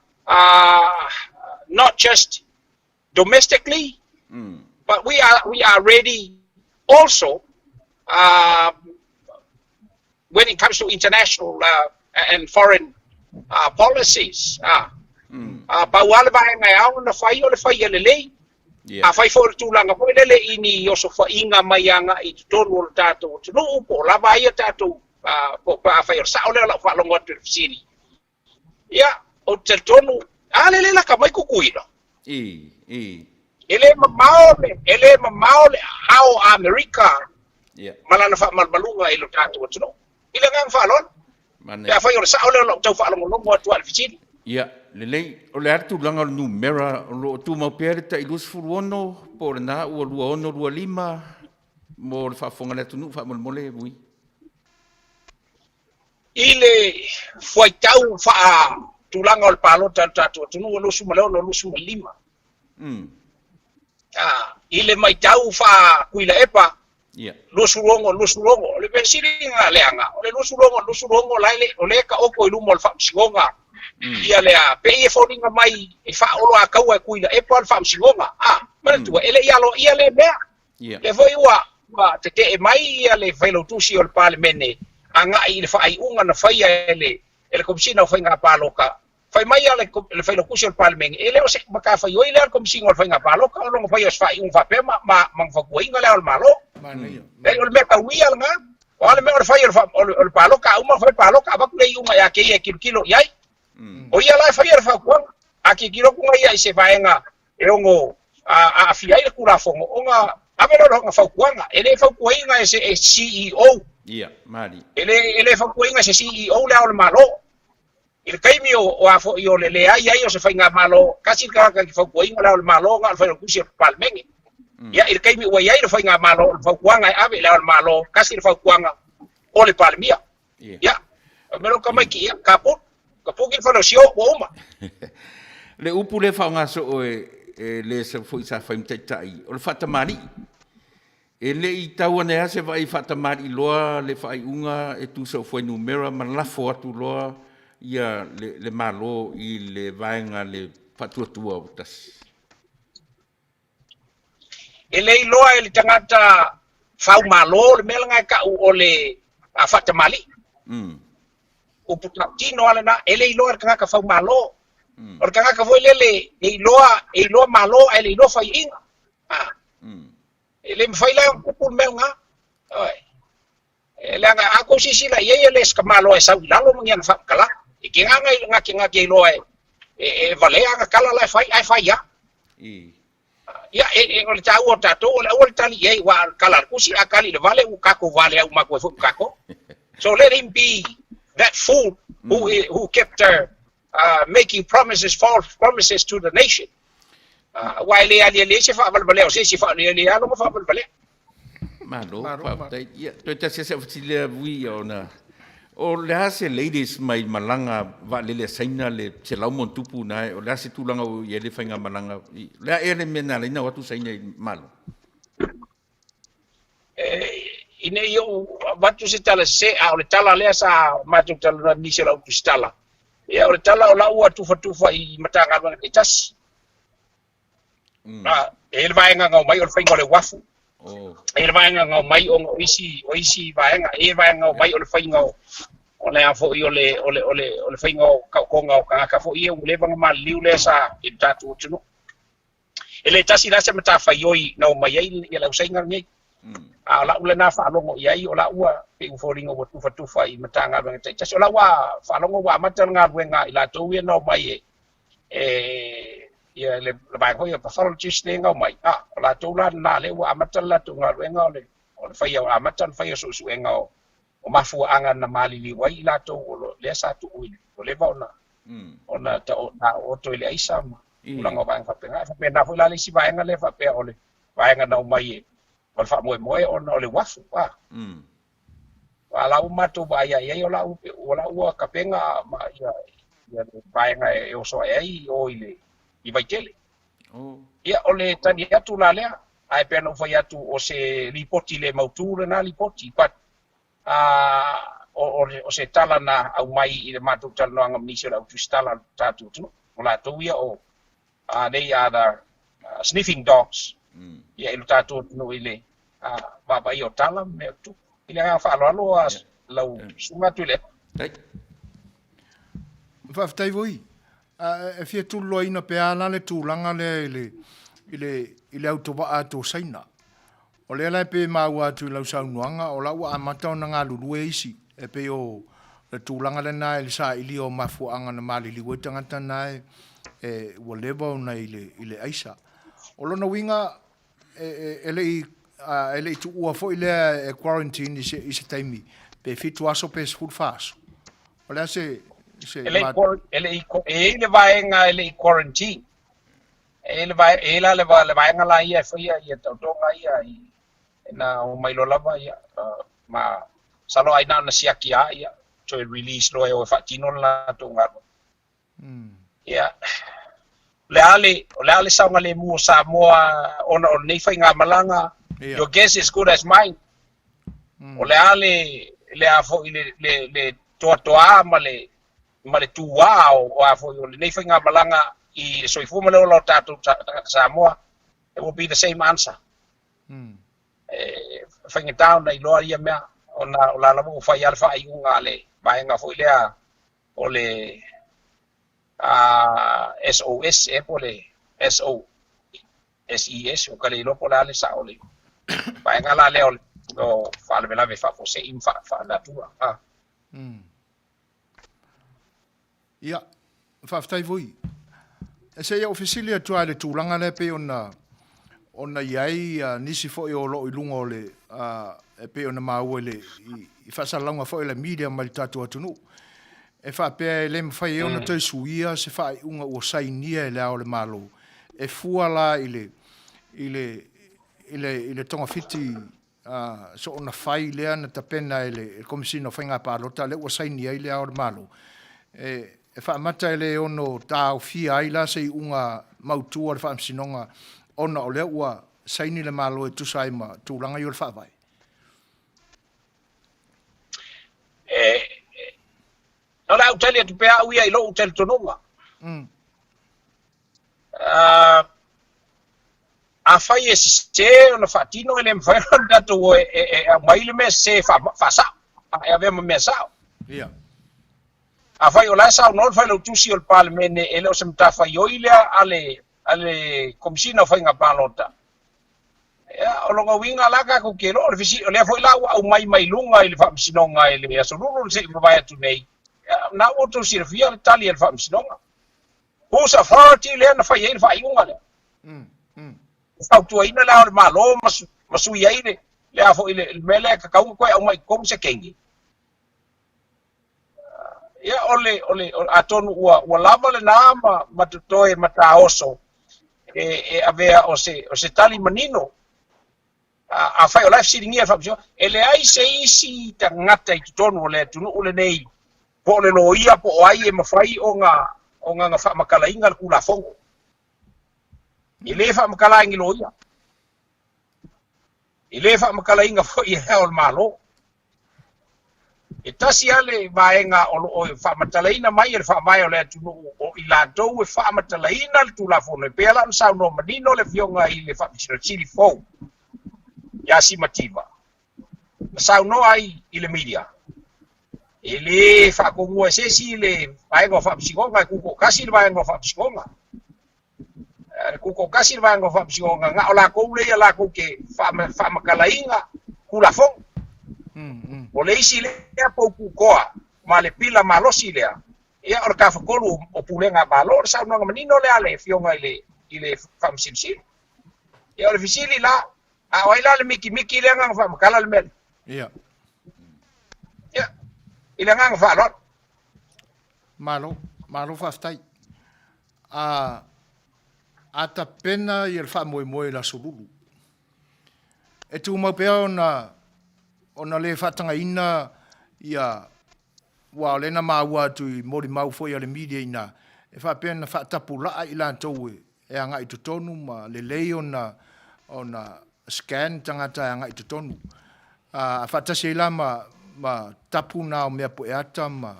not just domestically, but we are ready also when it comes to international and foreign policies. Pau lava le vaega e ao ona fai o le fai ia lelei. Afai foi o le tulaga foi lele i ni osofaiga mai agai i totonu o le tatou atunuu po o lava ai a tatou, po o afai o le sao lea o lau faalogo atu i le fesili, ia, ou te talitonu, a lele laka mai Kukuila. E le mamao le, e le mamao le aao o Amerika ma lana faamalumaluga i lo tatou atunuu. I le agaga faaaloalo. Pe afai o le sao lea o lau tau faalogologo atu lava i le fesili. Ia, lelei. O le a le tulaga o le numera o lo o tumau pea le tai 26 po o lena ua 26, 25 mo le faafofoga a le atunuu faamolemole, Vui? I le fuaitau faatulaga o le palota a le tatou atunuu, 26, 25. I le matau faa-Tuilaepa, 26, 26. O le mea sili ona leaga, o le 26, 26 la e o lea e taoto i luma o le Faamasinoga ia lea, pei e foliga mai e faaoloataua e Tuilaepa le Faamasinoga. A, manatua, e le i aloaia lea mea. Lea foi ua tetee mai ia le Failautusi o le Palemene agai i le faaiuga na faia e le Komesina o Faiga Palota. Fai mai a le Failautusi o le Palemene, e le o se matafaioi lea a le Komesina o le Faiga Palota o lona faia o se faaiuga faapea ma ma fautuaina Le Ao o le Malo. Leai, o le mea tauia lena, o a le mea o le fai o le palota, a uma ona fai le palota, avatu le iuga ia te ia e tilotilo i ai. O ia la e faia le fautuaga. A tilotilo atu ia i se vaega e ono aafia ai le Tulafono, ona ave lea o lona fautuaga. E le fautuaina e se CEO. Ia, mali. E le fautuaina e se CEO Le Ao o le Malo. I le taimi o a foi o le leai ai o se faigamalo, tasi le tagata e te fautuaina Le Ao o le Malo na o le Failautusi o le Palemene. Ia, i le taimi ua i ai le faigamalo, o le fautuaga e ave i Le Ao o le Malo, tasi le fautuaga o le Palemia. Ia, o mea ka mai ki ia, ka pu, ka pu ki whanau sio, ua uma. Le upu lea faaaoga soo e le foi sa fai ma taitai, o le faatamalii. E le i tau ane lava se vaai faatamalii loa le faaiuga e tusa o fuainumera ma lafo atu loa ia le Malo i le vaega le faatuatua ua tasi. E le iloa e le tagata faumalo le mea lena e tau o le faatamalii. Upu tautino lava lena, e le iloa e le tagata faumalo. O le tagata foi lele e iloa, e iloa malo ae le iloa faiaina. E le mafai la ona tupu le mea lena. Oi. E leaga a tou silasila i ai e le o se tamaloa e sau i lalo ma ni ana faamatalaga. E te gaga i le gategate loa e valea ana tala la e fai, ae fai lava. Ia, o le taua o tatou, o le aua le tali i ai, aua o le tala a le tusi, a tali i le vale, ua tatou vale uma atu ai foi ma tatou. So let him be that fool who kept making promises, false promises to the nation. Aua e le aliali ai se faavalevalea o se isi e faaliali ai lona faavalevalea. Malo, faafetai. Ia, toe tasi lava si au fesili lea Vui ona o le a se latest mai malaga vaalele a Saina le 100+ na e, o le a se tulaga ua i ai le faigamalaga, o le a ea le mea na ala ai ona o atu Saina i Malo? Ina ia ou avatu se tala sese, a o le tala lea sa matou talanoa ai ma nisi o lau tusitala, ia o le tala o la ua tufatufa i Matagaluega taitasi. E i ai le vaega na omai o le faiga o le uafu, e i ai le vaega na omai ona o isi, o isi vaega, e i ai le vaega na omai o le faiga o, o le a foi o le, o le, o le, o le faiga o taotoga o tagata foi ia ua leva ona maliliu lea sa i le tatou atunuu. E le tasi la se matafaioi na omai ai le ausaina lenei. A o lau lena faalogo i ai, o la ua pei ua foliga ua tufatufa i Matagaluega taitasi. O la ua faalogo ua amata le galuega a i latou ia na omai e Ia le vaega foi o pathologist lea e gau mai, a, o latou la lena lea ua amata le latou galuega o le o le faia amata ona faia suesuega o o mafuaaga na maliliu ai i latou o lo lea sa tuu i ua leva ona ona taooto i le aisa ma tulaga o vaega faapena. E faapena foi la le isi vaega lea faapea o le vaega na omai e o le faamoemoe ona o le uafu, a. A la ua matou vaai i ai o la o la ua tapena ma ia ia le vaega e oso ae ai i o i le i Vaitele. Ia o le tali atu la lea, ae pei ona ou fai atu o se lipoti le mautu lena lipoti, but o, o se tala na aumai i le matou talanoaga ma nisi o le au tusitala o le tatou atunuu. O latou ia o they are the sniffing dogs ia i lo tatou atunuu i le vaavaaia o tala ma mea tutupu. I le agaga faaaloalo lau susuga Tuilaepa. Faafetai foi. E fia tuloloaina pea la le tulaga lea i le, i le, i le autovaa atu o Saina. O lea la e pei e maua atu i lau saunoaga, o la ua amata ona galulue isi, e pei o le tulaga lena i le sailia o mafuaaga na maliliu ai tagata na e, e ua leva ona i le, i le aisa. O lona uiga, e, e, e le i, a, e le i tuua foi lea e quarantine i se, i se taimi, pe 7 aso pe 14 aso. O le a se, se E le i, e le i, e i ai le vaega e le i quarantine. E i le vae, e i la le, le vaega la ia e faia ia taotoga ia i, na omai loa lava ia, ma masalo ai na ona siaki lava ia, toe release loa e o e faatino le latou galuega. Ia, o le a le, o le a le saogalemu o Samoa ona o lenei faigamalaga, your guess is good as mine. O le a le, le a foi le, le, le toatoa ma le, ma le tuā o a foi o lenei faigamalaga i le soifua ma le ola o tatou tagata Samoa, it will be the same answer. E faigata ona iloa ia mea, ona o la lava ua fai lava le faaiuga a le vaega foi lea o le SOS ea po o le SOSES, ua ka le iloa po o le a le sao o le vaega la lea o le faalavelave faafuasei ma faalenatura. Ia, faafetai foi. Se i ou fesili atu lava i le tulaga lea pei ona ona i ai nisi foi o lo o i luga o le e pei ona maua i le i faasalalauga foi a le media mai le tatou atunuu e faapea e le mafai ai ona toe suia se faaiuga ua sainia e Le Ao o le Malo e fua la i le i le i le i le togafiti soona fai lea na tapena e le Komesina o Faiga Palota lea ua saini ai Le Ao o le Malo, e faamata e le ono taofia ai la se iuga mautu a le Faamasinoga ona o lea ua saini le Malo e tusa ai ma tulaga ia o le Faavae. O le a ou tali atu pea au ia i lou talitonuga. Afai e sese ona faatino, e le mafai ona tatou o e aumai le mea sese e faasao, e avea ma mea sao. Ia. Afai o la e saunoa le Failautusi o le Palemene e le o se matafaioi lea a le a le Komesina o Faiga Palota, ia, o lona uiga la tatou te iloa, o le fesili, o lea foi la ua aumai mai luga i le Faamasinoga i le Aso Lulu na se i mavae atu nei, ia, na ua outou silafia le tali a le Faamasinoga. Whose authority lea na fai ai le faaiuga lea? E fautuaina le Ao o le Malo ma, ma sui ai le, le a foi le, le mea lea e tatau ona toe aumai i totonu se kenge. Ia, o le, o le, atonu ua, ua lava lena ma, ma totoe mataoso e, e avea o se, o se tali manino. Afai o la e fesiligia e le Faamasinoga, e leai se isi tagata i totonu o le atunuu lenei, po o le loia po o ai e mafai ona ona faamatalaina le Tulafono. E le faamatala e ni loia. E le faamatalaina foi e Le Ao o le Malo. E tasi lava le vaega o lo o faamatalaina mai e le Faavae o le atunuu o i latou e faamatalaina le Tulafono, e pei lava ona saunoa manino le Afioga i le Faamasino Sili fou ia Simativa, na saunoa ai i le media, e le faatonua e se isi le vaega o Faamasinoga, e tutoatasi le vaega o Faamasinoga. E tutoatasi le vaega o Faamasinoga, na o latou lea latou te faamatalaina Tulafono. O le isi lea poutu toa ma le pila malosi lea, Ia, o le tafatolu o pulega a Malo, o le saunoaga manino lea a le Afioga i le, i le Faamasino Sili. Ia, o le fesili la, a o ai la le mikimiki lea na faamatala le mea lea? Ia. Ia, i le agaga faaaloalo. Malo, malo faafetai. A, a tapena ia le faamoemoe i le Aso Lulu, e tumau pea ona, ona le faatagaina ia Aua o lea na maua atu i molimau foi a le media ina e faapea na faatapulaa i latou e agai i totonu ma lelei ona ona scan tagata e agai i totonu. A faatasi ai la ma ma tapu na o mea pueata ma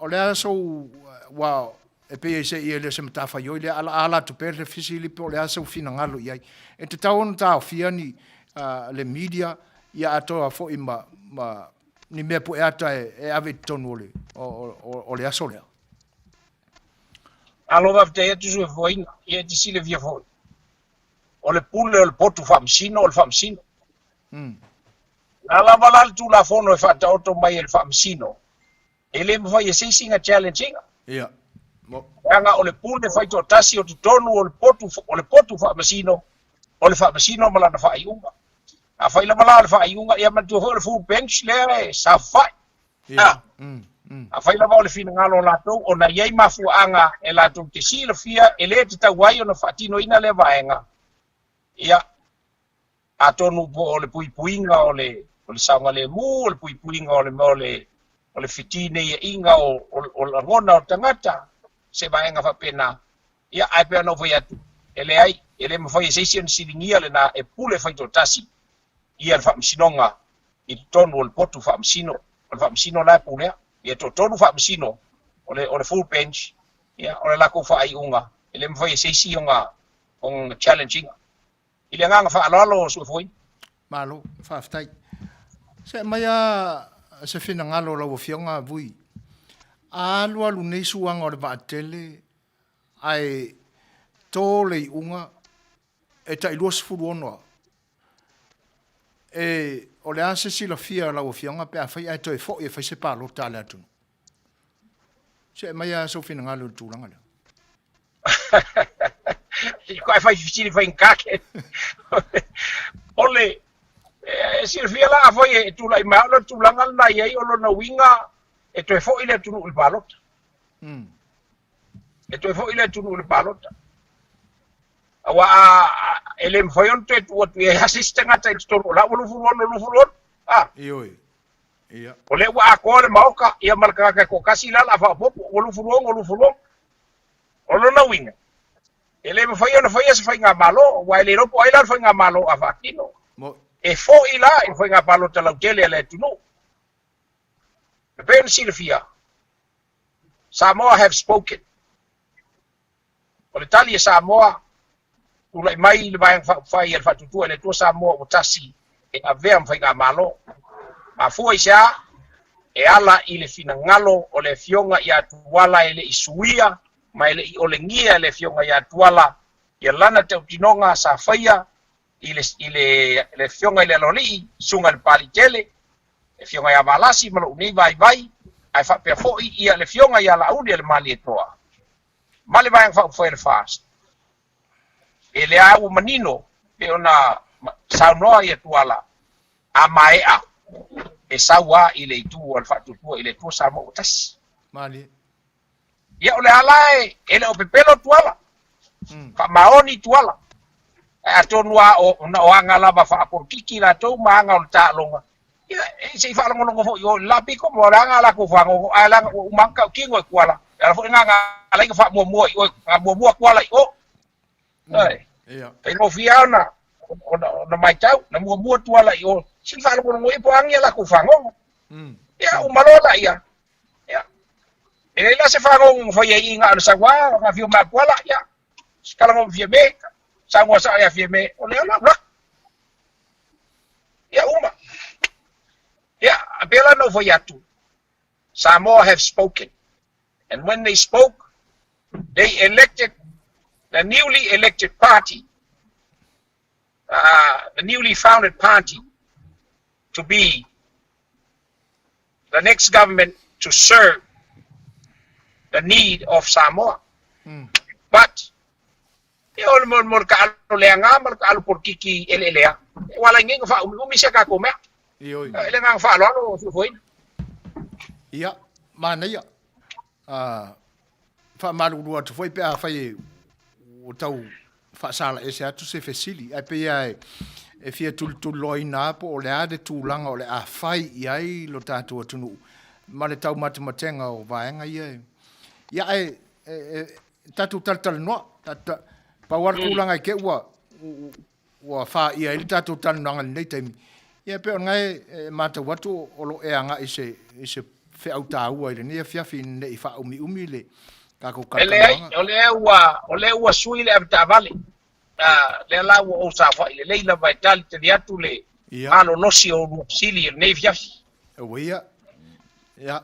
o le a sou aua e pei e se i e le o se matafaioi lea a ala atu pea le fesili po o le a sou finagalo i ai. E tatau ona taofia ni le media ia atoa foi ma ma ni mea pueata e ave i totonu o le, o, o le aso lea. Malo faafetai atu sui fofoina, ia e te silafia foi, o le pule o le potu faamasino o le faamasino. Na lava la le Tulafono e faataoto mai e le faamasino, e le mafai e se isi ona challenge ina. Ia. Leaga o le pule faitoatasi o totonu o le potu, o le potu faamasino, o le faamasino ma lana faaiuga. Afai lava la o le faaiuga, ia manatua foi o le full bench lea e saofafai. Yeah. Afai lava o le finagalo o latou, ona e i ai mafuaaga e latou te silafia e le tatau ai ona faatinoina lea vaega, ia, atonu po o le puipuiga o le, o le saogalemu, o le puipuiga o le mea o le, o le fetineiaiga o, o, o lagona o tagata, se vaega faapena. Ia, ae pei ona ou fai atu, e leai, e le mafai e se isi ona siligia lena e pule faitoatasi ia le Faamasinoga i totonu o le potu faamasino, o le Faamasino la e pulea. Ia toatolu Faamasino o le, o le full bench, ia, o le latou faaiuga, e le mafai e se isi ona, ona challenge ina. I le agaga faaaloalo, Suefuaina. Malo, faafetai. Se aumai a se finagalo o lau Afioga Vui. A alualu nei suaga o le vaatele ae to le iuga e tai 26 au. E, o le a se silafia a lau Afioga pe afai ae toe foi e fai se palota a le atunuu? Se aumai lava sou finagalo i le tulaga lea. Ko e fai fesili faigata ke. O le, e silafia la afai e tulai mai o le tulaga lena e i ai o lona uiga e toe foi le atunuu i le palota. E toe foi le atunuu i le palota. Aua a, e le mafai ona toe tuu atu i ai lava se isi tagata i totonu o la ua 26, 26. A. Ioe. Ia. O lea ua atoa le maota, ia ma le tagata e toatasi la o le a faaopoopo, ua 26, 26. O lona uiga, e le mafai ona faia se faigamalo, aua e le iloa po o ai la le faigamalo a faatino. E foi la i le faiga palota lautele a le atunuu. E pei ona silafia, Samoa have spoken. O le tali a Samoa, tulai mai le Vaega Faaupufai a le Faatuatua i le Atua Samoa ua tasi e avea ma faigamalo. Mafua i se a? E ala i le finagalo o le Afioga ia Tuala e le i suia ma e le i olegia e le Afioga ia Tuala ia lana tautinoga sa faia i le, i le, le Afioga i le Aloalii, Susuga i le Papaliitele, le Afioga ia Valasi ma lou nei vaivai, ae faapea foi ia le Afioga ia Laauli a le Malietoa ma le Vaega Faaupufai a le FAST. E lea ua manino pei ona saunoa ia Tuala, a maea e sau a i le itu a le Faatuatua i le Atua Samoa ua tasi. Malie. Ia o le ala e, e le o pepelo Tuala. Faamaoni Tuala. Ae atonu lava o, na o aga lava faapolokiki latou ma aga o le taaloga, ia, e, se i faalogologo foi i o i le la pito ma o le aga a latou fagogo, ae leaga ua uma atu tautino e Tuala, e ala foi lena na ala ai ona faamuamua i o, na muamua Tuala i o. Ioe. Ia. Faigofie lava ona, ona, ona matau, na muamua Tuala i o, se i faalogologo i ai po o a ni a latou fagogo. Ia, uma loa laia, Ia. E leai la se fagogo na faia i i na o le sau lava na afio mai a Tuala, ia, se talanoa ma Fiame, saunoa sao ia Fiame, o lea la ua. Ia uma. Ia, a pei la ona ou fai atu, Samoa have spoken. And when they spoke, they elected the newly elected party, the newly founded party to be the next government to serve the need of Samoa. But, ia o le mo mo le taalo leaga ma le taalo polokiki eleelea, ua ala ai nei ona faaumiumi si a tatou mea. Ioe. I le agaga faaaloalo Suefueina. Ia, manaia. Faamalulu atu foi pe afai e ua tau faasala ese atu se fesili, ae pei lava e fia tulituliloaina lava po o le a le tulaga o le a fai i ai lo tatou atunuu ma le taumatematega o vaega ia. Ia ae tatou talatalanoa, pau lava le tulaga i te i ua ua faia ai le tatou talanoaga i lenei taimi, ia pei o lena e matau atu o lo o e agai i se, i se feau taua i lenei afiafi ne i faaumiumi le tatou E leai, talatalanoaga. o lea ua, o lea ua sui le avetaavale. A, lea la ua ou saofai lelei lava e talitali atu le Ia. malolosi o lua fesili i lenei afiafi. Ua ia. Ia.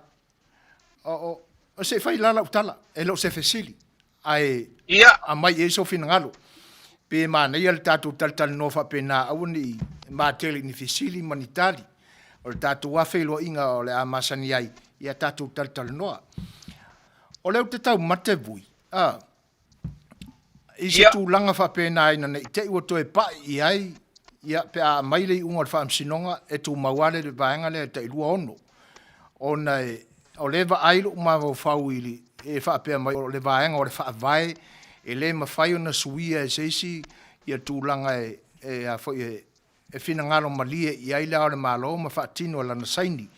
O, o, o se i fai la lau tala, e le o se fesili, ae Ia. aumai i ai sou finagalo. Pe manaia le tatou talatalanoa faapena, aua ne i matele i ni fesili ma ni tali. O le tatou lava feiloaiga o le a masani ai, ia tatou talatalanoa. O lea ou te taumate Vui, a, i se Ia. tulaga faapena ina ne i te i ua toe pai i ai, ia, pe a aumai le iuga o le Faamasinoga, e tumau lava le vaega lea e tai 26. Ona e, o lea e vaai lou mafaufau i le, e faapea mai o le vaega o le Faavae e le mafai ona suia e se isi ia tulaga e, e a foi e, e finagalo malie i ai Le Ao o le Malo ma faatino e lana saini.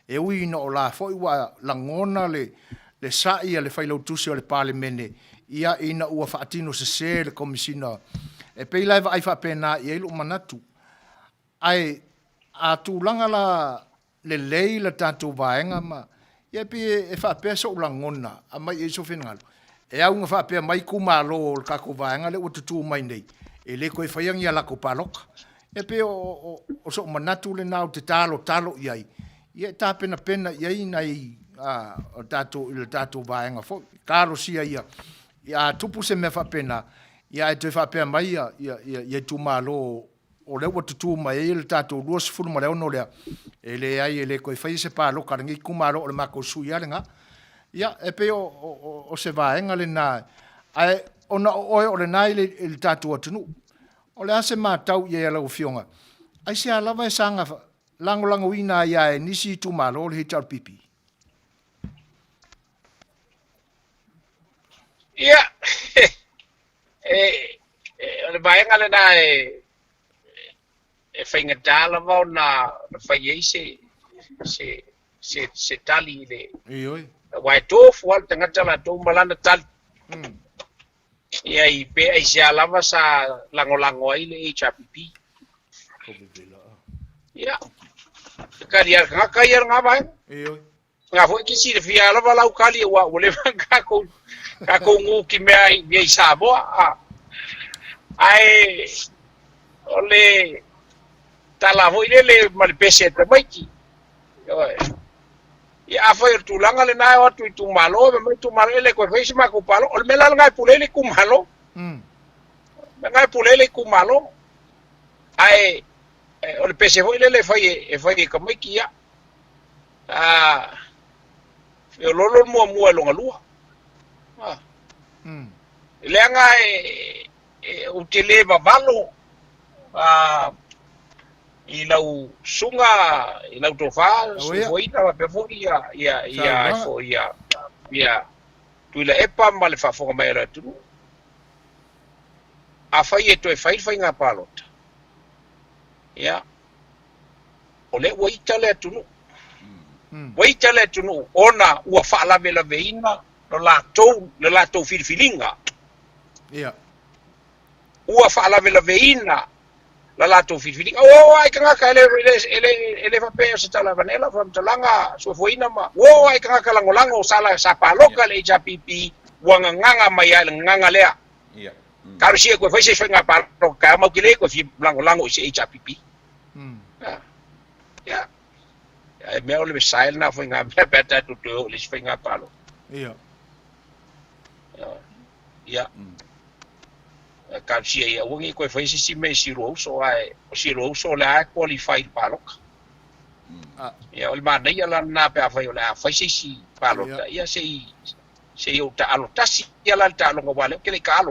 E ui ina o la foi ua lagona le le sa'i a le Failautusi o le Palemene ia ina ua faatino sese le Komesina. E pei la e vaai faapena i ai lo'u manatu. Ae a tulaga la lelei le tatou vaega ma, ia e pei e faapea so'u lagona, aumai i ai sou finagalo, e au ina faapea mai itumalo o le tatou vaega lea ua tutū mai nei, e le toe faia ni a latou palota. E pei o so'u manatu lena ou te talotalo i ai, ia e tapenapena i ai nai o tatou i le tatou vaega foi. Talosia ia, a tupu se mea faapena, ia ae toe faapea mai ia itumalo o lea ua tutū mai ai le tatou 26 lea, e leai e le toe faia se palota a lenei itumalo, o le matou sui lava lena. Ia, e pei o se vaega lena, ae ona o oe o lena i le tatou atunuu. O le a se matau i ai a lau Afioga? Aisea lava e saga lagolagoina ai lava e nisi itumalo le HRPP? Ia, E, e, o le vaega lena e, e faigata lava ona ona fai ai se, se, se, se tali i le... Ioe. Aua e tofu lava le tagata latou ma lana tali. Ia i pe aisea lava sa lagolago ai le HRPP. Ia, e tali lava le tagata ia lena vaega. Ioe. Nga foi ke silafia lava lau tali aua ua leva ona tatou tatou nutimea i mea i Samoa a ae o le tala foi lele ma le pese a tamaiti ioe. Ia afai o le tulaga lena e o atu i itumalo fai mai itumalo e le toe fai se matou palota. O le mea la lena e pule ai le itumalo. O le mea lena e pule ai le itumalo. Ae o le pese foi lele e fai e fai e tamaiti ia A feoloolo le muamua i lona lua. A. Leaga e, e, ou te le vavalo a, i lau susuga, i lau tofa, Suefuaina faapea foi ia, ia, ia, foi ia, ia Tuilaepa ma le faafofoga mai a le atunuu. Afai e toe fai le faiga palota, ia, o lea ua ita le atunuu. Ua ita le atunuu ona ua faalavelaveina lo latou, le latou filifiliga. Ia. Ua faalavelaveina la latou filifiliga. Ua oo lava i tagata e le, e le, e le, e le faapea o se tala avane lau faamatalaga suefuaina ma ua oo lava i tagata lagolago sa, sa paloka le HRPP ua gagaga mai lava i le gagaga lea. Ia. Talosia koe fai se isi faiga palota taeao mau te le koe fia lagolago i se HRPP. Ia. Ia e mea o le sae lena faiga mea pe a tatou toe oo i le isi faiga palota. Ia. Ia. Talosia ia aua ne i toe faia se isi mea i si lua uso ae o si lua uso o lea e qualify i le palota. Ia o le manaia la lena pe afai o le a fai se isi palota ia se i Se i ou taalo tasi ia la le taaloga aua o lea ou te le i taalo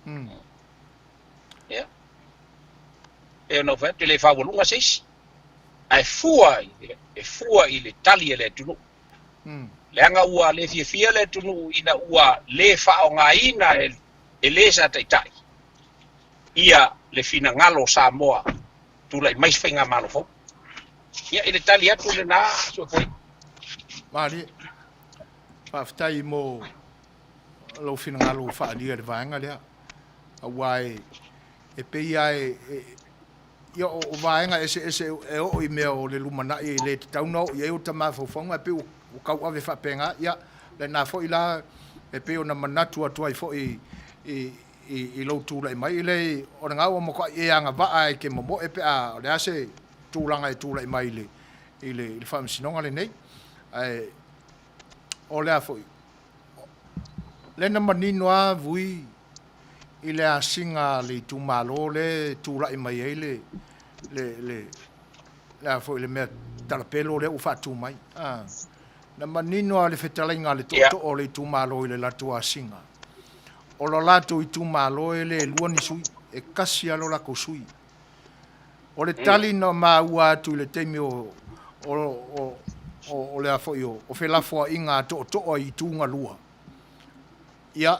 lava. Ia. Pei ona ou fai atu, e le faualuga se isi, ae fua i le, e fua i le tali a le atunuu. Leaga ua le fiafia le atunuu ina ua le faaaogaina e le sa taitai ia le finagalo o Samoa tulai mai se faigamalo fou. Ia, i le tali atu lena, Suefuaina. Malie. Faafetai mo lou finagalo ua faaalia i le vaega lea, aua e, e pei lava e, e, ia, o, o vaega eseese e oo i mea o le lumanai e le tatau ona oo i ai o ta mafaufauga, e pei ua, ua tauave faapena. Ia, lena foi la e pei ona manatu atu ai foi i, i, i lou tulai mai, e le, o lena ua matuai e agavaa e te momoe pe a o le a se tulaga e tulai mai i le, i le, i le faamasinoga lenei. Ae o le a foi, lea na manino lava Vui i le asiga a le itumalo lea e tulai mai ai le, le, le, le a foi le mea talapelo lea ua faatu mai. A, na manino lava le fetalaiga a le tootoo o le itumalo i le latou asiga. O lo latou itumalo e le lua ni sui, e tasi lava lo latou sui. O le tali na maua atu i le taimi o, o, o, o, o le a foi o, o felafoaiga a tootoo i itu na lua, ia,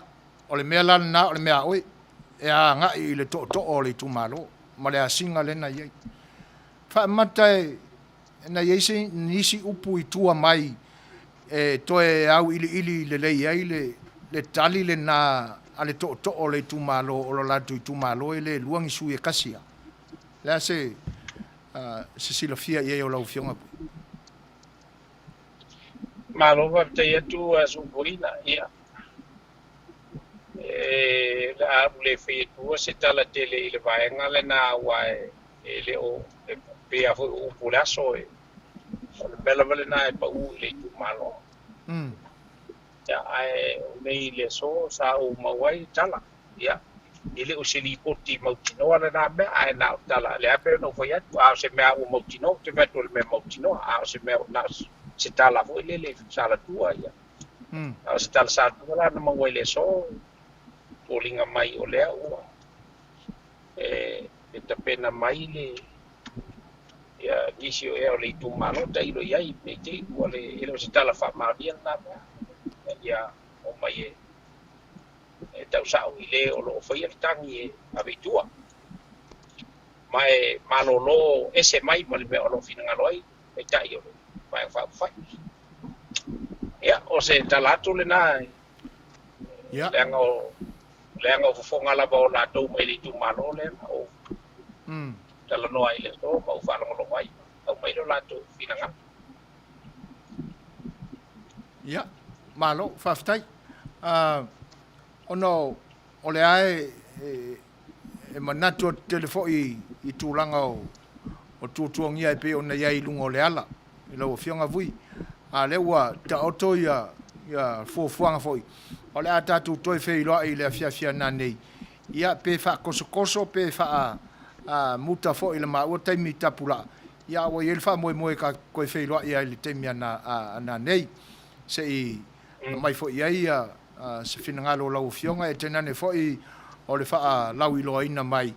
o le mea la lena o le mea a oe, e agai i le tootoo o le itumalo ma le asiga lea na i ai. Faamata e, na i ai se, nisi upu i tua mai e toe auiliili lelei ai le, le tali lena a le tootoo o le itumalo o lo latou itumalo e le lua ni sui e tasi lava. O le a se, se silafia i ai o lau Afioga? Malo faafetai atu Suupoina. Ia, e le a ou le fai atua se tala tele i le vaega lena aua e le o e pei lava foi o upu o le aso e o le mea lava lena e pau i le itumalo. Ia, ae o nei i le aso sa ou maua ai le tala. Ia, e le o se lipoti mautinoa lena mea, ae na o tala. Lea pei ona ou fai atu, a o se mea ua mautinoa, ou te fai atu o le mea mautinoa, a o se mea na o se tala foi lele salatua, ia. A o se tala salatua la na maua i le aso, foliga mai o lea ua e tapena mai le ia nisi o ea o le itumalo tailo i ai ne i te i ua le e le o se tala faamaonia lena mea ia omai e e tau sa'o i le o lo o faia le tagi e ave i tua ma e malolo ese mai ma le mea o lo o finagalo ai Taitai o le Vaega Faaupufai. Ia, o se tala atu lena leaga o leaga o fofoga lava o latou mai le itumalo lea na ou talanoa ai i le aso ma ou faalogologo ai, aumai lo latou finagalo. Ia, malo, faafetai. Ona o lea e manatu atu tele foi i tulaga o tuatuagia e pei ona i ai i luga o le ala i lau Afioga Vui, a o lea ua taoto ia fuafuaga foi, o le a tatou toe feiloai i le afiafi a nanei, ia pe faakosokoso pe faamuta foi i le maua taimi tapulaa, ia a ua i ai le faamoemoe ta toe feiloai ai i le taimi a nanei, se i aumai foi i ai se finagalo o lau Afioga, e tainane foi o le faalauiloaina mai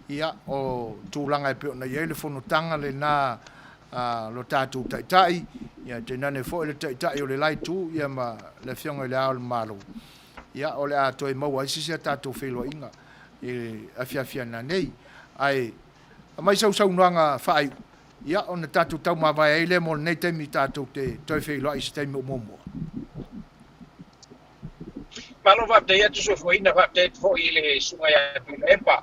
ia o tulaga e pei ona i ai le fonotaga lena a lo tatou Taitai, ia tainane foi le Taitai o le la Itu ia ma le Afioga i Le Ao o le Malo. Ia o le a toe maua ai se isi a tatou feiloaiga i le afiafi a nanei. Ae aumai sau saunoaga faaiu, ia ona tatou taumavae ai lea mo lenei taimi tatou te toe feiloai i se taimi o muamua. Malo faafetai atu Soifuaina, faafetai atu foi i le Susuga ia Tuilaepa,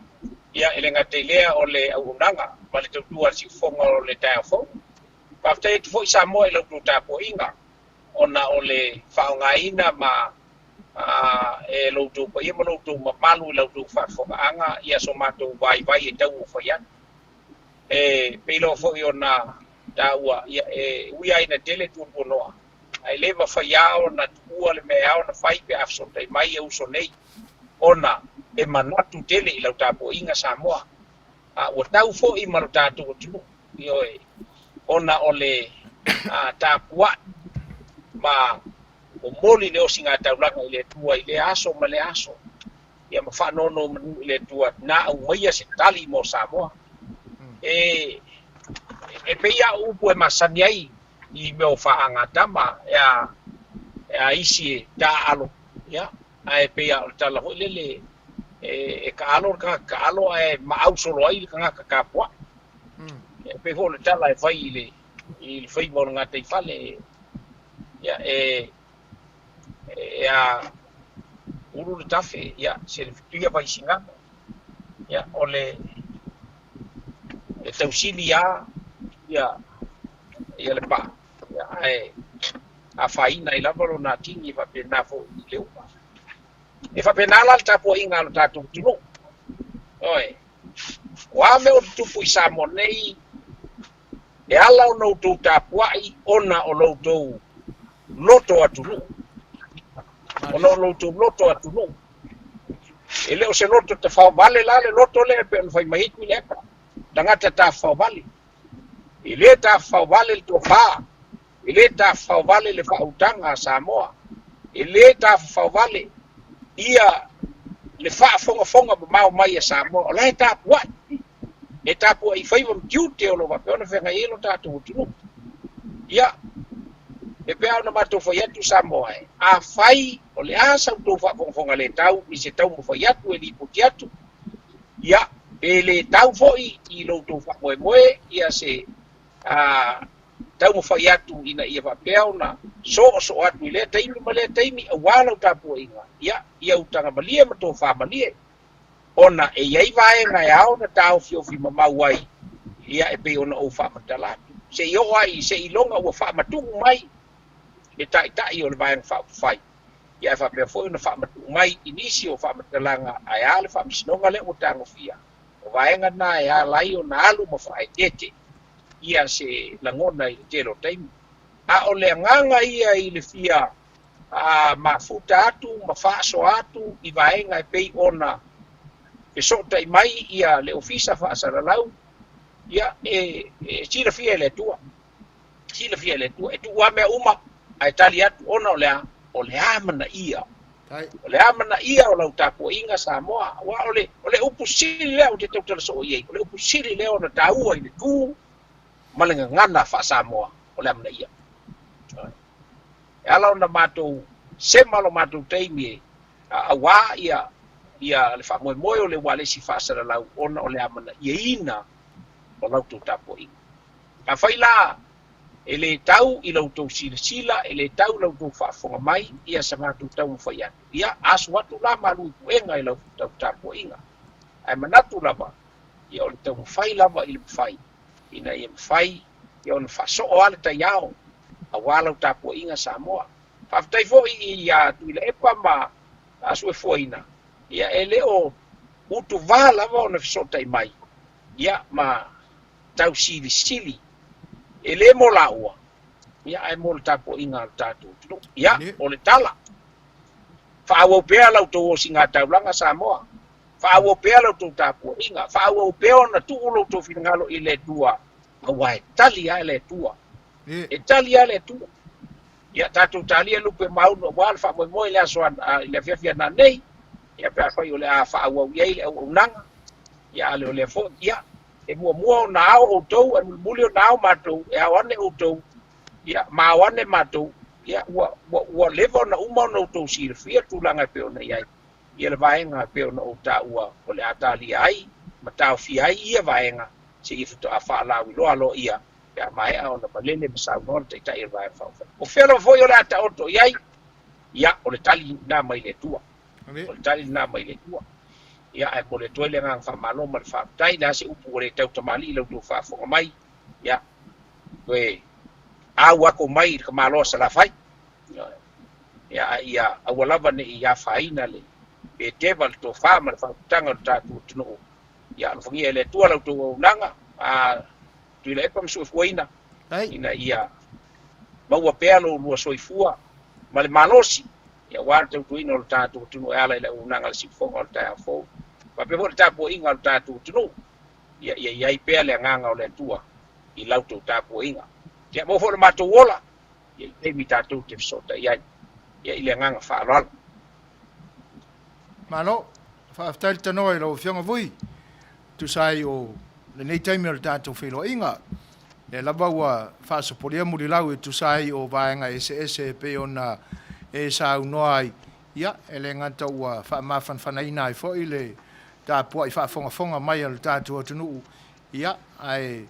ia e le gata i lea o le auaunaga ma le tautua a le siufofoga o le taeao fou. Faafetai atu foi Samoa i la outou tapuaiga ona o le faaaogaina ma e lo outou paia ma lo outou mamalu i la outou faafofogaaga ia so matou vaivai e tau ua fai atu. E pei lava foi ona taua, ia e ui lava ina tele tuatuanoa, ae le mafai lava ona tuua le mea e ao ona fai pe a fesootai mai e uso nei, ona e manatu tele i lau tapuaiga Samoa, a ua tau foi ma lo tatou atunuu, ioe, ona o le tapuai ma Momoli le osigataulaga i le Atua i lea aso ma lea aso, ia ma faanonomanu i le Atua na aumaia se tali mo Samoa. E e pei a upu e masani ai i mea o faagatama e a e a isi e taaalo, ia, ae pei a o le tala foi lele e e kaalo le tagata kaalo ae maau solo ai le tagata tapuai. E pei foi o le tala e fai i le i le faiva o le gataifale, ia e e a ulu le tafe, ia se le fituia vaisigano, ia o le e tausili a ia ia le paa, ia ae afaina ai lava lona atigi e faapena foi i le uma. E faapena la le tapuaiga a lo tatou atunuu. Ioe. O a mea o tutupu i Samoa nei, e ala ona outou tapuai ona o lo outou loto atunuu. Ona o lo outou loto atunuu. E le o se loto tafaovale la le loto lea e pei ona fai mai ai Tuilaepa. Tagata tafaovale. E le tafaovale le tofa, e le tafaovale le faautaga a Samoa, e le tafaovale ia le faafogafoga mamao mai a Samoa. O la e tapuai, e tapuai i faiva ma tiute o lo o faapea ona feagai ai lo tatou atunuu. Ia, e pei ona matou fai atu Samoa e, afai o le a sa outou faafogafoga le tau i se taumafai atu e lipoti atu, ia, pe le tau foi i lo outou faamoemoe ia se a taumafai atu ina ia faapea ona soosoo atu i lea taimi ma lea taimi aua lau tapuaiga, ia, ia utaga malie ma tofa malie, ona e i ai vaega e ao ona taofiofi mamau ai, ia e pei ona ou faamatala atu. Se i oo ai i seiloga ua faamatuu mai le taitai o le Vaega Faaupufai, ia e faapea foi ona faamatuu mai i nisi o faamatalaga ae a le faamasinoga lea ua tagofia. O vaega na e ala ai ona alu ma faaeteete ia se lagona i le tele o taimi. A o le agaga ia i le fia a mafuta atu ma faasoa atu i vaega e pei ona fesootai mai ia le Ofisa Faasalalau, ia e e silafia e le Atua, silafia e le Atua, e tuu lava mea uma ae tali atu ona o le a? O le amanaia. O le amanaia o lau tapuaiga Samoa, aua o le o le upu sili lea ou te tautala soo i ai, o le upu sili lea ona taua i le tu ma le gagana faa-Samoa, o le amanaia. E ala ona matou sema lo matou taimi e auā ia ia le faamoemoe o le ualesi faasalalau ona o le amanaiaina o la outou tapuaiga. Afai la e le tau i la outou silasila, e le tau i la outou faafofoga mai ia sa matou taumafai atu, ia asu atu la malu i puega i la outou tapuaiga. Ae manatu lava, ia o le taumafai lava i le mafai, ina ia mafai ia ona faasoo lava le taiao aua lau tapuaiga Samoa. Faafetai foi ia Tuilaepa ma Suefuaina, ia e le o utuvā lava ona fesootai mai ia ma tausilisili, e le mo laua, ia ae mo le tapuaiga a le tatou atunuu. Ia, o le tala, faaauau pea la outou osigataulaga Samoa, faaauau pea la outou tapuaiga, faaauau pea ona tuu lo outou finagalo i le Atua, aua e tali lava le Atua. E tali lava le Atua. Ia tatou talia lupe maunu aua le faamoemoe i le aso i le afiafi ananei, ia pe afai o le a faaauau i ai le auaunaga, ia a le o lea foi, ia e muamua ona ao outou ae mulimuli ona ao matou, e ao ane outou, ia ma ao ane matou, ia ua, ua, ua leva ona uma ona outou silafia tulaga e pei ona i ai, ia le vaega e pei ona ou taua o le a talia ai ma taofia ai ia vaega seia faatoa faalauiloa aloaia pe a maea ona malele ma saunoa le Taitai o le Vaega Faaupufai. O fea lava foi o le a taoto i ai, ia, o le tali lena mai le Atua. O le tali lena mai le Atua. Ia, ae momoli atu ai le agaga faamalo ma le faafetai. O le a se upu ua le tautamalii i la outou faafofoga mai, ia, toe au ako mai i le tamaloa Salafai. Ia, a ia aua lava ne i afaina le peteva, le tofa ma le faautautaga o le tatou atunuu. Ia alofagia e le Atua la outou auaunaga, a Tuilaepa ma Suefuaina, ina ia maua pea lo oulua soifua ma le malosi, ia aua le tautuaina o le tatou atunuu e ala i le auaunaga a le siufofoga o le taeao fou. Faapea foi le tapuaiga a le tatou atunuu, ia ia i ai pea le agaga o le Atua i la outou tapuaiga. Ia maua foi lo matou ola, ia i taimi tatou te fesootai ai. Ia, i le agaga faaaloalo. Malo, faafetai le tanoa i lau Afioga Vui, tusa ai o lenei taimi o le tatou feiloaiga. Lea lava ua faasopolia mulilau e tusa ai o vaega eseese e pei ona e saunoa ai, ia, e le gata ua faamafanafanaina ai foi le tapuai faafogafoga mai a le tatou atunuu, ia, ae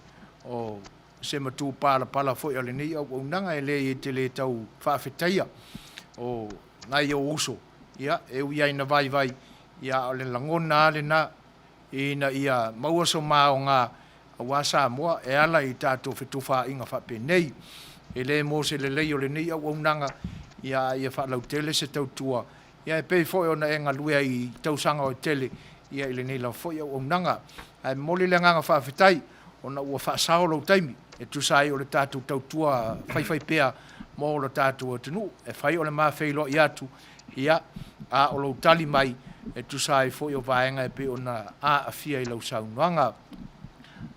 o se matupalapala foi a lenei auaunaga e leai e te le tau faafetaia o nai ou uso, ia, e ui lava ina vaivai, ia, a o le lagona lava lena ina ia maua so ma aoga aua Samoa e ala i tatou fetufaaiga faapenei. E le mo se lelei o lenei auaunaga, ia, a ia faalautele se tautua, ia, e pei foi ona e galue ai i tausaga e tele, ia, i lenei lava foi auaunaga. Ae momoli le agaga faafetai ona ua faasao lou taimi e tusa ai o le tatou tautua faifaipea mo lo tatou atunuu. E fai o le ma feiloai atu, ia, a o lou tali mai e tusa ai foi o vaega e pei ona aafia i lau saunoaga.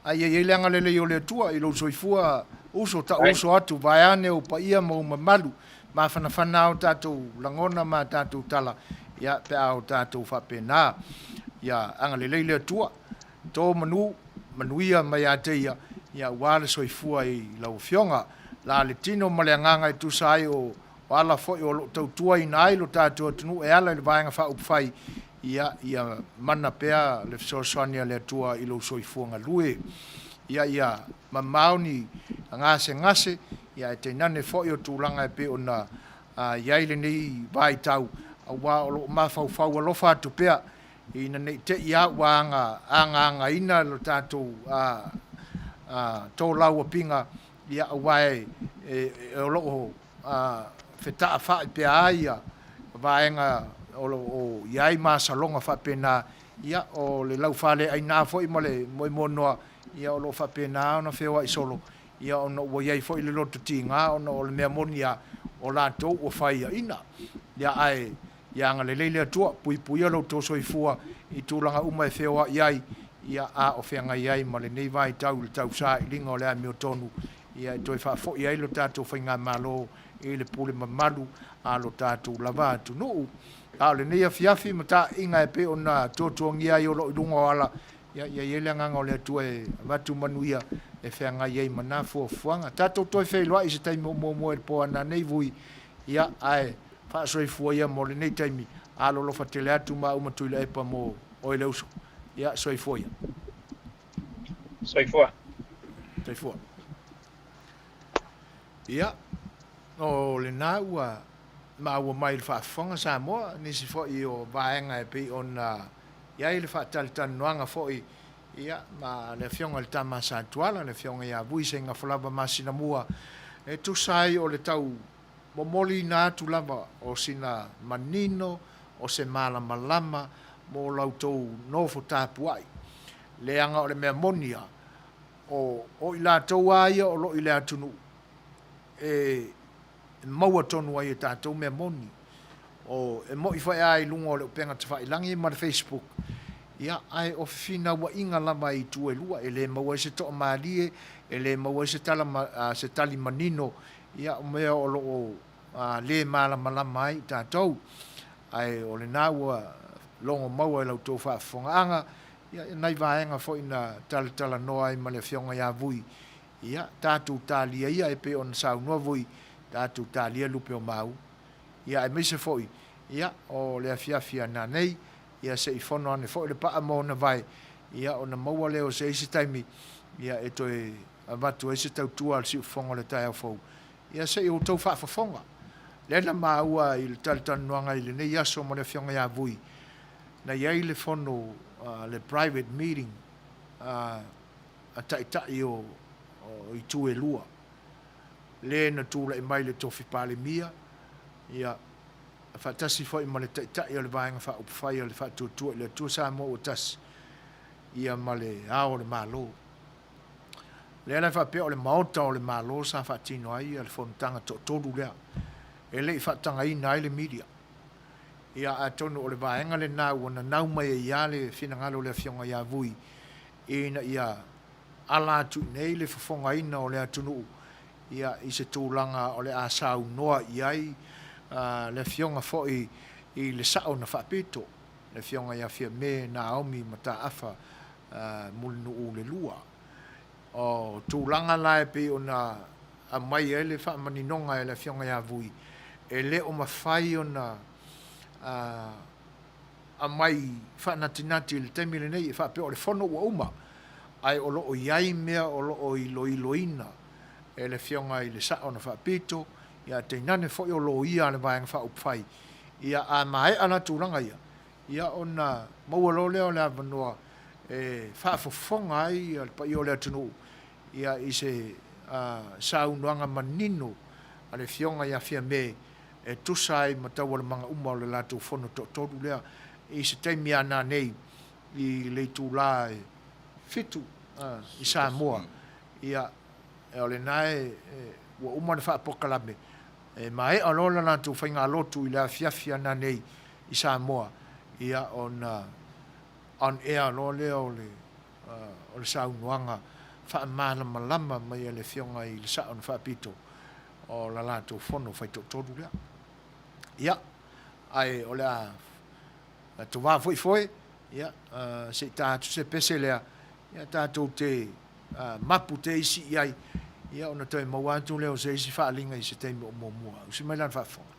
A ia i ai le agalelei o le Atua i lou soifua uso, tau uso atu, vaeane ou paia ma ou mamalu, mafanafana o tatou lagona ma tatou tala, ia, pe a o tatou faapena. Ia agalelei le Atua, to manu, manuia mai ia te ia, ia aua le soifua i lau Afioga. La le tino ma le agaga e tusa ai o O ala foi o lo o tautuaina ai lo tatou atunuu e ala i le Vaega Faaupufai, ia, ia mana pea le fesoasoani a le Atua i lou soifua galue. Ia, ia mamao ni gasegase, ia ae tainane foi o tulaga e pei ona i ai lenei vaitau, aua o lo o mafaufau alofa atu pea ina ne i te i lava ua aga, agaagaina lo tatou tolauapiga, ia, aua e, e, o lo o fetaafai pea ai ia vaega o lo o i ai masaloga faapena, ia, o le laufaleaina foi ma le moemoenoa, ia, o lo o faapena ona feoai solo, ia, ona ua i ai foi le loto tiga ona o le mea moni lava, o latou ua faiaina. Ia, ae ia agalelei le Atua, puipuia lo outou soifua i tulaga uma e feoai ai, ia, a o feagai ai ma lenei vaitau i le tausailiga o le amiotonu, ia e toe faafoi ai lo tatou faigamalo i le pule mamalu a lo tatou lava atunuu. A o lenei afiafi ma taaiga e pei ona tuatuagia ai o lo o i luga o ala, ia ia i ai le agaga o le Atua e avatu manuia e feagai ai ma na fuafuaga. Tatou toe feiloai i se taimi o muamua i le po a nanei vui, ia ae faasoifua ia mo lenei taimi, alolofa tele atu maua ma Tuilaepa mo oe le uso. Ia soifua ia. Soifua. Soifua. Ia, o lena ua maua mai le faafofoga Samoa, nisi foi o vaega e pei ona i ai le faatalitalinoaga foi ia, ma le Afioga i le Tama Sa Tuala, le Afioga ia Vui Seigafolava Masinamua, e tusa ai o le tau momoliina atu lava o sina manino, o se malamalama mo la outou nofo tapuai. Leaga o le mea moni lava, o o i latou lava ia o lo o i le atunuu e maua tonu ai e tatou mea moni. O, e moni foi lava i luga o le upega tafailagi ma le Facebook, ia, ae o fefinauaiga lava i itu e lua, e le maua ai se toamalie, e le maua ai se tala, se tali manino, ia, o mea o lo o le malamalama ai i tatou. Ae o lena ua logo maua i la outou faafofogaaga, ia, nai vaega foi na talatalanoa ai ma le Afioga ia Vui, ia, tatou talia ia e pei ona saunoa Vui, tatou talia lupe o mau. Ia, aemaise foi, ia, o le afiafi a nanei, ia, se i fono ane foi le paa ma ona vae, ia, ona maua lea o se isi taimi, ia, e toe avatu ai se tautua a le siufofoga o le taeao fou, Ia se i outou faafofoga. Lea na maua i le talatalanoaga i lenei aso ma le Afioga ia Vui, na i ai le fono, le private meeting a Taitai o itu e lua, le na tulai mai le Tofi Palemia, ia, faatasi foi ma le Taitai o le Vaega Faaupufai a le Faatuatua i le Atua Samoa ua Tasi, ia ma le Ao o le Malo. Lea la e faapea o le Maota o le Malo sa faatino ai le fonotaga toatolu lea, e le i faatagaina ai le media. Ia atonu o le vaega lena ua nanau mai ai lava le finagalo o le Afioga ia Vui ina ia ala atu i inei le fofogaina o le atunuu ia i se tulaga o le a saunoa i ai. le Afioga foi i le Sao na Faapito, le Afioga ia Fiame Naomi Mataafa Mulinuu le Lua. O tulaga la e pei ona aumai ai le faamaninoga e le Afioga ia Vui, e le o mafai ona aumai faanatinati i le taimi lenei e faapea o le fono ua uma, ae o lo o i ai mea o lo o iloiloina e le Afioga i le Sao na Faapito, ia tainane foi o loia a le Vaega Faaupufai. Ia a maea la tulaga ia, ia ona maua loa lea o le avanoa e faafofoga ai le paia o le atunuu ia i se saunoaga manino a le Afioga ia Fiame e tusa ai ma taualumaga uma o le latou fono toatolu lea i se taimi a nanei i le itula e 7 i Samoa. Ia, o lena e ua uma ona faapolokalame, e maea loa le latou faigalotu i le afiafi a nanei i Samoa, ia ona on air loa lea o le o le saunoaga faamalamalama mai a le Afioga i le Sao na Faapito o la latou fono faitoatolu lea. Ia, ae o le a tovā foi foe, ia, se i ta atu se pese lea, ia tatou te mapu te isi i ai, ia ona toe maua atu lea o se isi faaaliga i se taimi o muamua. Usi mai la le faafofoga.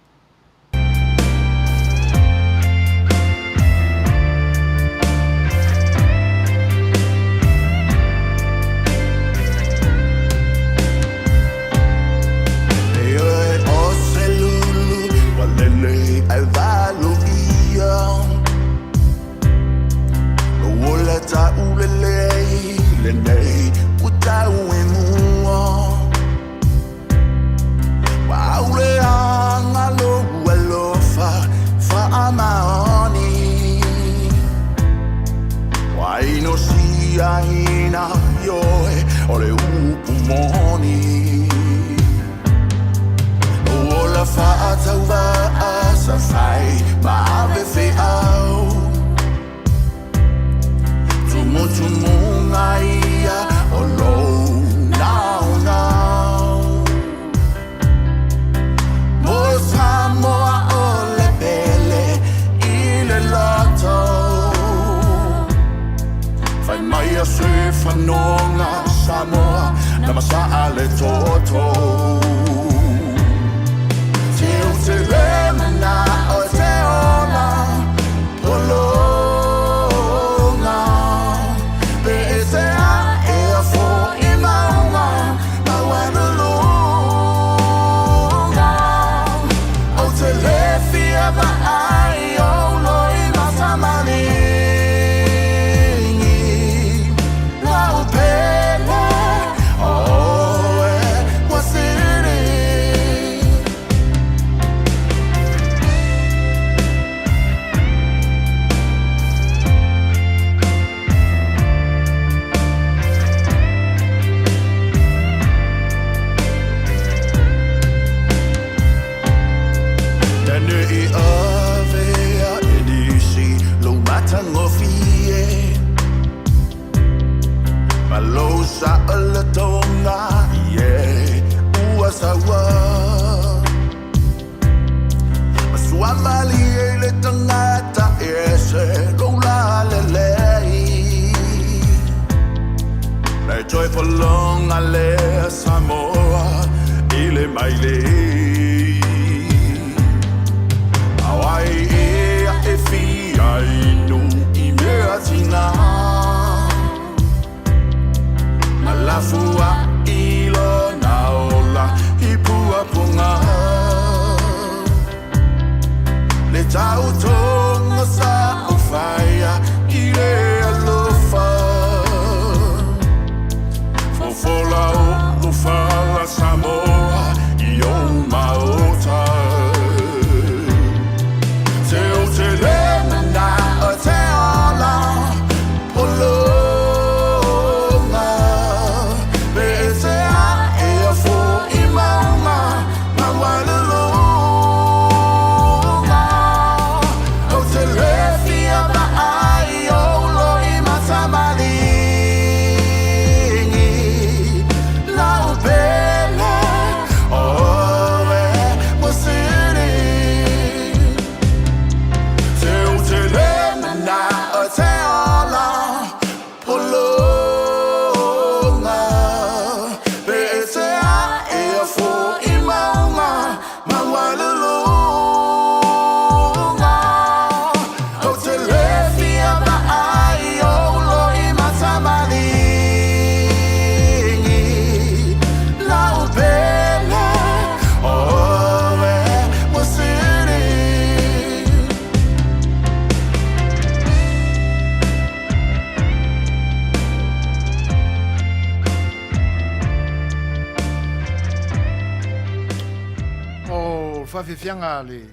le faafiafiaga a le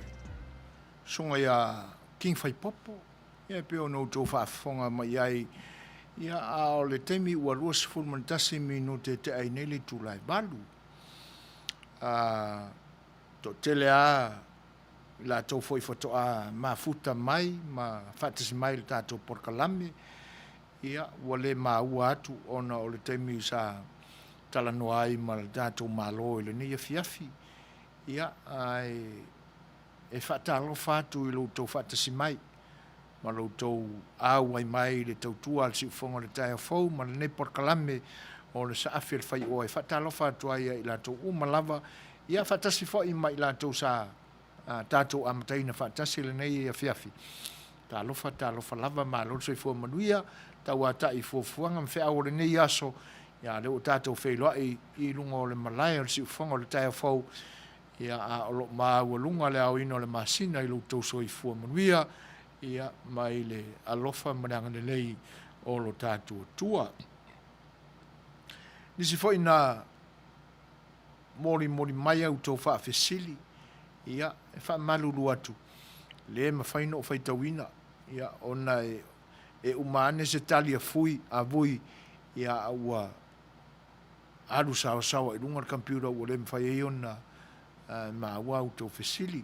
Susuga ia King Faipopo, ia e pei ona outou faafofoga mai ai, ia a o le taimi ua 21 minute e tea ai nei le itula e 8. A toatele lava i latou foi faatoa mafuta mai ma faatasi mai i le tatou polokalame, ia ua le maua atu ona o le taimi sa talanoa ai ma le tatou Malo i lenei afiafi. Ia, ae e faatalofa atu i lo outou faatasi mai ma lo outou auai mai i le tautua a le Siufofoga o le Taeao Fou ma lenei polokalame o le Saafi a le Faioa. E faatalofa atu ai ia i latou uma lava, ia faatasi foi ma i latou sa tatou amataina faatasi lenei afiafi. Talofa, talofa lava, malo le soifua manuia, tauatai i fuafuaga ma feau o lenei aso, ia lea ua tatou feiloai i luga o le malae o le Siufofoga o le Taeao Fou, ia a o lo o maualuga le aoina o le masina i lo outou soifua manuia, ia ma i le alofa ma le agalelei o lo tatou Atua. Nisi foi na molimoli mai a outou faafesili, ia, e faamalulu atu, le mafai ona ou faitauina, ia, ona e, e uma ane se tali a fui, a vui, ia, a ua alu saosaoa i luga le computer ua le mafai ai ona maua a outou fesili.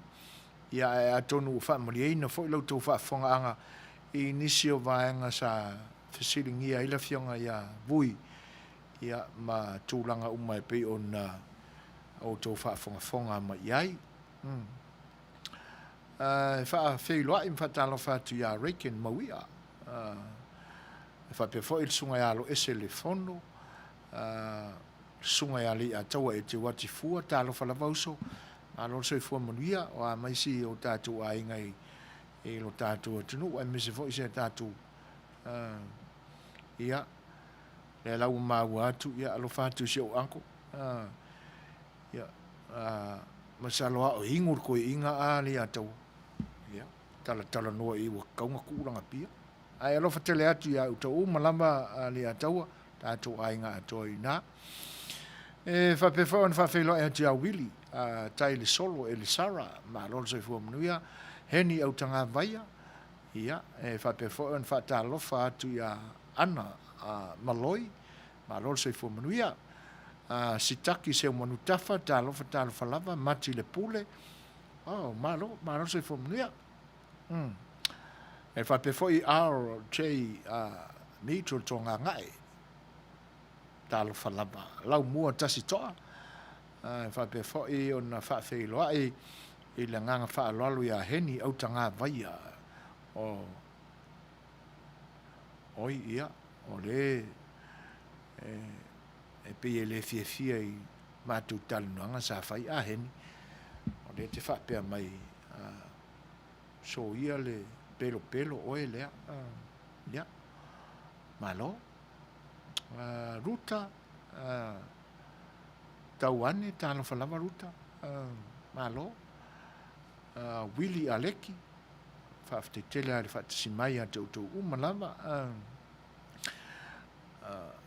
Ia, ae atonu ua faamalieina foi la outou faafofogaaga i nisi o vaega sa fesiligia ai le Afioga ia Vui, ia, ma tulaga uma e pei ona outou faafogafoga mai i ai. Mm. E faafeiloai ma faatalofa atu ia Reagan Mauia. E faapea foi le Susuga ia Aloese Lefono, le Susuga ia Leiataua Eteuati Fua, talofa lava uso, malo le soifua manuia, o a ma isi o tatou aiga i, i lo tatou atunuu, aemaise foi si a tatou, ia, lea la ua maua atu, ia, alofa atu i si ou uncle, ia, masalo a o inu le toeaina a Leiataua, ia, talatalanoa i ua tatau ona tuu lana pia. Ae alofa tele atu ia outou uma lava a Leiataua, tatou aiga atoa i ina. E faapea foi ona faafeiloai atu ia Willie, a Tai le Solo, Elisara, malo le soifua manuia, Heni Autagavaia, ia, e faapea foi ona faatalofa atu ia Ana a Maloi, malo le soifua manuia. A Sitaki Seumanutafa, talofa talofa lava, Mati le Pule, oh, malo, malo le soifua manuia. Mm. E faapea foi RJ Mitchell Togagae, talofa lava, Laumua Tasi Toa, e faapea foi ona faafeiloai i le agaga faaaloalo ia Heni Autagavaia, o oi ia, o le e, e pei e le fiafia i matou talanoaga sa fai a Heni, o lea te faapea mai soia le pelopelo oe lea. Ia, malo. Ruta, tau ane, talofa lava Ruta. Malo. Willie Aleki, faafetai tele lava i le faatasi mai ia te outou uma lava.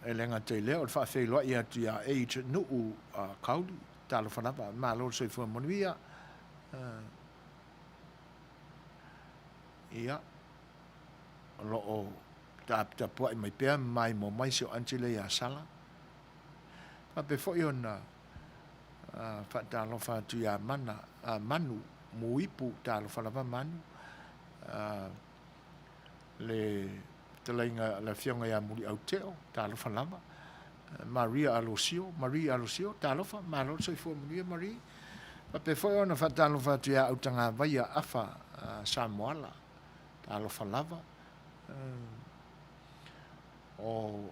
E le gata i lea, o le faafeiloai atu ia Age Nuu Kauli, talofa lava, malo le soifua manuia. Ia, o lo o taputapuai mai pea ma maimoa mai si o aunty lea ia Sala. Faapea foi ona faatalofa atu ia Mana, Manu Muipu, talofa lava Manu, le fetalaiga le afioga ia Muliauteo, talofa lava. Maria Alosio, Marie Alosio, talofa, malo le soifua manuia Marie. Faapea foi ona faatalofa atu ia Autagavaia Afa Samoala, talofa lava. O,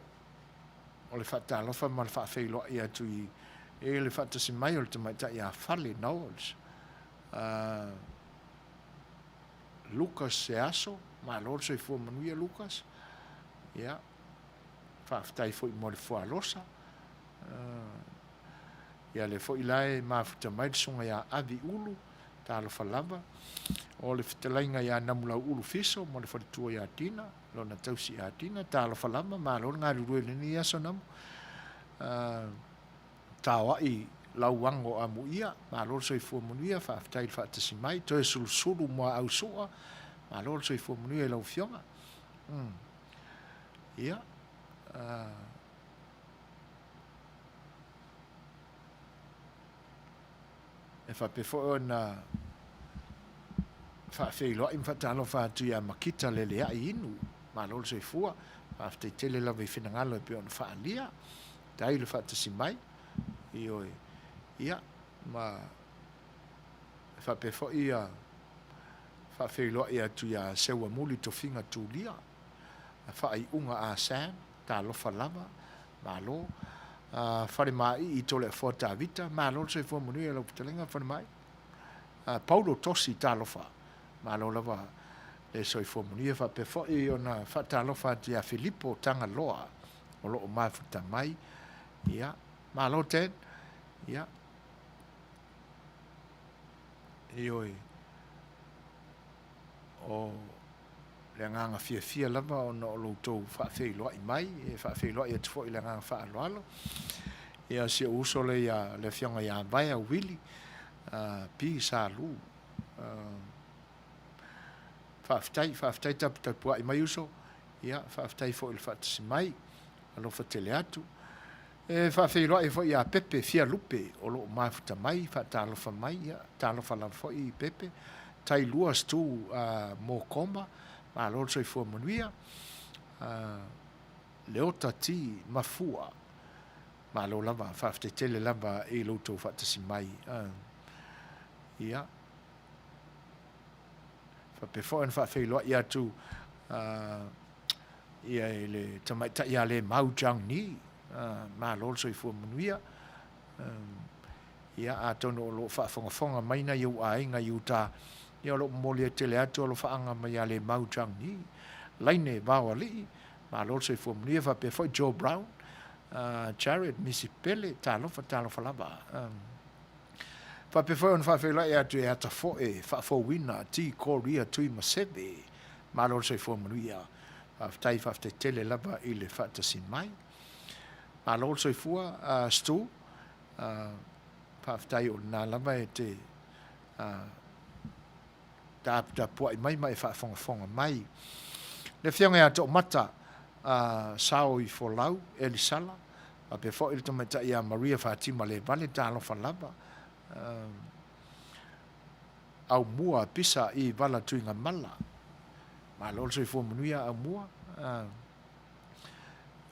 o le faatalofa ma le faafeiloai atu i, i le faatasi mai o le tamaitai ia Fale Knowles. Lucas Seaso, malo le soifua manuia Lucas. Ia, faafetai foi mo le fualosa. Ia lea foi la e mafuta mai le susuga ia Avi Ulu, talofa lava. O le fetalaiga ia Namulauulu Fiso ma le faletua ia Tina, lona tausi ia Tina, talofa lava, malo le galulue i lenei aso Namu. Taoai Lauago Amuia, malo le soifua manuia, faafetai le faatasi mai, toe sulusulu muaau sua, malo le soifua manuia i lau Afioga. Mm. Ia, e faapea foi ona faafeiloai ma faatalofa atu ia Makita Leleai Inu, malo le soifua, faafetai tele lava i finagalo e pei ona faaalia, tai le faatasi mai, ioe, ia, ma e faapea foi ia faafeiloai atu ia Seuamuli Tofiga Tulia, faaiuga a Sam, talofa lava, malo. Falemaaii Toleafoa Tavita, malo le soifua manuia i lau fetalaiga Falemaaii. Paulo Tosi, talofa, malo lava le soifua manuia. Faapea foi ona faatalofa atu ia Filipo Tagaloa o lo o mafuta mai. Ia, malo Ted. Ia, ioe, o le agaga fiafia lava ona o lo outou faafeiloai mai, e faafeiloai atu foi i le agaga faaaloalo. Ia, si ou uso lea ia, le afioga ia Vaea Wili, P. Salu. Faafetai, faafetai taputapuai mai uso. Ia, faafetai foi i le faatasi mai. Alofa tele atu. E faafeiloai foi ia Pepe Fialupe o lo o mafuta mai, faatalofa mai, ia, talofa lava foi Pepe. Tailua Stu Mokoma, malo le soifua manuia. Leota T Mafua, malo lava, faafetai tele lava i lo outou faatasi mai. Ia, faapea foi ona faafeiloai atu ia i le tamaitai ia Lemau Jiang Ni, malo le soifua manuia. Ia, atonu o lo o faafogafoga mai nai ou aiga i uta, ia o lo o momoli tele atu alofaaga mai ia Lemau Jiang Ni, Laine Vaoalii, malo le soifua manuia, faapea foi Joe Brown, Jared Misi Pele, talofa, talofa lava. Faapea foi ona faafeiloai atu e Atafoe Faafouina T Korea Tuimaseve, malo le soifua manuia. Faafetai, faafetai tele lava i le faatasi mai. Malo le soifua, Stu. Faafetai o lena lava e te taputapuai mai ma e faafogafoga mai. Le Afioga ia Toomata Sao i Folau Elisala, faapea foi le tamaitai ia Maria Fatima Levale, talofa lava. Aumua Pisa i Vala Tuigamala. Malo le soifua manuia Aumua.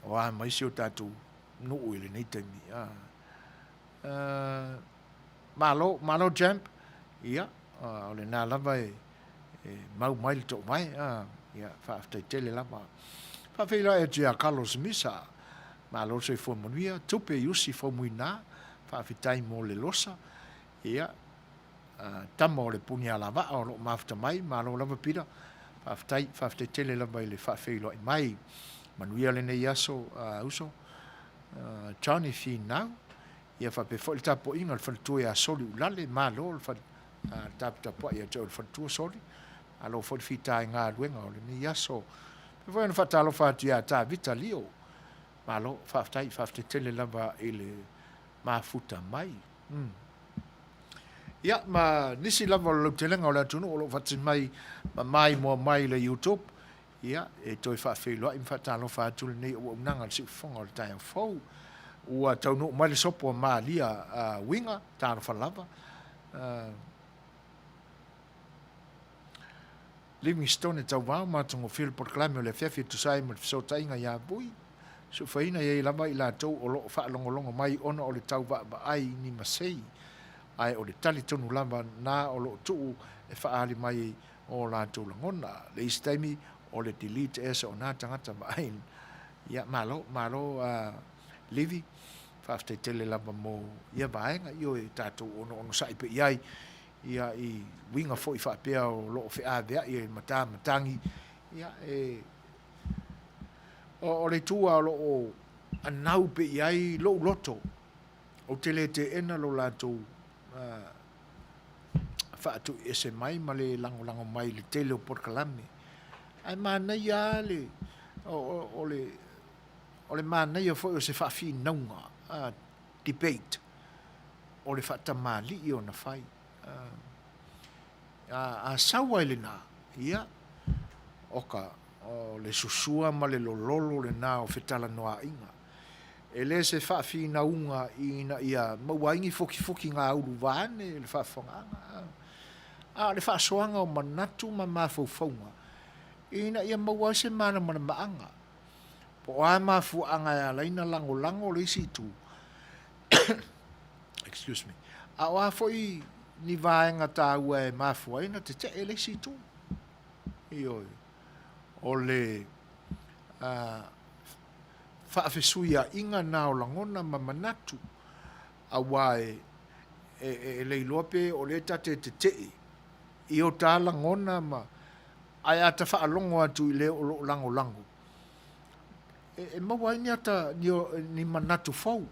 O a mai si o tatou nuu i lenei taimi. Malo, malo Champ. Ia, o lena lava e mau mai le toovae. Ia, faafetai tele lava. Faafeiloai atu ia Carlos Misa. Malo le soifua manuia. Tupe i usi Faumuina. Faafetai mo le losa. Ia, tama o le puni alavaa o lo o mafuta mai, malo lava Pita, faafetai, faafetai tele lava i le faafeiloai mai. Manuia lenei aso, uso. Johnny Finau, ia faapea foi le tapuaiga a le faletua ia Soli Ulale, malo le fale, le taputapuai ia te oe le faletua Soli, malo foi le fita i galuega o lenei aso. Faapea foi ona faatalofa atu ia Tavita Lio, malo, faafetai, faafetai tele lava i le mafuta mai. Mm. Ia, ma nisi lava o le lautelega o le atunuu o lo o faatasi mai ma maimoa mai i le YouTube, ia, e toe faafeiloai ma faatalofa atu lenei auaunaga i le siufofoga o le taeao fou. Ua taunuu mai le sopo a Malia Uiga, talofa lava. Livingstone Tauvao, matagofie le polokalame o le afiafi e tusa ai ma le fesootaiga ia Vui. Suafaina i ai lava i latou o lo o faalogologo mai ona o le tau vaavaai i ni masei, ae o le tali tonu lava na o lo o tuu e faaali mai o latou lagona. Le isi taimi o le delete ese o na tagata vaai. Ia, malo, malo Livi, faafetai tele lava mo ia vaega, ioe, tatou onoonosai pea i ai ia i uiga foi faapea o lo o feaveai ai mata matagi, ia e o le itu lava o lo o anau pea i ai lou loto, ou te le teena lo latou faatuiese mai ma le lagolago mai i le tele o polokalame. Ae manaia lava le, o le, o le manaia foi o se faafinauga, debate. o le faatamalii ona fai. A sau ai lena, ia, oka, o le susua ma le lololo lena o fetalanoaaiga. E le se faafinauga ina ia maua ai ni fukifukiga ulu vaeane le faafofogaaga, a o le faasoaga o manatu ma mafaufauga ina ia maua ai se malamalamaaga po o a mafuaaga e ala ai ona lagolago le isi itu, excuse me, a o a foi ni vaega taua e mafua ai ona tetee le isi itu. Ioe. O le faafesuiaiga na o lagona ma manatu, aua e, e, e le iloa pe o lea ta te tetee i o ta lagona ma, ae a ta faalogo atu i le o lo o lagolago, e, e maua ai ni ata, ni, ni manatu fou.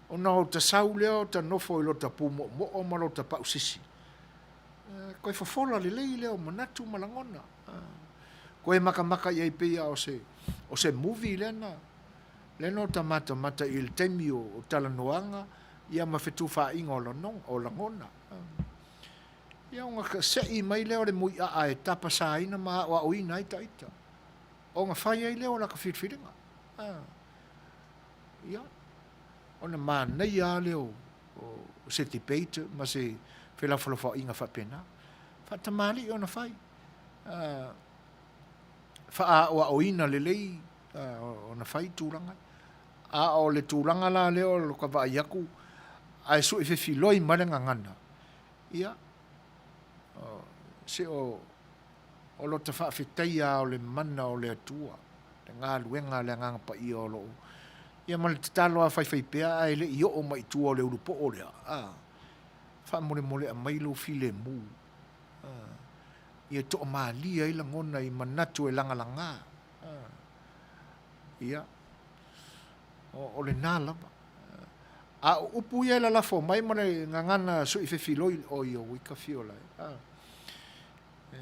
Ona o ta sau lea o ta nofo i lota pumoomoo ma lota pausisi, e, toe fofola lelei lea o manatu ma lagona. Toe makamaka i ai pei lava o se, o se movie lea na, lea na ota matamata i le taimi o, o talanoaga ia ma fetufaaiga o lano, o lagona. Ia ona se'i mai lea o le muiaa e tapasaina ma aoaoina ai taita. Ona fai ai lea o lata filifiliga. Ia, ona manaia lava lea o, o se debate ma se felafolafoaiga faapena. Faatamalii ona fai. Faaaoaoina lelei ona fai tulaga. A o le tulaga la lea o lota vaai atu ae sue fefiloi mai le gagana, ia, se o, o lota faafetaia lava o le mana o le Atua, le galuega a le Agaga Paia o lo o, ia ma le tatalo lava faifaipea ae le i oo mai i tua o le ulupoo lea, a, faamolemole aumai lou filemu, a, ia toamalie ai lagona i manatu e lagalaga. A, ia, o, o lena lava. A o upu ia e lalafo mai ma le gagana sui fefiloi, oi oi ka fiola e. A, e,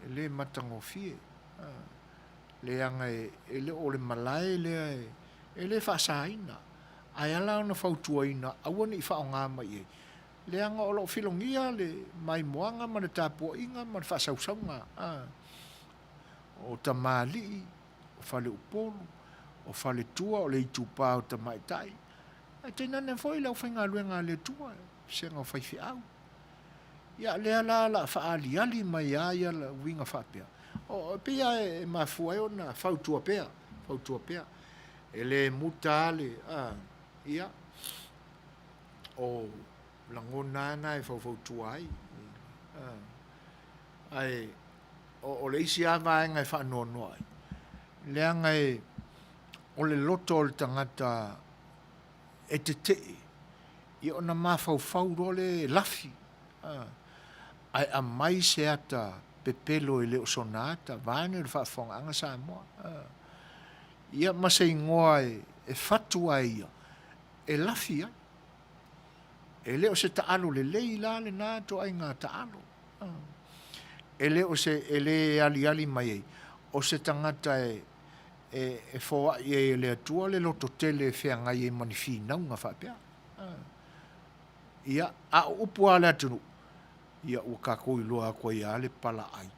e le matagofie. A, leaga e, e le o le malae lea e, e le faasaina. Ae ala ona fautuaina, aua ne i faaaoga mai i ai. Leaga o lo o filogia le maimoaga ma le tapuaiga ma le faasausauga a o tamalii, o faleupolu, o faletua, o le itupa o tamaitai, ae tainane foi le aufaigaluega a le Atua, vasega o faifeau. Ia, lea la o le a faaaliali mai lava ia uiga faapea. O, pei lava e mafua ai ona fautua pea, fautua pea. E le muta lava le, a, ia, o lagona lava na e faufautua ai. Ae o le isi lava vaega e faanoanoa ai, leaga e, o le loto o le tagata e tetee, ia ona mafaufau loa lea e lafi, ae aumai se ata pepelo e le o sona ata, vaeane le faafofogaaga Samoa. Ia ma se igoa e fatu ai ia, e lafi ai. E le o se taalo lelei la lena ituaiga taalo. E le o se, e le aliali mai ai, o se tagata e, e, e foai ai e le Atua le lototele e feagai ai ma ni finauga faapea. Ia, a o upu lava a le atunuu, ia ua tatou iloa atu ai lava le palaai.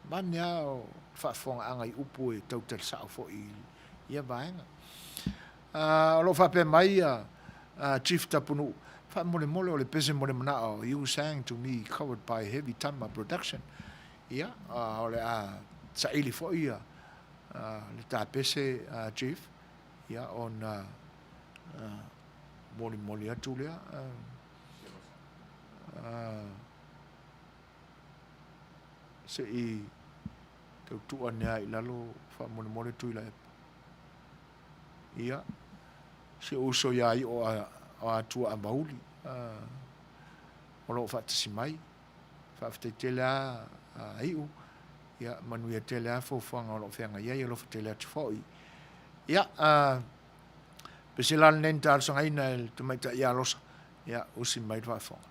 Vane lava o le faafofogaaga i upu e tautala sao foi i ia vaega. O lo o faapea mai ia Chief Tapunuu, faamolemole o le pese mo le manao, you sang to me covered by Heavy Tama Production. Ia, o le a saili foi ia le tapese Chief, ia ona molimoli atu lea. Se i tau tuu ane lava i lalo faamolemole Tuilaepa. Ia, si ou uso ia Io o Atua Amauli, o lo o faatasi mai. Faafetai tele lava a Iu, ia manuia tele lava fuafuaga o lo o feagai ai, alofa tele atu foi. Ia, pese la lenei na talosagaina e le tamaitai ia Losa, ia usi mai le faafofoga.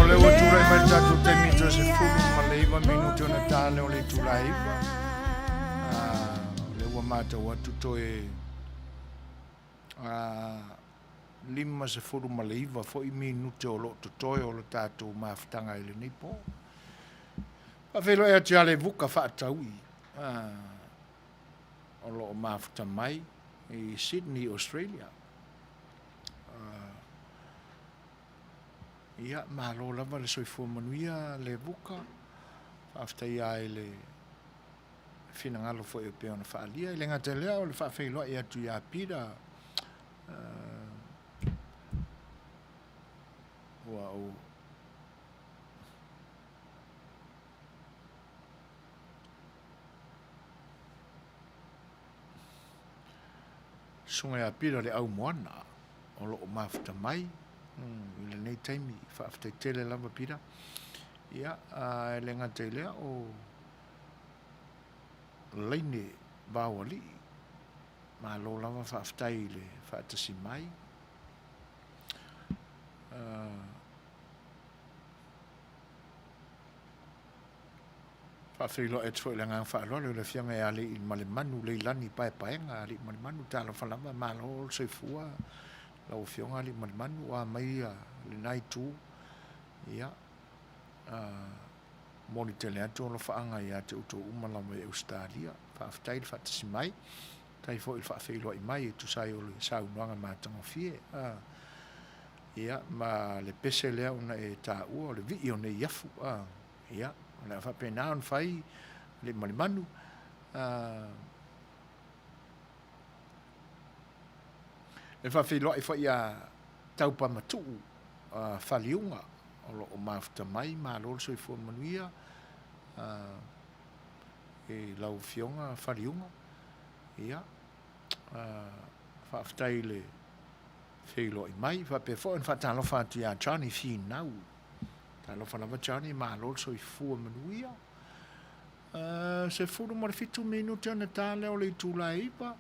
O lea ua tulai mai le tatou taimi toe 19 minute ona ta lea o le itula e 9. O lea ua matau atu toe 59 foi minute o lo o totoe o le tatou mafutaga i lenei po. Faafeiloai atu ia Levuka Faataui o lo o mafuta mai i Sydney, Australia. Ia, malo lava le soifua manuia Levuka. Faafetai i le finagalo foi e pei ona faaalia. E le gata i lea o le faafeiloai atu ia Peter ua ou Susuga ia Peter le Aumoana o lo o mafuta mai i lenei taimi. Faafetai tele lava Peter. Ia, e le gata i lea o Laine Vaoalii. Malo lava faafetai i le faatasi mai. Faafeiloai atu foi i le agaga faaaloalo i le Afioga ia Aliimalemanu Leilani Paepaega. Aliimalemanu, talofa lava, malo le soifua lau Afioga Aliimalemanu, ua mai lena itu. Ia, momoli tele atu alofaaga ia te outou uma lava i Ausetalia. Faafetai le faatasi mai, faafetai foi i le faafeiloai mai e tusa ai o le saunoaga matagofie. Ia, ma le pese lea ona e taua o le vii o nei afu. Ia, o le a faapena ona fai Aliimalemanu. E faafeiloai foi ia Taupamatuu Faliuga o lo o mafuta mai, malo le soifua manuia i lau Afioga Faliuga. Ia, faafetai i le feiloai mai. Faapea foi ona faatalofa atu ia Johnny Finau. Talofa lava Johnny, malo le soifua manuia. 17 minute ona ta lea o le itula e 9.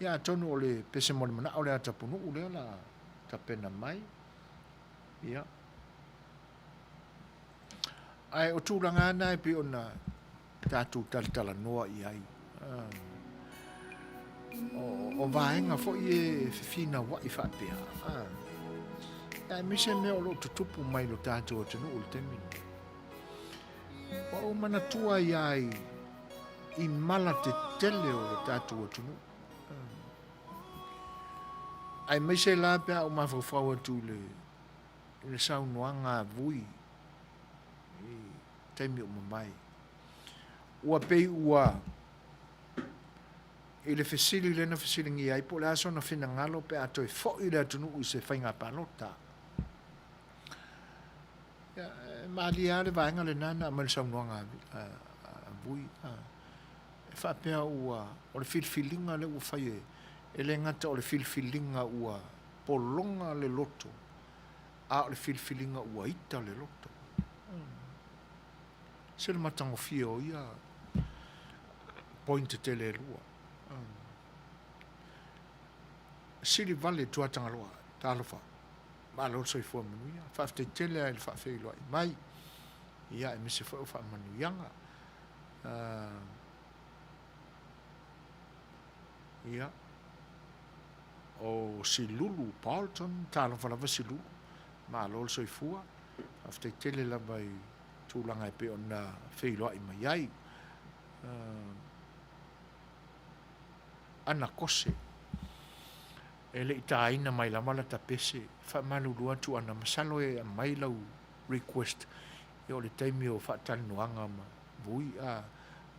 Ia atonu o le pese mo le manao lea a Tapunuu lea la tapena mai. Ia. Ae o tulaga na e pei ona tatou talatalanoa i ai. O, o vaega foi e fefinauai faapea. Aemaise mea o lo o tutupu mai lo tatou atunuu i le taimi lenei. Ua ou manatua ai lava i, i mala tetele o lo tatou atunuu. Aemaise la pe a ou mafaufau atu i le, i le saunoaga a Vui i taimi ua mavae. Ua pei ua i le fesili lea na fesiligia ai po o le a sona finagalo pe a toe foi le atunuu i se faiga palota. Ia, e malie lava le vaega lena na aumai le saunoaga a, a Vui. A, e faapea ua, o le filifiliga lea ua fai e, e le gata o le filifiliga ua pologa le loto, a o le filifiliga ua ita le loto. Se le matagofie o ia point tetele e lua. Sili vale Tuatagaloa, talofa. Malo le soifua manuia. Faafetai tele lava i le faafeiloai mai. Ia, aemaise foi o faamanuiaga. Ia, o Silulu Bolton, talofa lava Silulu. Malo le soifua. Faafetai tele lava i tulaga e pei ona feiloai mai ai. Ana Kose, e le i taina mai lava lata pese, faamalulu atu Ana, masalo e aumai lau request ia o le taimi o faatalanoaga ma Vui, a,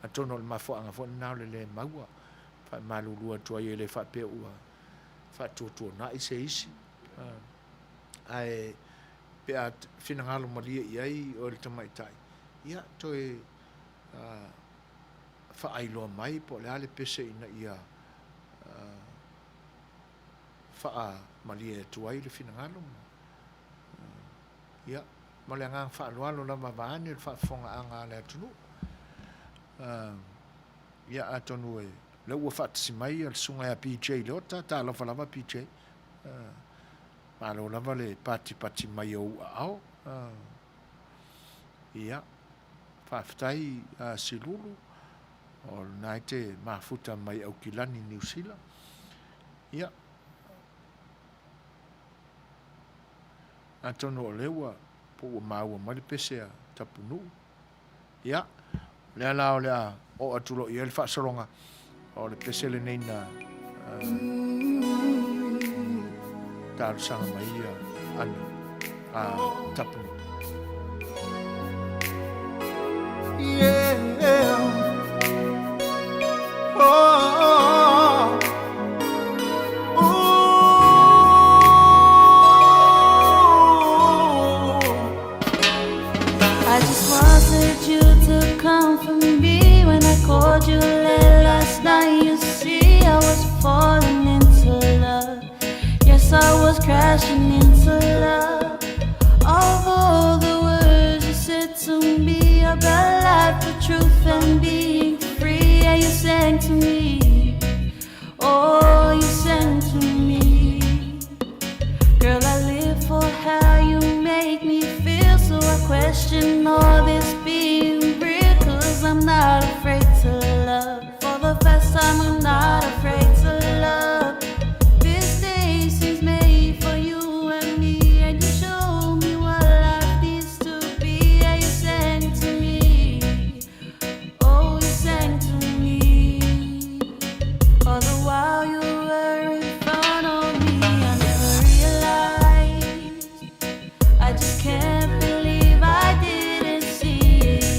atonu o le mafuaaga foi lena o le le maua. Faamalulu atu ai e le faapea ua faatuatuanai se isi, ae pe a finagalo malie i ai oe le tamaitai, ia toe faailoa mai po o le a le pese ina ia faamalie atu ai le finagalo. Ia, ma le agaga faaaloalo lava vaeane le faafofogaaga a le atunuu. Ia, atonu e, lea ua faatasi mai le susuga ia PJ Leota, talofa lava PJ. Malo lava le patipati mai o ou aao. Ia, faafetai Silulu, o lena e te mafuta mai Aukilani, Niu Sila. Ia, atonu o lea ua, po ua maua mai le pese a Tapunuu. Ia, o lea la o le a oo atu loa i ai le faasologa o le pese lenei na talosaga mai ia Ana a Tapunuu. Yeah. Oh, I just wanted you to comfort me when I called you late last night. You see, I was falling into love. Yes, I was crashing into love. Of all the words you said to me about life, the truth, and being free, and you sang to me. Oh, you sang to me. Girl, I live for how you make me feel. So I question all this being real. Cause I'm not afraid to love. For the first time, I'm not afraid to love. This day seems made for you and me. And you show me what life needs to be. And you sang to me. Oh, you sang to me. All the while you were in front of me, I never realized. I just can't believe I didn't see it.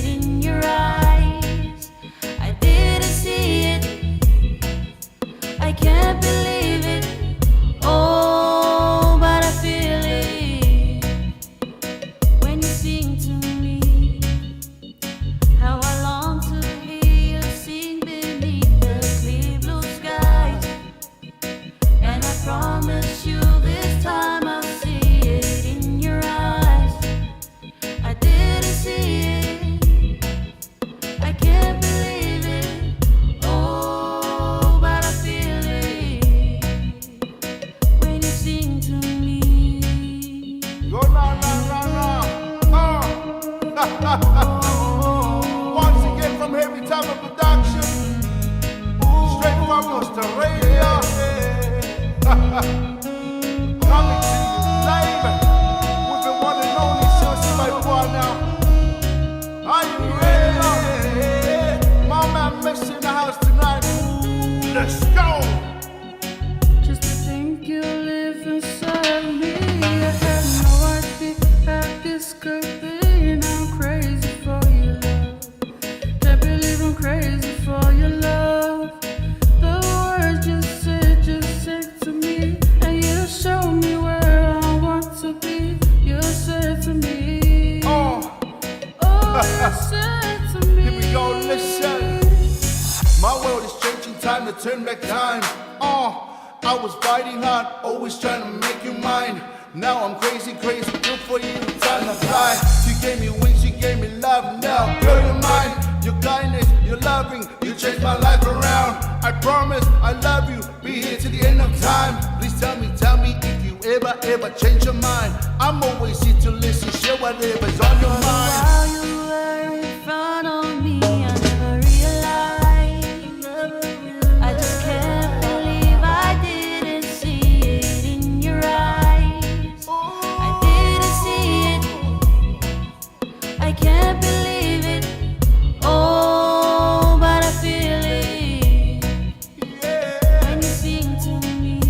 time to turn back time. Uh, I was fighting hard, always trying to make you mine. Now I'm crazy, crazy, good for you, time to fly. You gave me wings, you gave me love, now girl, you're mine. Your kindness, your loving, you changed my life around. I promise I love you, be here till the end of time. Please tell me, tell me if you ever, ever change your mind. I'm always here to listen, share whatever's on your mind. While you were in front of me, I never realized. I just can't believe I didn't see it in your eyes. I didn't see it. I can't believe it. Oh, but I feel it when you sing to me.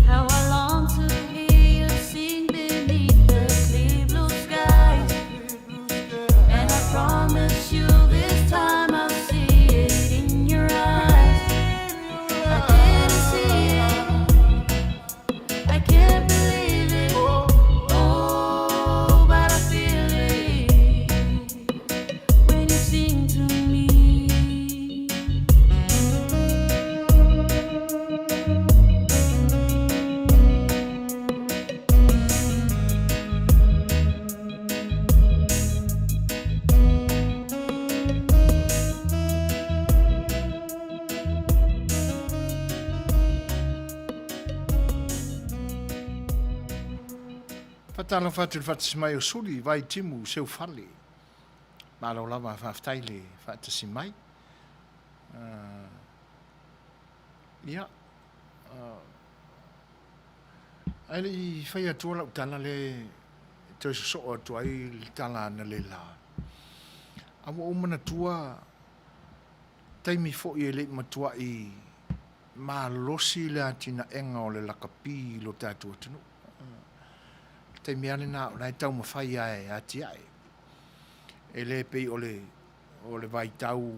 How I long to hear you sing beneath the clear blue skies. And I promise you this time I'll see it in your eyes. I didn't see it. I can't believe it. Oh, but I feel it when you sing to me. Faatalofa atu i le faatasi mai o Suli Vaitimu Seufale. Malo lava faafetai le faatasi mai. Ia, ae le i fai atua lau tala le toe sosoo atu ai le tala analeila, a ua ou manatua taimi foi e le i matuai malosi le atinaega o le lakapi i lo tatou atunuu. Le taimi lava lena o la e taumafai lava e atiae. E le pei o le o le vaitau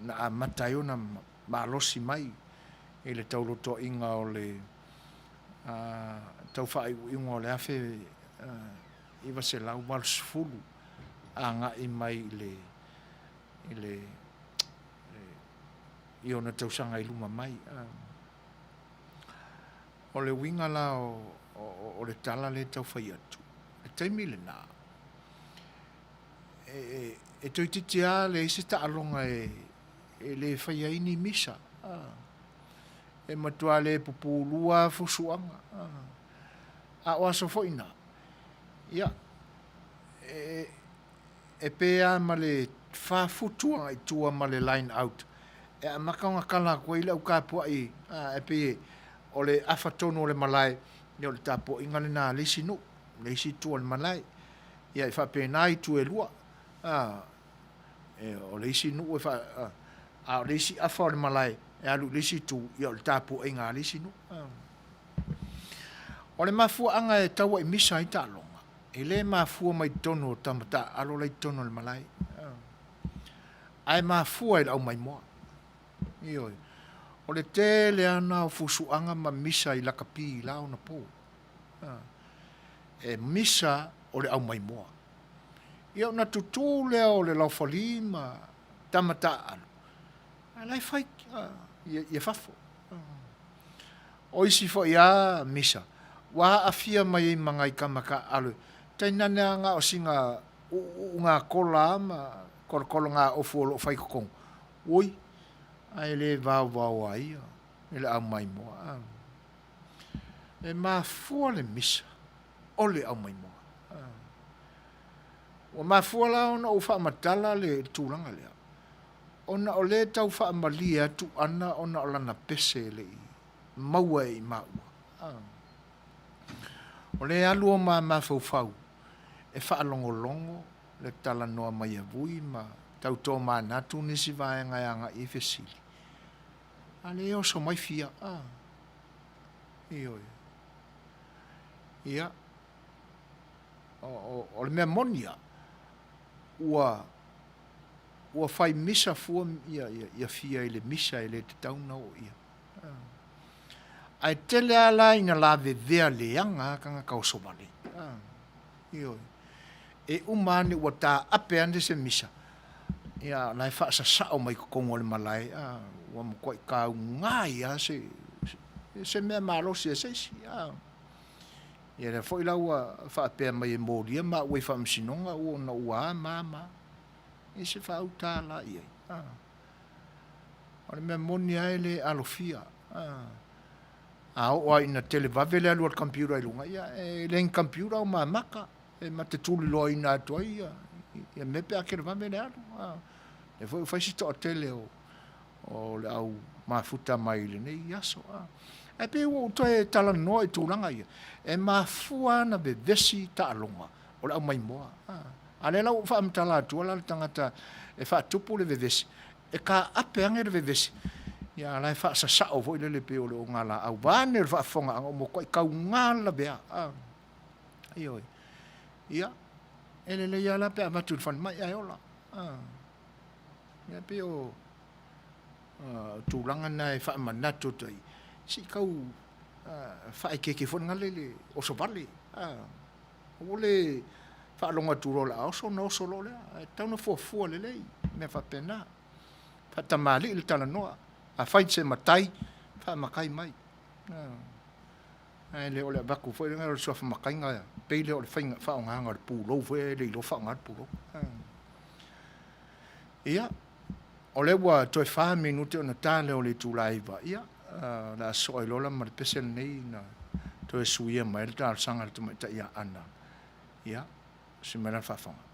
na amata ai ona malosi mai i le taulotoaiga o le tau faaiuiuga o le 1980 agai mai i le i le i ona tausaga i luma mai. O le uiga la o le tala lea e tau fai atu, i le taimi lena, e toeitiiti lava leai se taaloga e le faia ai ni misa. E matua le pupulua lava fusuaga. A o aso foi na, ia, e pe lava ma le fa futu agai tua ma le line out e amata ona kala atu ai le au tapuai e pei o le afa tonu o le malae, ia o le tapuaiga lena a le isi nuu, le isi itu o le malae. Ia e faapena itu e lua, o le isi nuu e faa, a o le isi afa o le malae e alu i le isi itu, ia o le tapuaiga a le isi nuu. O le mafuaaga e tau ai misa ai taaloga, e le mafua mai totonu o tama taaalo la i totonu o le malae, ae mafua i le aumaimoa. Ioe. O le tele lava na o fusuaga ma misa i lakapi i la ona po. E misa o le aumaimoa. Ia ona tutū lea o le laofali ma tama taaalo, a la e fai ia fafo. O isi foi lava misa, ua aafia mai ai ma nai tama taaalo, tainane lava na o sina uuuuga kola lava ma kolokologa ofu o lo o fai i totonu, oi, ae le vaovaoa ai le aumaimoa. E mafua le misa o le aumaimoa. Ua mafua la ona ou faamatala le tulaga lea, ona o lea e tau faamalie atu ana ona o lana pese e le i maua e i maua. O lea e alu o ma mafaufau e faalogologo le talanoa mai a Vui ma tau tomanatu nisi vaega e agai i ai fesili, a lea e oso mai fia, a? Ioe. Ia, o le mea moni lava, ua, ua fai misa fua ia, ia, ia fia i le misa e le tatau ona oo i ai. Ae tele lava la ina lavevea leaga lava tagata oso vale. Ioe. E uma ane ua taape ane se misa. Ia, la e faasasao mai totonu o le malae, a, ua matuai tauga ai lava se, se mea malosi a se isi, a. Ia lea foi la ua faapea mai e molia maua i faamasinoga ua ona ua a ma a ma a. E se faauta la i ai, a. O le mea moni lava e le alofia, a. A oo lava ina televave le alu a le computer i luga, ia e le ni computer o mamaka. E ma te tuliloaina atu ai ia, ia mea pe a televave le alu. A. Lea foi ua fai si toatele o, o le au mafuta mai i lenei aso. A. Ae pei ua ou toe talanoa i tulaga ia, e mafua ona vevesi taaloga o le aumaimoa. A. A lea la ua ou faamatala atua la le tagata e faatupu le vevesi, e taape ane le vevesi, ia a la e faasasao foi lele pei o le ogalaau vaeane le faafofogaaga ua matuai tauga le lavea. A. Ioe. Ia, e lelei lava la pe a avatu i le falemai ae ola. A. Ia pei o tulaga na e faamanatu atu ai, se i tau faaeteete foi gale le oso vale. Aua le faalogo atu loa o le a oso ona oso loa lea. Ae tatau ona fuafua lelei mea faapena. Faatamalii le talanoa. Afai e te matai, faamatai mai. Ae le o le avatu foi lea o le suafa mataiga pei lea o le faiga faaaogaina o le pulou foi e le iloa faaaoga le pulou. Ia, o lea ua toe 4 minute ona ta lea o le itula e 9, ia, o le a sosoo ai loa la ma le pese lenei na toe suia mai ai le talosaga a le tamaitai ia Ana. Ia, usi mai la le faafofoga.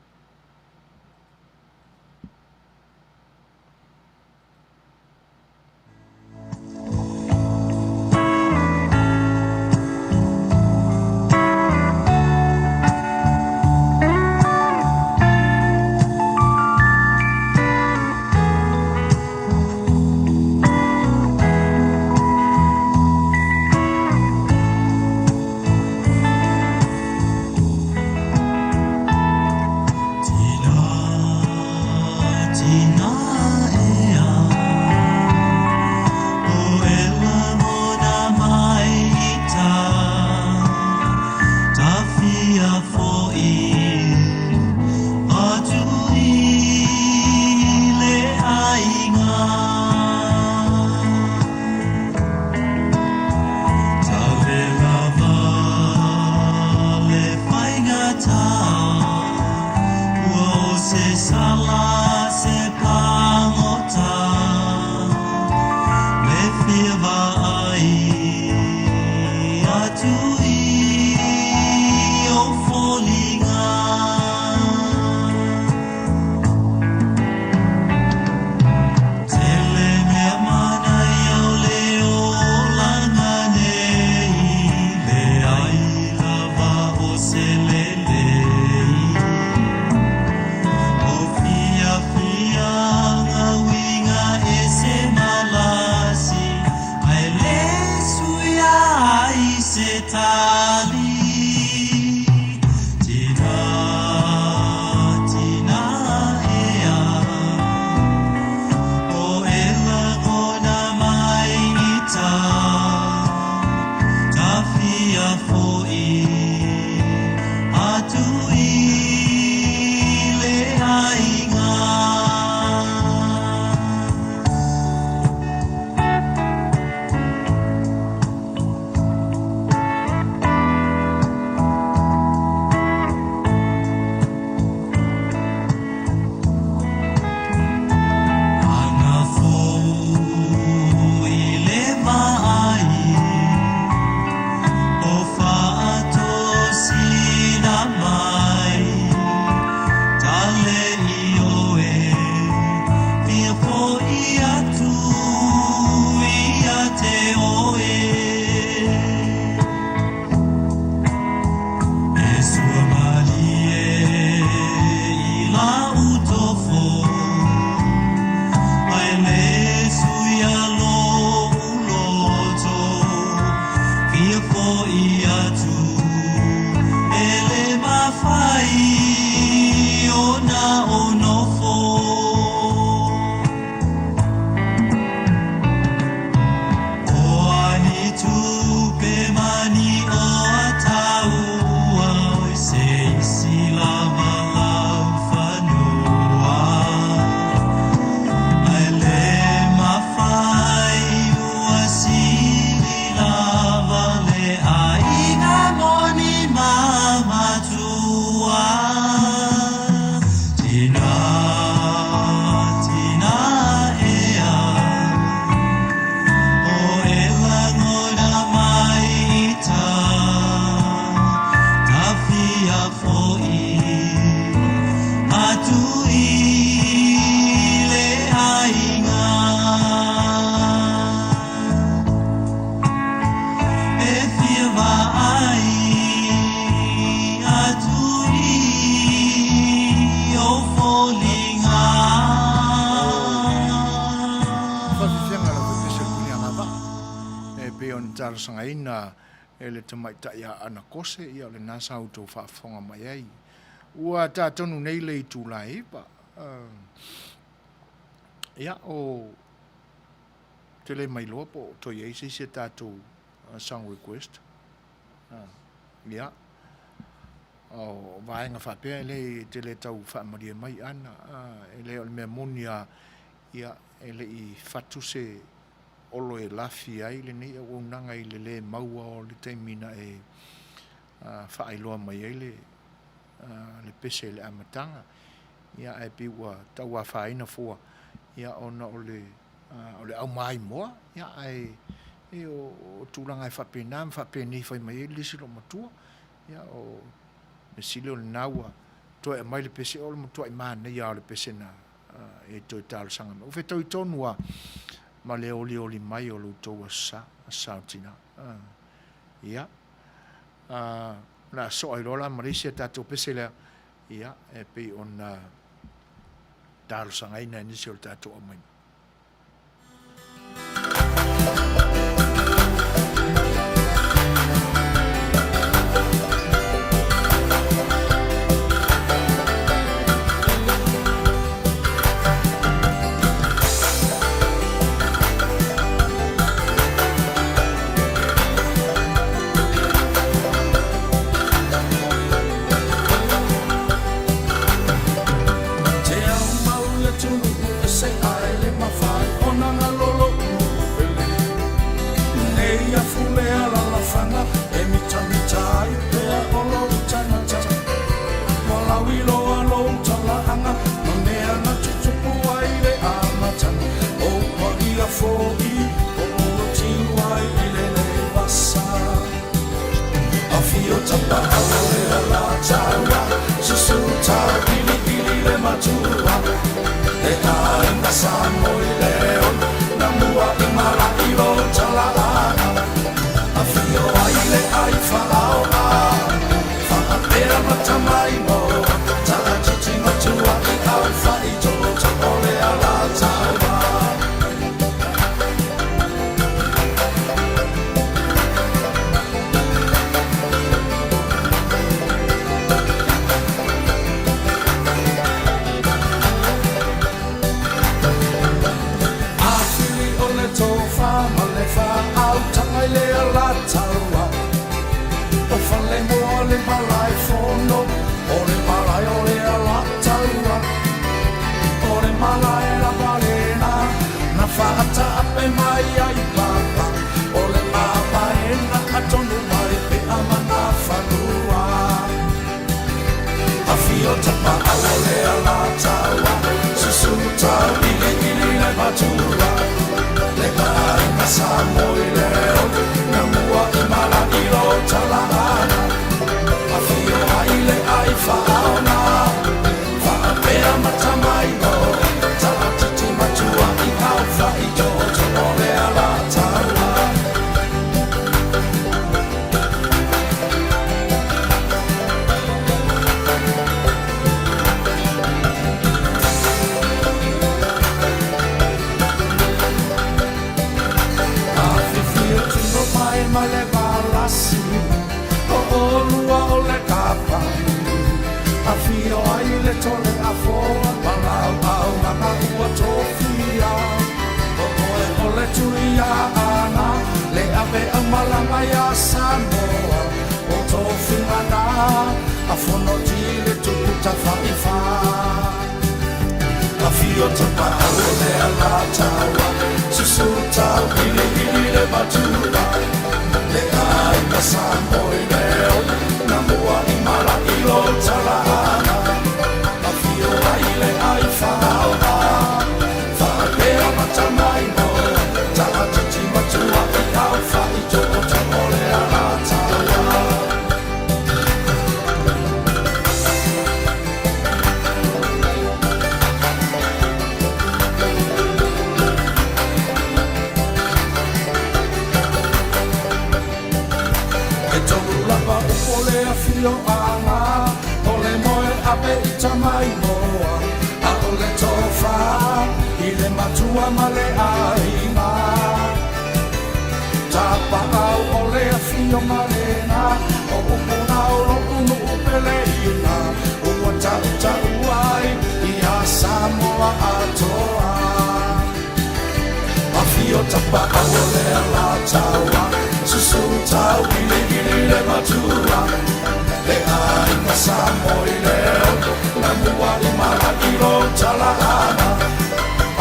Tina ea O e lagona mai i ta Tawhia fo'i Atu i le aiga E fia vaai atu i ou foliga. Faafiafiaga lau pepese o le Punialavaa e pei ona talosagaina e le tamaitai a Aana Kose, ia o lena sa outou faafofoga mai ai. Ua ta tonu nei le itula e 9. Ia, o te le mailoa po o toe i ai se isi a tatou song request. Ia, o vaega faapea e le, te le tau faamalie mai Ana, e le o le mea moni lava, ia, e le i fatu se olo e lafi ai lenei auaunaga i le le maua o le taimi na e faailoa mai ai le, le pese i le amataga. Ia, ae pei ua tauafaina fua, ia, ona o le, o le aumaimoa, ia, ae e o, o tulaga e faapena ma faapenei fai mai ai le isi loomatua. Ia, o mea sili o lena ua toe aumai le pese, o le matuai manaia lava o le pese na e toe talosaga mai. Ua fetaui tonu lava ma le olioli mai o lo outou Aso Sa, Aso Sa o Tina. Ia, o le a soa ai loa la ma le isi a tatou pese lea, ia, e pei ona talosagaina e nisi o le tatou aumai. Te au mau le atunuu e se ae le mafai ona galolo pele nei afu le alalafaga e mitamita ai pea o lou tagata ua lauiloa lou talaaga ma mea na tutupu ai le amataga o paia fo'i o olotiu ai i le levasa. Afio Tapaau o le Alataua, susu Tauiliili le Matua, le aiga Samoeleoi, na mua i mala'i lo talaaga. Afio ai le ai faaoga, faapea ma Tamaimoa, taatiti matua i au faitoto o le Alataua. Afili o le tofa ma le faautaga i le Alataua, o Falemoa le malaefono, o le malae o le Alataua, o le malae lava lena na faataape mai ai papa, o le mavaena atonu mai pe amanafanua. Afio Tapaau o le Alataua, susu Tauiliili le Matua, le aiga Samoeleoi, na mua i mala'i lo talaaga. Afio ai le ai faaoga, faapea ma Tamaimoa, taatiti matua i au faitoto o le Alataua. Afifio tino mai ma le valasi, o olua o le kapa, afio ai le tole afoa, malauau mana ua tofia, o oe o le tuia ana, le ave amalama ia Samoa, o tofingana, afono ti le tupu tafaifa. Afio Tapaau o le Alataua, susu Tauiliili le Matua, le aiga Samoeleoi, na mua i mala'i lo talaaga. Afio ai le ai whaona Whakapea matamaingo Taatiti matua i au whai Toko o le alataua. E tolu lava upu o le afioaga, o le moe ape i Tamaimoa, a o le tofa i le matua ma le aiga. Tapaau o le afioga lena, o upu na o lo'u nuu pele ina, ua tautau ai ia Samoa atoa. Afio Tapaau o le Alataua, susu tauiliili le matua, le aiga Samoa i le ono, na muali malagi lo talaaga,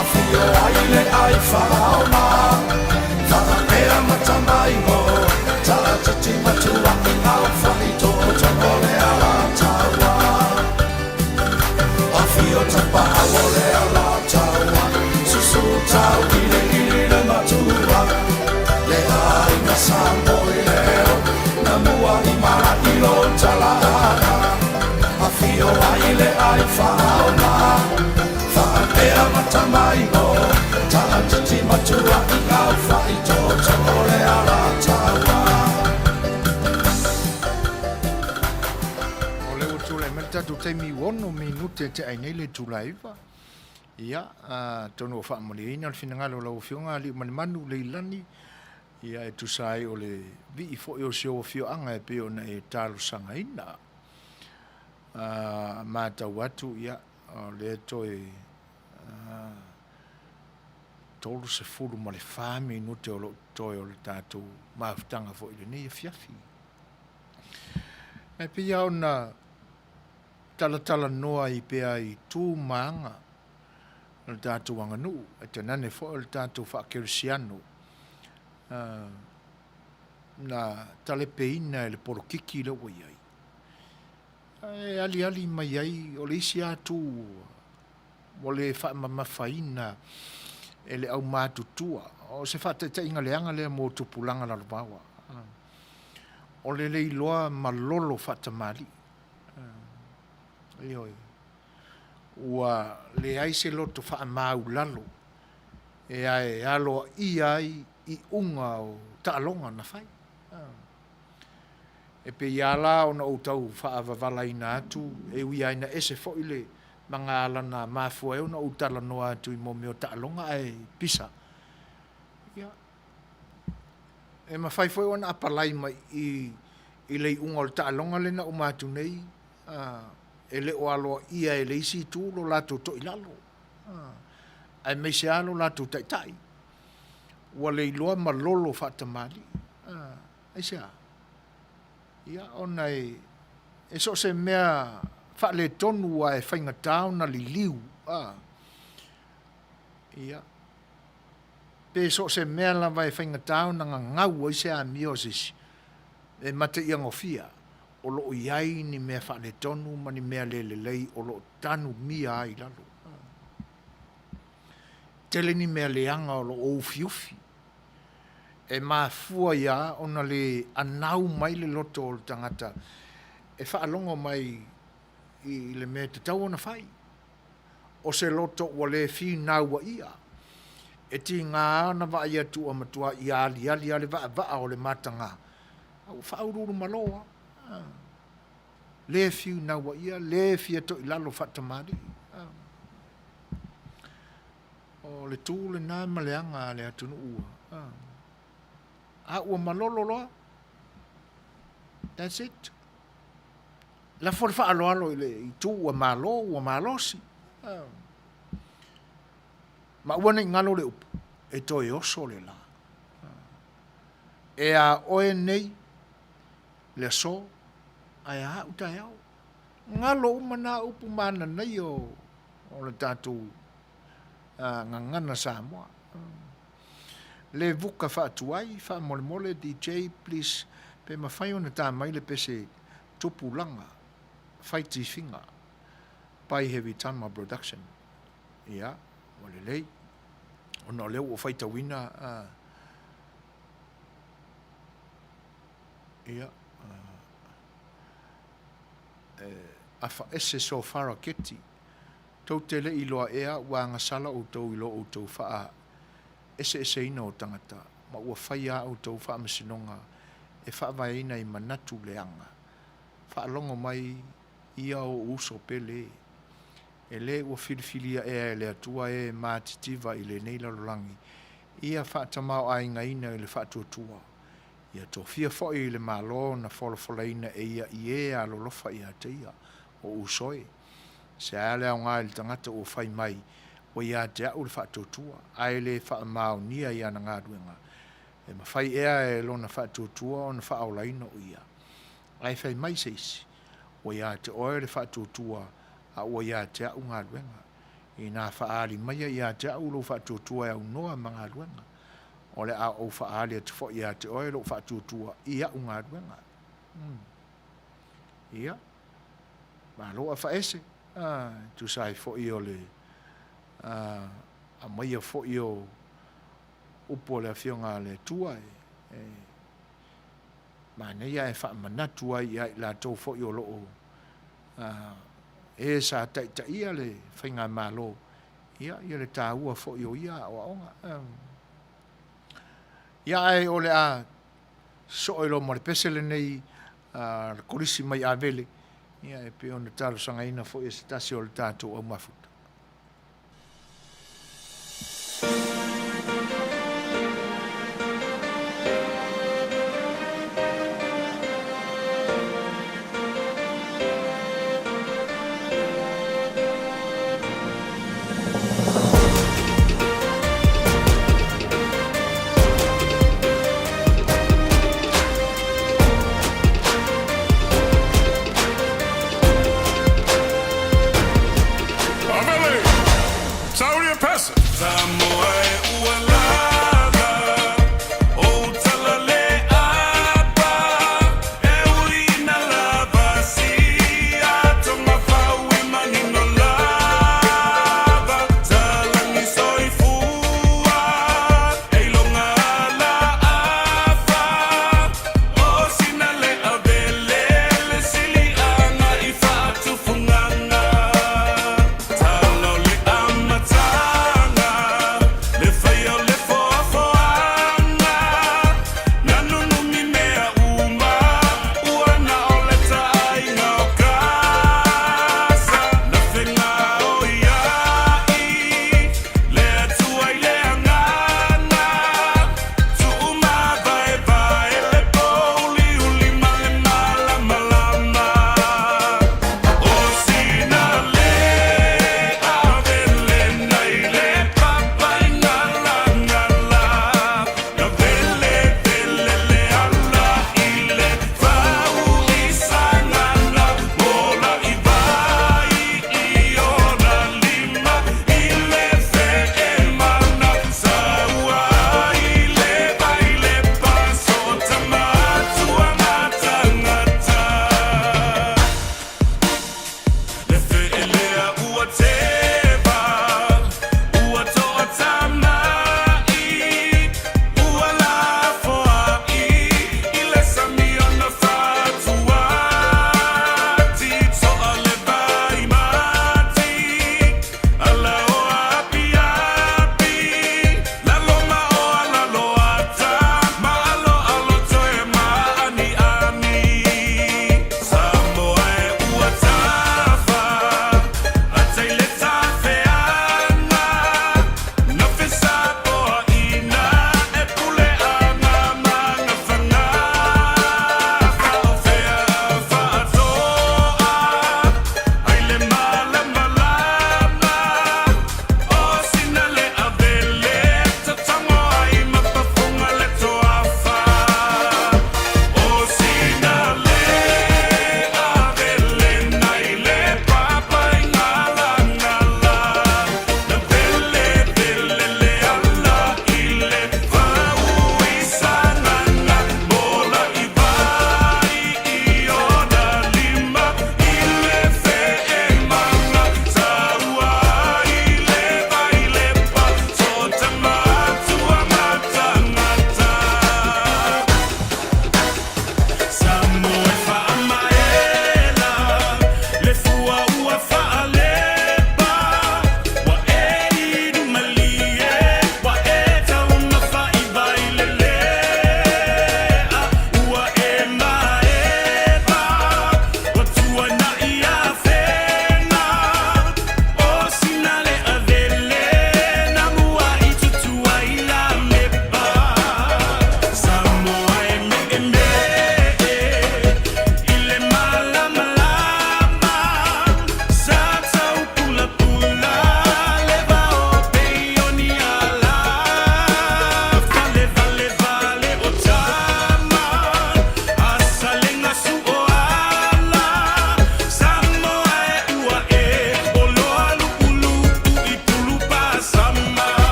afio ai le ai faaoma, faapea matamaingo, taatiti matua i aufai tootoo o le Alataua. Afio Tapaau o le Alataua, susu tauiliili le matua, le aiga Samoa i le ono, na mua i malagi lo talaaga, afio ai le ai faaoma, faapea matamaingo, taatiti matua i aufai tootoo o le Alataua. O lea ua tulai mai le tatou taimi ua ono minute e tea ai nei le itula e 9. Ia, atonu ua faamalieina le finagalo o lau Afioga Aliimalemanu Leilani, ia e tusa ai o le vii foi o si ou afioaga e pei ona e talosagaina. A matau atu, ia, o lea toe 34 minute o lo o totoe o le tatou mafutaga foi i lenei afiafi. Ae pei lava ona talatalanoa ai pea i tu ma aga o le tatou aganuu, ae tainane foi o le tatou faakerisiano na talepeina e le polokiki lea ua i ai. E aliali mai ai, o le isi lava tu ua le faamamafaina e le aumatutua. O se faataitaiga leaga lea mo tupulaga lalovaoa. O le le iloa malolo faatamalii. Ioe. Ua leai se loto faamaulalo e ae aloaia ai iuga o taaloga na fai. E pei lava la ona ou tau faavavalaina atu, e ui lava ina ese foi le magaala na mafua ai ona ou talanoa atu i mea o taaloga ae pisa, ia, e mafai foi ona apalai mai i i le iuga o le taaloga lea na uma atu nei, e le o aloaia e le isi itu lo latou toilalo, aemaise lava lo latou taitai, ua le iloa malolo faatamalii. Aisea? Ia, ona e, e so o se mea faaletonu lava e faigata ona liliu, a, ia, pe so o se mea lava e faigata ona gagau ai se amio a se isi, e mataiagofia, o lo o i ai ni mea faaletonu ma ni mea le lelei o lo o tanumia ai i lalo. Tele ni mea leaga o lo o ufiufi e mafua ia ona le anau mai le loto o le tagata e faalogo mai i le mea e tatau ona fai. O se loto ua le finauaia, e tiga ona vaai atu ua matua ia aliali lava le vaavaa o le mataga, a ua faauluulumalo lava. Le finauaia, le fia toilalo faatamalii. O le tu lena ma le aga a le atunuu ua, a ua malolo loa, that's it. Lafo le faaaloalo i le itu ua malo ua malosi. Ma aua ne i galo le upu, e toe oso le la. E a oe nei le aso, ae a au taeao. Galo uma na upu mananaia o le tatou gagana Samoa. Le vuka faatuai, faamolemole DJ please pe mafai ona ta mai le pese tupulaga fai tifiga. by Heavy Tama Production. Ia, ua lelei. Ona o lea ua ou faitauina, a, ia, e afaese Sofara Keti. Tou te le i iloa ea ua agasala outou i lo outou faaeseeseina o tagata, ma ua faia a outou faamasinoga e faavaeina i manatu leaga. Faalogo mai ia ou uso pele, e le ua filifilia ea e le Atua e matitiva i lenei lalolagi ia faatamaoaigaina i le faatuatua, ia tofia foi i le Malo na folafolaina e ia i e alolofa ia te ia, o uso e. Se a le aoga i le tagata ua fai mai, Ua ia te au le faatuatua, ae le faamaonia i ana galuega, e mafai ea e lona faatuatua ona faaolaina o ia? Ae fai mai se isi, Ua ia te oe le faatuatua, a ua ia te au galuega. Inā faaali maia ia te au lou faatuatua e aunoa ma galuega, o le a ou faaali atu foi ia te oe lou faatuatua i au galuega. Umm. Ia. Malo afaese. A, e tusa ai foi o le a, aumaia foi o upu a le Afioga a le Atua e, e manaia ae faamanatu ai ia i latou foi o lo o e sa taitaia le faigamalo, ia, ia le taua foi o ia aoaoga. Ia ae o le a sosoo ai loa ma le pese lenei a le Kolisi mai Avele, ia e pei ona talosagaina foi e se tasi o le tatou au mafuta. Avele! Saulia pese! Samoa e ua lava, ou tala le apa, e ui na lava si atoga fau e manino lava, talagi soifua, e iloga ala afa, o sina le avele le siliaga i faatufugaga. Tala o le amataga, le.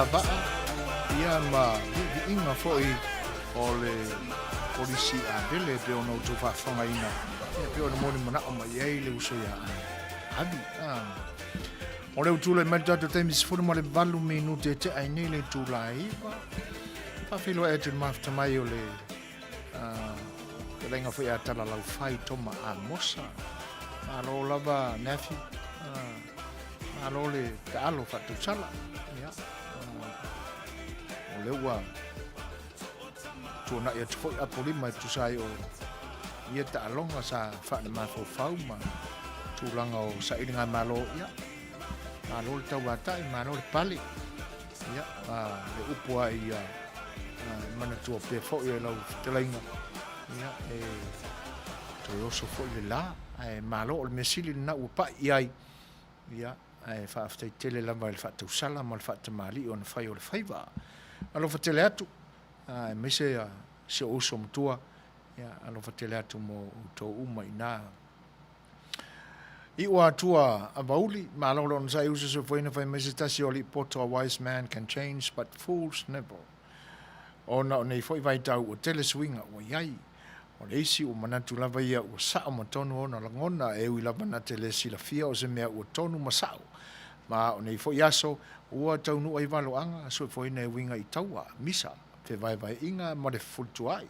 Alavaa, ia ma viiviiga foi o le Kolisi Avele e pei ona outou faafofogaina, ia pei ona moni manao mai ai le uso ia Avi. O lea ua tulai mai le tatou taimi 18 minute e tea ai nei le itula e 9. Faafeiloai atu i le mafuta mai o le fetalaiga foi a Talalaufai Toma Amosa. Malo lava Neafi, malo le taalo faatausala. Ia, o lea ua tuanai atu foi Apolima e tusa ai o ia taaloga sa faalemafaufau ma tulaga o sailigamalo. Ia, malo le tauatai, malo le pale. Ia, le upu a ia manatua pea foi e lau fetalaiga, ia, e toe oso foi le la, ae malo o le mea sili lena ua pai i ai, ia, ae faafetai tele lava i le faatausala ma le faatamalii ona fai o le faiva. Alofa tele atu, aemaise si ou uso matua, ia, alofa tele atu mo outou uma i ina. Iu atua a Vauli, malo le onosai uso soifuaina fai mai se tasi o alii poto a wise man can change but fools never. Ona o nei foi vaitau ua tele suiga ua iai. O le isi ua manatu lava ia ua sao ma tonu ona lagona e ui lava na te le silafia o se mea ua tonu ma sao. Ma o nei foi aso ua taunuu ai valoaga soifuaina e uiga i taua, misa, fevaevaeaiga ma le fefulituaai.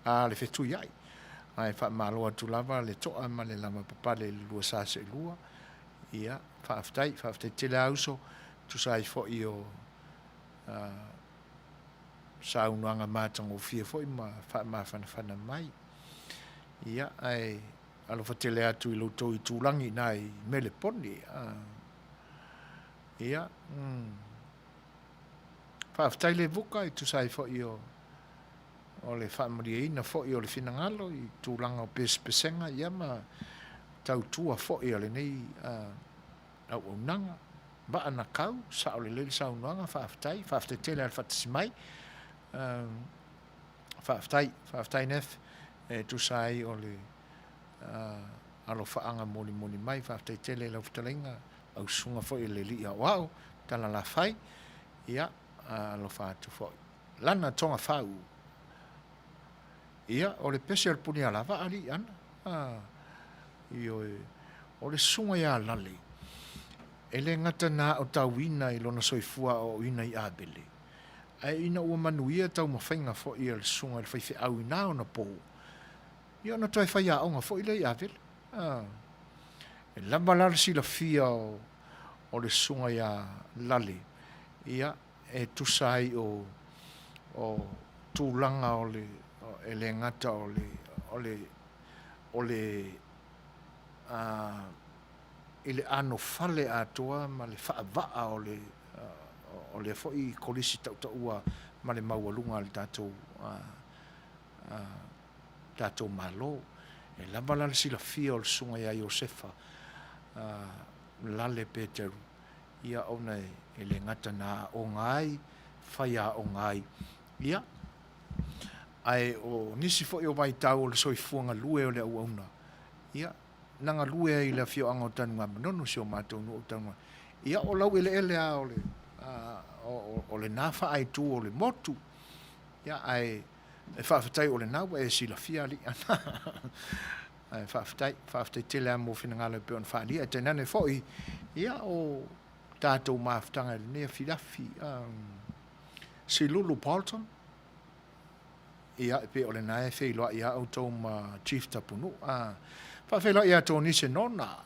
a le fetuiai, ae faamalo atu lava le toa ma le lavapapale i le lua sa seelua. Ia, faafetai, faafetai tele a uso, tusa ai foi o saunoaga matagofie foi ma faamafanafana mai. Ia, ae alofa tele atu i lo outou itulagi ina i Melepone. Ia, faafetai le vuka i tusa ai foi o o le faamalieina foi o le finagalo i tulaga o pesepesega ia ma tautua foi a lenei auaunaga. Vaa na kau, sao lelei le saunoaga, faafetai, faafetai tele a le faatasi mai. Faafetai, faafetai Neff e tusa ai o le alofaaga molimoli mai, faafetai tele i lau fetalaiga, lau susuga foi i le Alii Aoao, Talalafai, ia, alofa atu foi. Lana Togafau. Ia, o le pese o le Punialavaa alii ana. A, ioe. O le susuga ia Lale, e le gata na aotauina i lona soifua aoaoina i Abele, ae ina ua manuia taumafaiga foi a le susuga i le faifeau i na ona po, ia ona toe faiaoga foi lea i Avele. A, e lava la le silafia o, o le susuga ia Lale, ia, e tusa ai o o tulaga o le e le gata o le o le o le a i le anofale atoa ma le faavaa o le o lea foi kolisi tautaua ma le maualuga a le tatou a a tatou Malo. E lava la le silafia o le Susuga ia Iosefa a Lale Peteru ia ona e le gata na aoga ai, faiaoga ai, ia, ae o nisi foi o vaitau o le soifua galue o le auauna, ia, na galue ai i le afioaga o Tanugamanono, si o matou nuu o Tanugamanono, ia, o laueleele lava o le, o lena faaaitu o le motu, ia, ae e faafetai o lena ua e silafia alii. Ae faafetai, faafetai tele lava mo finagalo e pei ona faaalia. Ae tainane foi, ia, o tatou mafutaga i lenei afiafi, Silulu Bolton, ia, e pei o lena e feiloai lava outou ma Chief Tapunuu. Faafeiloai ia Tonise Nona,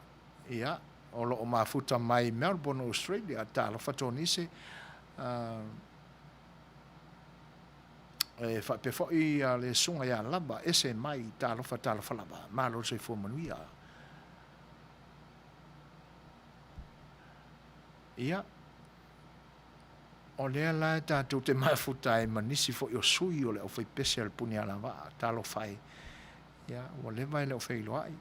ia, o lo o mafuta mai Melbourne, Australia. Talofa Tonise. E faapea foi le susuga ia Lava Ese Mai, talofa talofa lava, malo le soifua manuia. Ia, o lea la e tatou te mafuta ai ma nisi foi o sui o le aufaipese a le Punialavaa, talofa e, ia, ua leva e le o feiloai.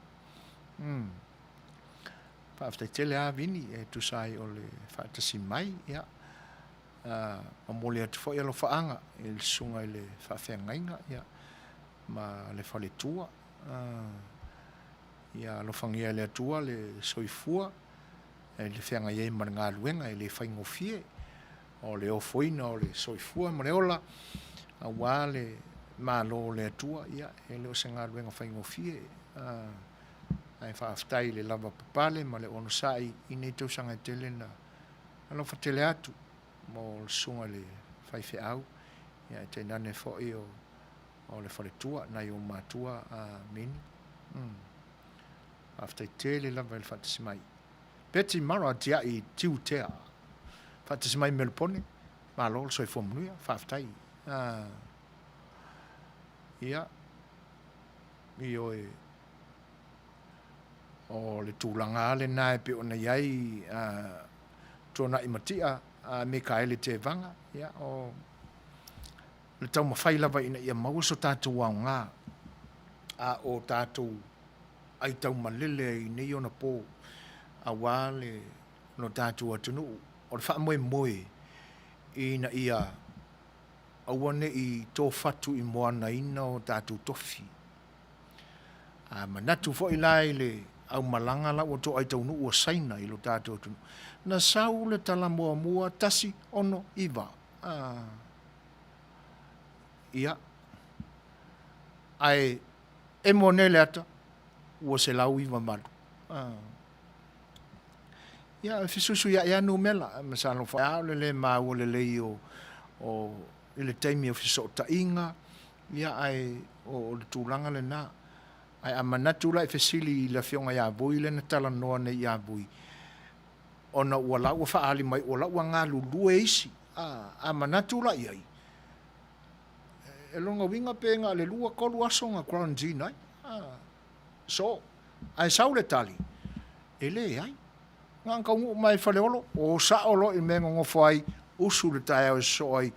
Faafetai tele lava Vini e tusa ai o le faatasi mai, ia. Momoli atu foi alofaaga i le susuga i le faafeagaiga ma le faletua. Ia alofagia e le Atua le soifua e le feagai ai ma le galuega e le faigofie. o le ofoina o le soifua ma le ola aua le Malo o le Atua, ia, e le o se galuega faigofie, ae faafetai i le lavapapale ma le onosai i nei tausaga e tele na alofa tele atu mo le susuga i le faifeau, ia ae tainane foi o o le faletua, nai ou matua a Mini. Mm. Faafetai tele lava i le faatasi mai. Betty Mara Tiai Tiutea. Faatasi mai Melupone. Malo le soifua manuia. Faafetai. Ah. Ia. Ioe. O le tulaga lava lena e pei ona i ai Tuanai Matia a Mikaele Tevaga, ia, o le taumafai lava ina ia maua so tatou aoga a o tatou aitaumalele ai i nei ona po aua le lo tatou atunuu. O le faamoemoe ina ia aua ne i tofatu i moanaina o tatou tofi. A manatu foi la i le aumalaga la ua toai taunuu a Saina i lo tatou atunuu, na sau le tala muamua 169. A, ia, ae emo nei le ata, ua 198. A, ia, e fesuisuiaʻi lava numera, masalo foi lava o le le maua lelei o, o, i le taimi o fesootaiga, Ia, ae o le tulaga lena. Ae a manatu la e fesili i le Afioga ia Vui lea na talanoa nei ia Vui, ona ua la ua faaali mai ua la ua galulue isi. A, a manatu la i ai, e lona uiga pe na o le lua, tolu aso na quarantine ai. A, so, ae sau le tali, e leai. Na ona taunuu mai i Faleolo, o sao loa i le mea e nonofo ai, usu le taeao e sosoo ai,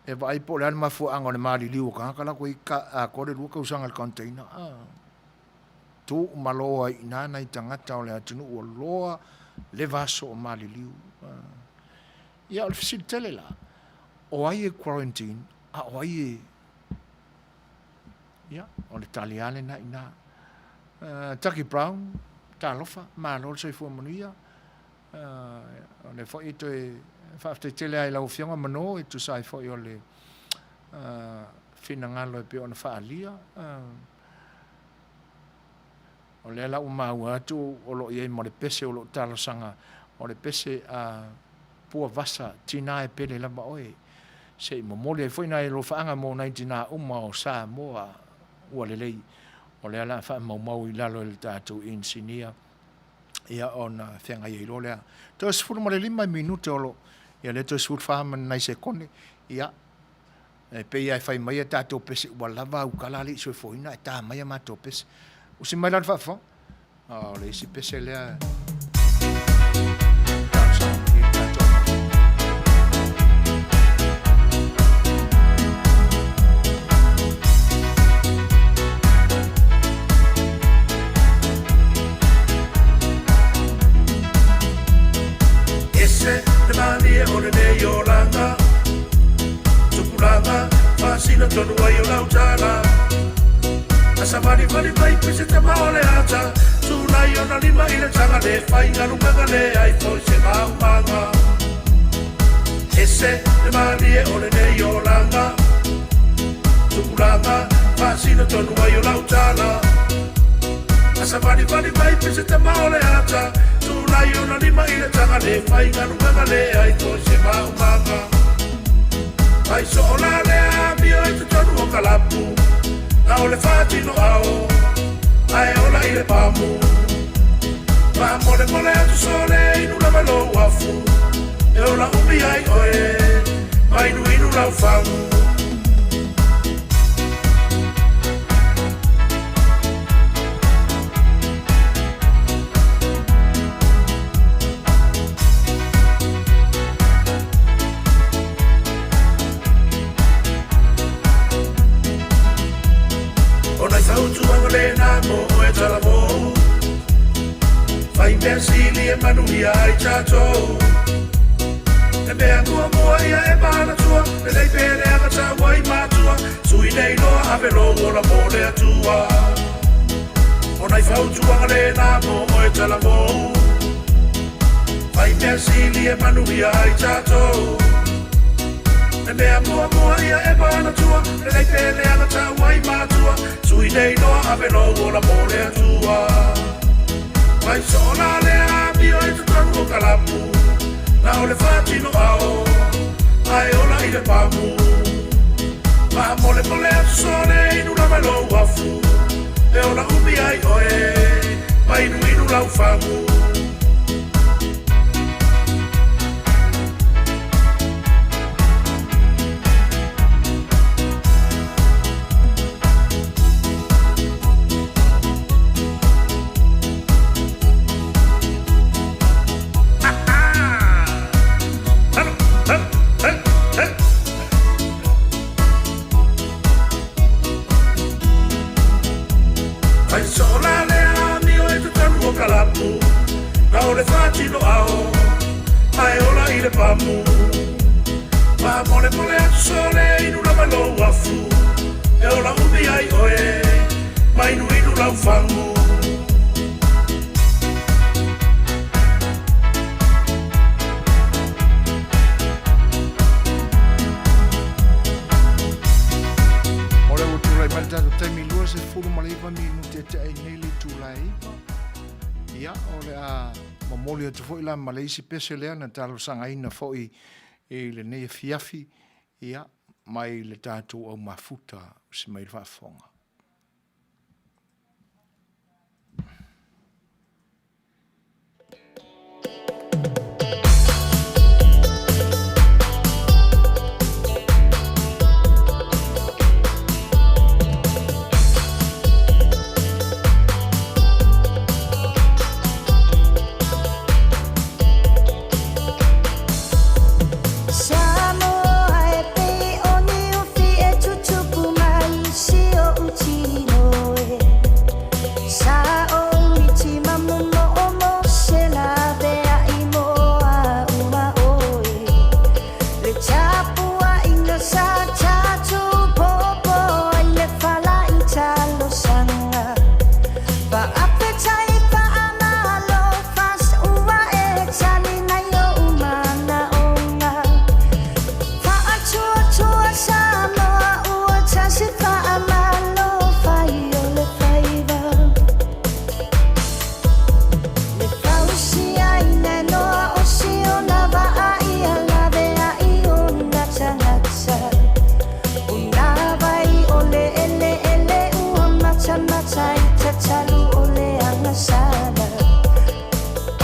e vaai po o le a le mafuaaga o le maliliu o tagata la ua i atoa le 2 tausaga i le container. Ah, tu malo ai i ina nai tagata o le atunuu ua loa le vaaso o maliliu. Ah. Ia, o le fesili tele la, o ai e quarantine, a o ai e Ia, o le tali lava lena i ina. Tucky Brown, talofa, malo le soifua manuia. O lea foi e toe faafetai tele lava i lau Afioga Mano e tusa ai foi o le finagalo e pei ona faaalia. O lea la ua maua atu o lo o i ai ma le pese o lo o talosaga, o le pese a Puavasa, Tina e pele lava oe. Se i momoli ai foi nai alofaaga mo nai tina uma o Samoa ua lelei. O lea la a faamaumau i lalo e le tatou inisinia, ia ona feagai ai loa lea. Toe 15 minute o lo, ia lea toe 14 ma ni nai sekone, ia E pei lava e fai mai a tatou pese ua lava au tala alii soifuaina ae ta mai a matou pese. Usi mai la le faafofoga. O le isi pese lea. Ese le malie o lenei olaga Tupulaga faasina tonu ai o lau tala A savalivali mai pese tama o le ata Tulai ona lima i le taga le fai galugaga le ai foi se maumaga Ese le malie o lenei olaga Tupulaga faasina tonu ai o lau tala A savalivali mai pese tama o le ata Tulai ona lima i le taga le fai galugaga le ai foi se maumaga Mai soo la le amio i totonu o kalapu Na o le faatino ao Ae ola i le pamu Faamolemole atu sole inu lava lou afu E ola umi ai oe Ma inuinu lau fagu. O nai fautuaga lena mo oe talavou Fai mea sili e manuia ai tatou E mea muamua ia e manatua Lelei pe leaga tau ai matua Sui nei loa ave lou ola mo le Atua O nai fautuaga lena mo oe talavou Fai mea sili e manuia ai tatou. Le mea muamua ia e manatua, lelei pe leaga tau ai matua, sui nei loa ave lou ola mo le Atua. Mai soo la le amio i totonu o kalapu, na o le faatino ao, ae ola i le pamu. Faamolemole atu sole inu lava i lou afu, e ola umi ai oe, ma inuinu lau fagu. Fai soo la le amio i totonu o kalapu, na o le faatino ao, ae ola i le pamu. Faamolemole atu sole inu lava i lou afu, e ola umi ai oe, ma inuinu lau fagu. O lea ua tulai mai le tatou taimi 29 minute e tea ai nei le itula e 9. Ia, o le a momoli atu foi la ma le isi pese lea na talosagaina foi i lenei afiafi, ia, mai le tatou au mafuta si mai le faafofoga. Samoa e pei o niufi e tutupu mai si oʻu tino e. Sa o miti ma momo o mo se laveai mo a uma oe. Le tapuaiga sa tatou popo ai le fala i talosaga. Faafetai faamalo fas ua e tali mai oʻu manaoga. Faatuatua Samoa ua tasi faamalo fai o le faiva. Le fausiaina e noa o siona vaa ia laveai ona tagata. Una vai o le eleele ua matamata i tatalu o le agasala.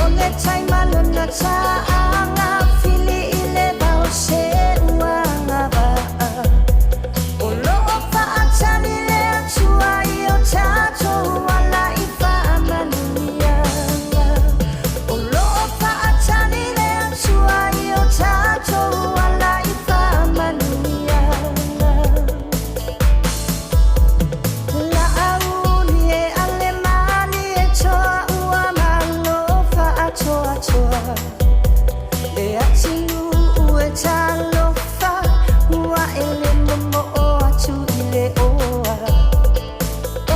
O le taimalona taaga fili i le vao se ua agavaa. O loo faatali le Atua i o tatou ala i faamanuiaga. O loo faatali le Atua i o tatou ala i faamanuiaga. Laauli e ale malie toa ua malo faatoatoa. Le atunuu e talofa ua ele momoo atu i le oa.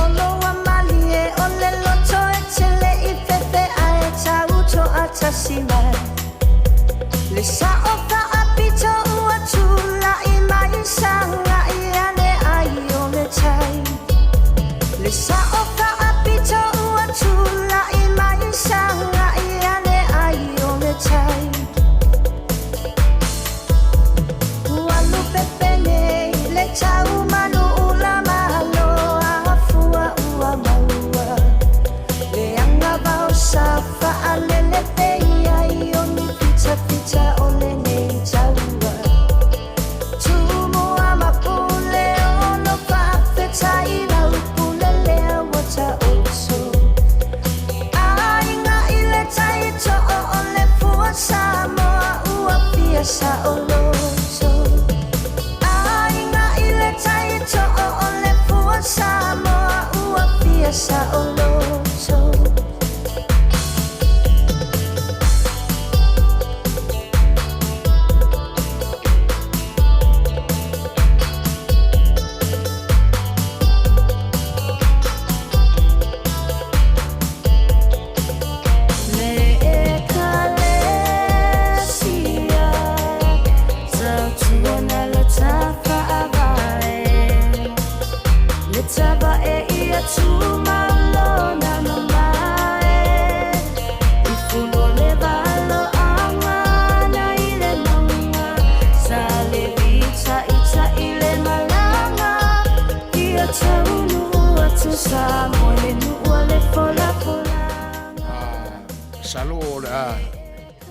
Olo ua malie o le loto e tele i fefe ae tau toatasi mai. Le sao faapito ua tulai mai sagai ane ai o le tai. Le sao faapito ua tulai mai sagai ane ai o le tai. Ua lupepe nei le tau manu ula malo afua ua maua. Le agavao sa faalele pei ai o ni fitafita o lenei taua. Tumua ma pule ono faafetai lau pule lea ua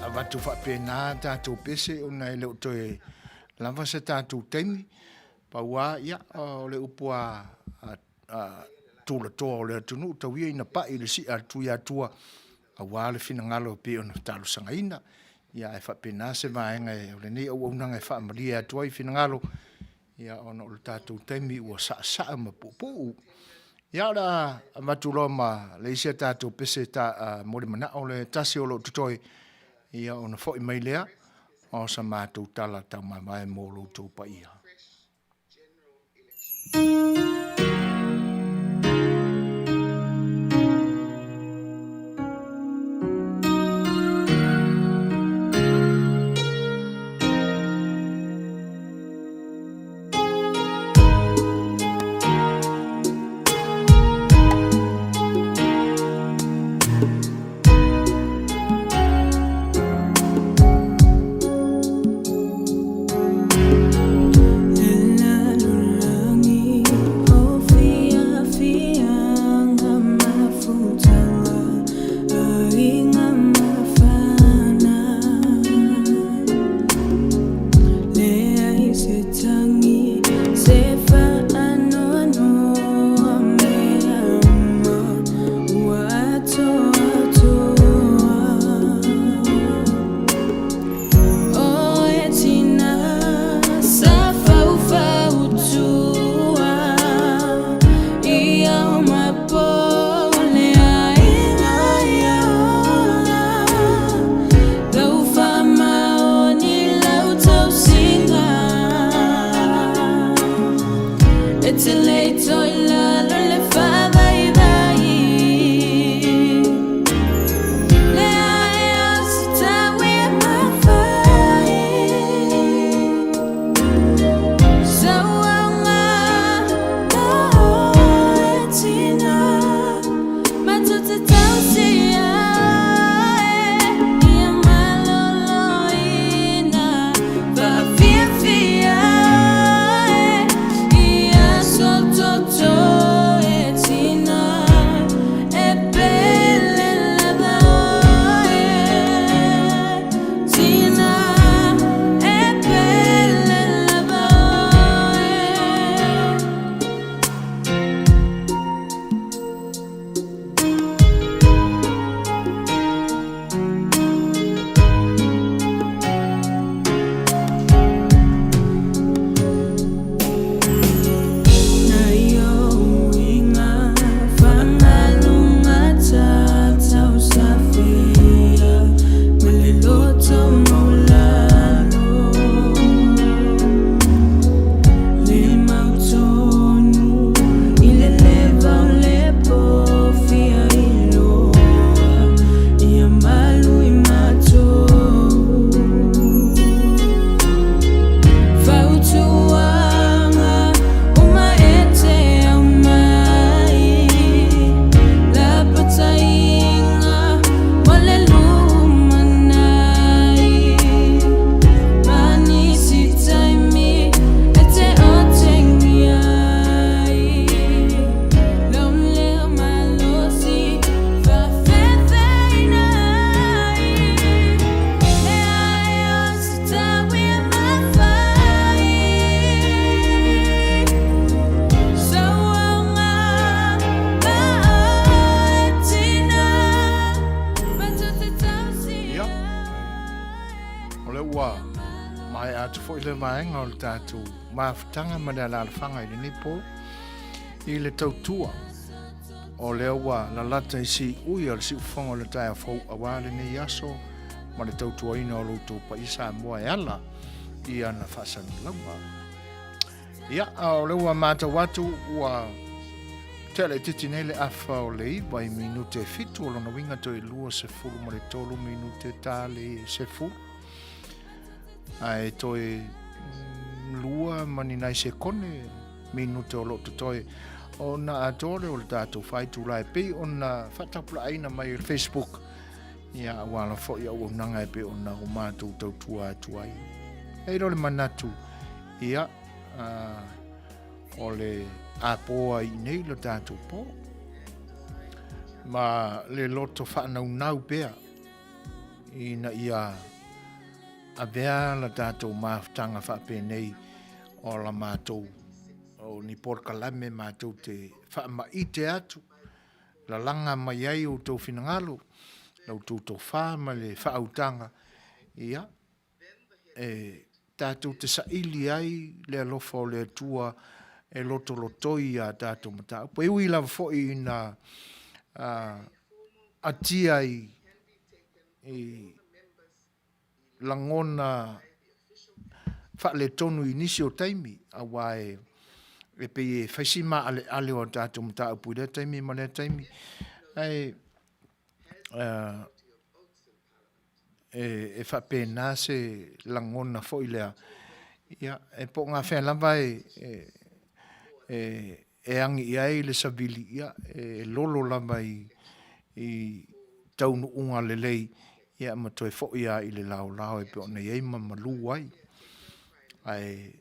avatu faapena tatou pese ona e le o toe lava se tatou taimi. Pau lava, ia, o le upu a, a, a tulatoa o le atunuu, tau ia ina pai i le si'a a le Tuiatua aua le finagalo e pei ona talosagaina. Ia ae faapena se vaega o lenei auaunaga e faamalie atu ai finagalo, ia ona o le tatou taimi ua saasaa ma puupuu. Ia o le a avatu loa ma le isi a tatou pese ta, mo le manao le tasi o lo o totoe, ia ona foi mai lea o sa matou tala taumamae mo lo outou paia. Ia, o lea ua maea atu foi le vaega o le tatou mafutaga ma le alaalafaga i lenei po i le tautua o lea ua lalata i siui o le siufofoga o le taeao fou aua lenei aso ma le tautuaina o lo outou paia Samoa e ala i ana faasalalauga. Ia, o lea ua matau atu ua tea laitiiti nei le afa o le 9 i minute e 7, o lona uiga toe 23 minute ta le 10. Ae toe 2 ma ni nai sekone minute o lo o totoe ona atoa lea o le tatou faitula e pei ona faatapulaaina mai e le Facebook. Ia, aua la foi auaunaga e pei ona o matou tautua atu ai. E i ai le manatu, ia, o le a pō ai nei lo tatou pō. Ma le loto faanaunau pea. ina ia avea la tatou mafutaga faapenei o la matou o ni polokalame matou te faamaite atu lalaga mai ai outou finagalo, la outou tofa ma le faautaga, ia, e tatou te saili ai le alofa o le Atua e lotolotoi i a tatou mataupu. E ui lava foi ina atia i lagona faaletonu i nisi o taimi, aua e pei e fai si maaleale o a tatou mataupu i lea taimi ma lea taimi, ae e faapena se lagona foi lea, ia, e po o gafea lava e agi i ai le savili, ia, e lolo lava i taunuuga lelei, ia ma toe foi lava i le laolao e pei ona i ai ma malu ai. Ae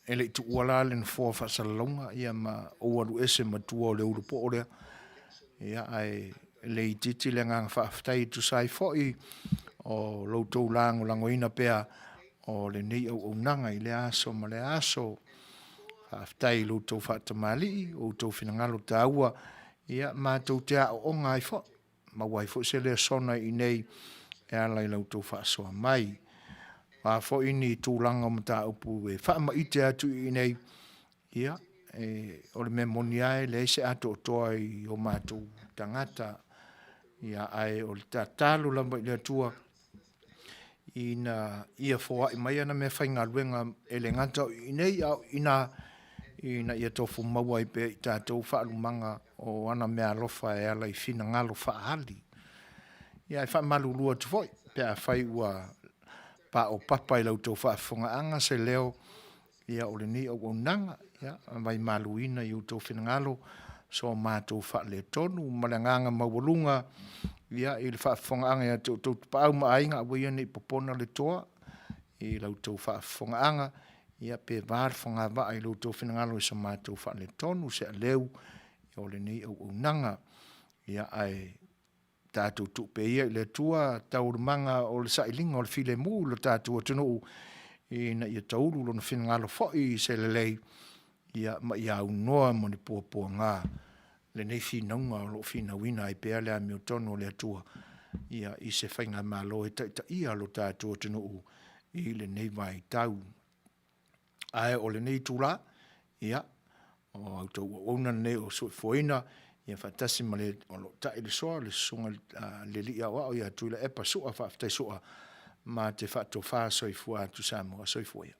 e le i tuua la le nofoa o faasalalauga ia ma ou alu ese ma tua o le ulupoo lea, ia ae le itiiti le agaga faafetai e tusa ai foi o lo outou lagolagoina pea o lenei auaunaga i lea aso ma lea aso. Faafetai i lo outou faatamalii, o outou finagalo taua, ia matou te aooga ai foi, maua ai foi se lesona i inei e ala i la outou faasoa mai. O a foi ni tulaga o mataupu e faamaite atu i inei, ia, e, o le mea moni lava e leai se atoatoa i o matou tagata, ia, ae o le tatalo lava i le Atua, ina ia foai mai ana meafaigaluega e le gata o i inei a o ina, ina ia tofu maua ai pea i tatou faalumaga o ana meaalofa e ala i finagalo faaali. Ia, e faamalulu atu foi pe afai ua paopapa i la outou faafofogaaga se leo ia o lenei auaunaga, ia vaimaluina i outou finagalo so matou faaletonu ma le agaga maualuga ia i le faafofogaaga ia te outou tapaau ma aiga, aua ia ne i popona le toa i la outou faafofogaaga, ia pe va le fogavaa i lo outou finagalo i so matou faaletonu, se aleu o lenei auaunaga. Ia ae tatou tuu pea ia i le Atua taualumaga o le sailiga o le filemu i lo tatou atunuu, ina ia taulu lona finagalo foi i se lelei, ia ma ia aunoa ma ni puapuaga lenei finauga o lo o finauina ai pea le amiotonu a le Atua ia i se faigamalo e taitaia lo tatou atunuu i lenei vaitau. Ae o lenei itula, ia, o a outou auauna lenei o soifuaina, ia faatasi ma le o lo o tai le soa, le susuga i le Alii Aoao ia Tuilaepa Sua, faafetai Sua, ma te faatofa soifua atu Samoa. Soifua ia.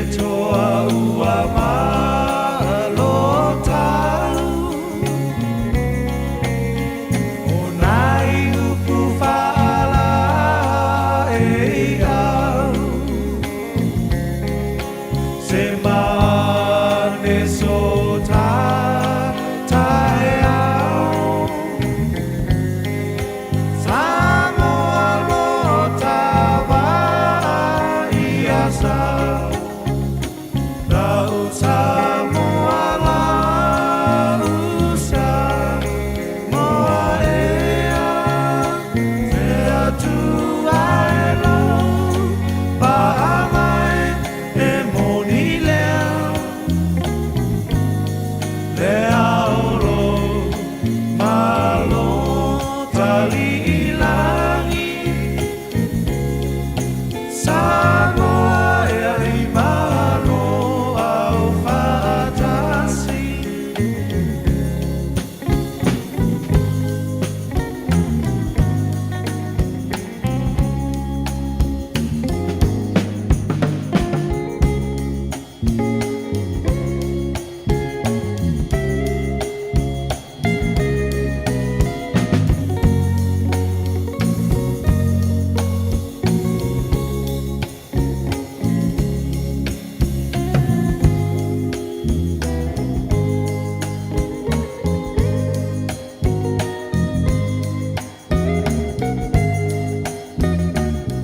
Atua.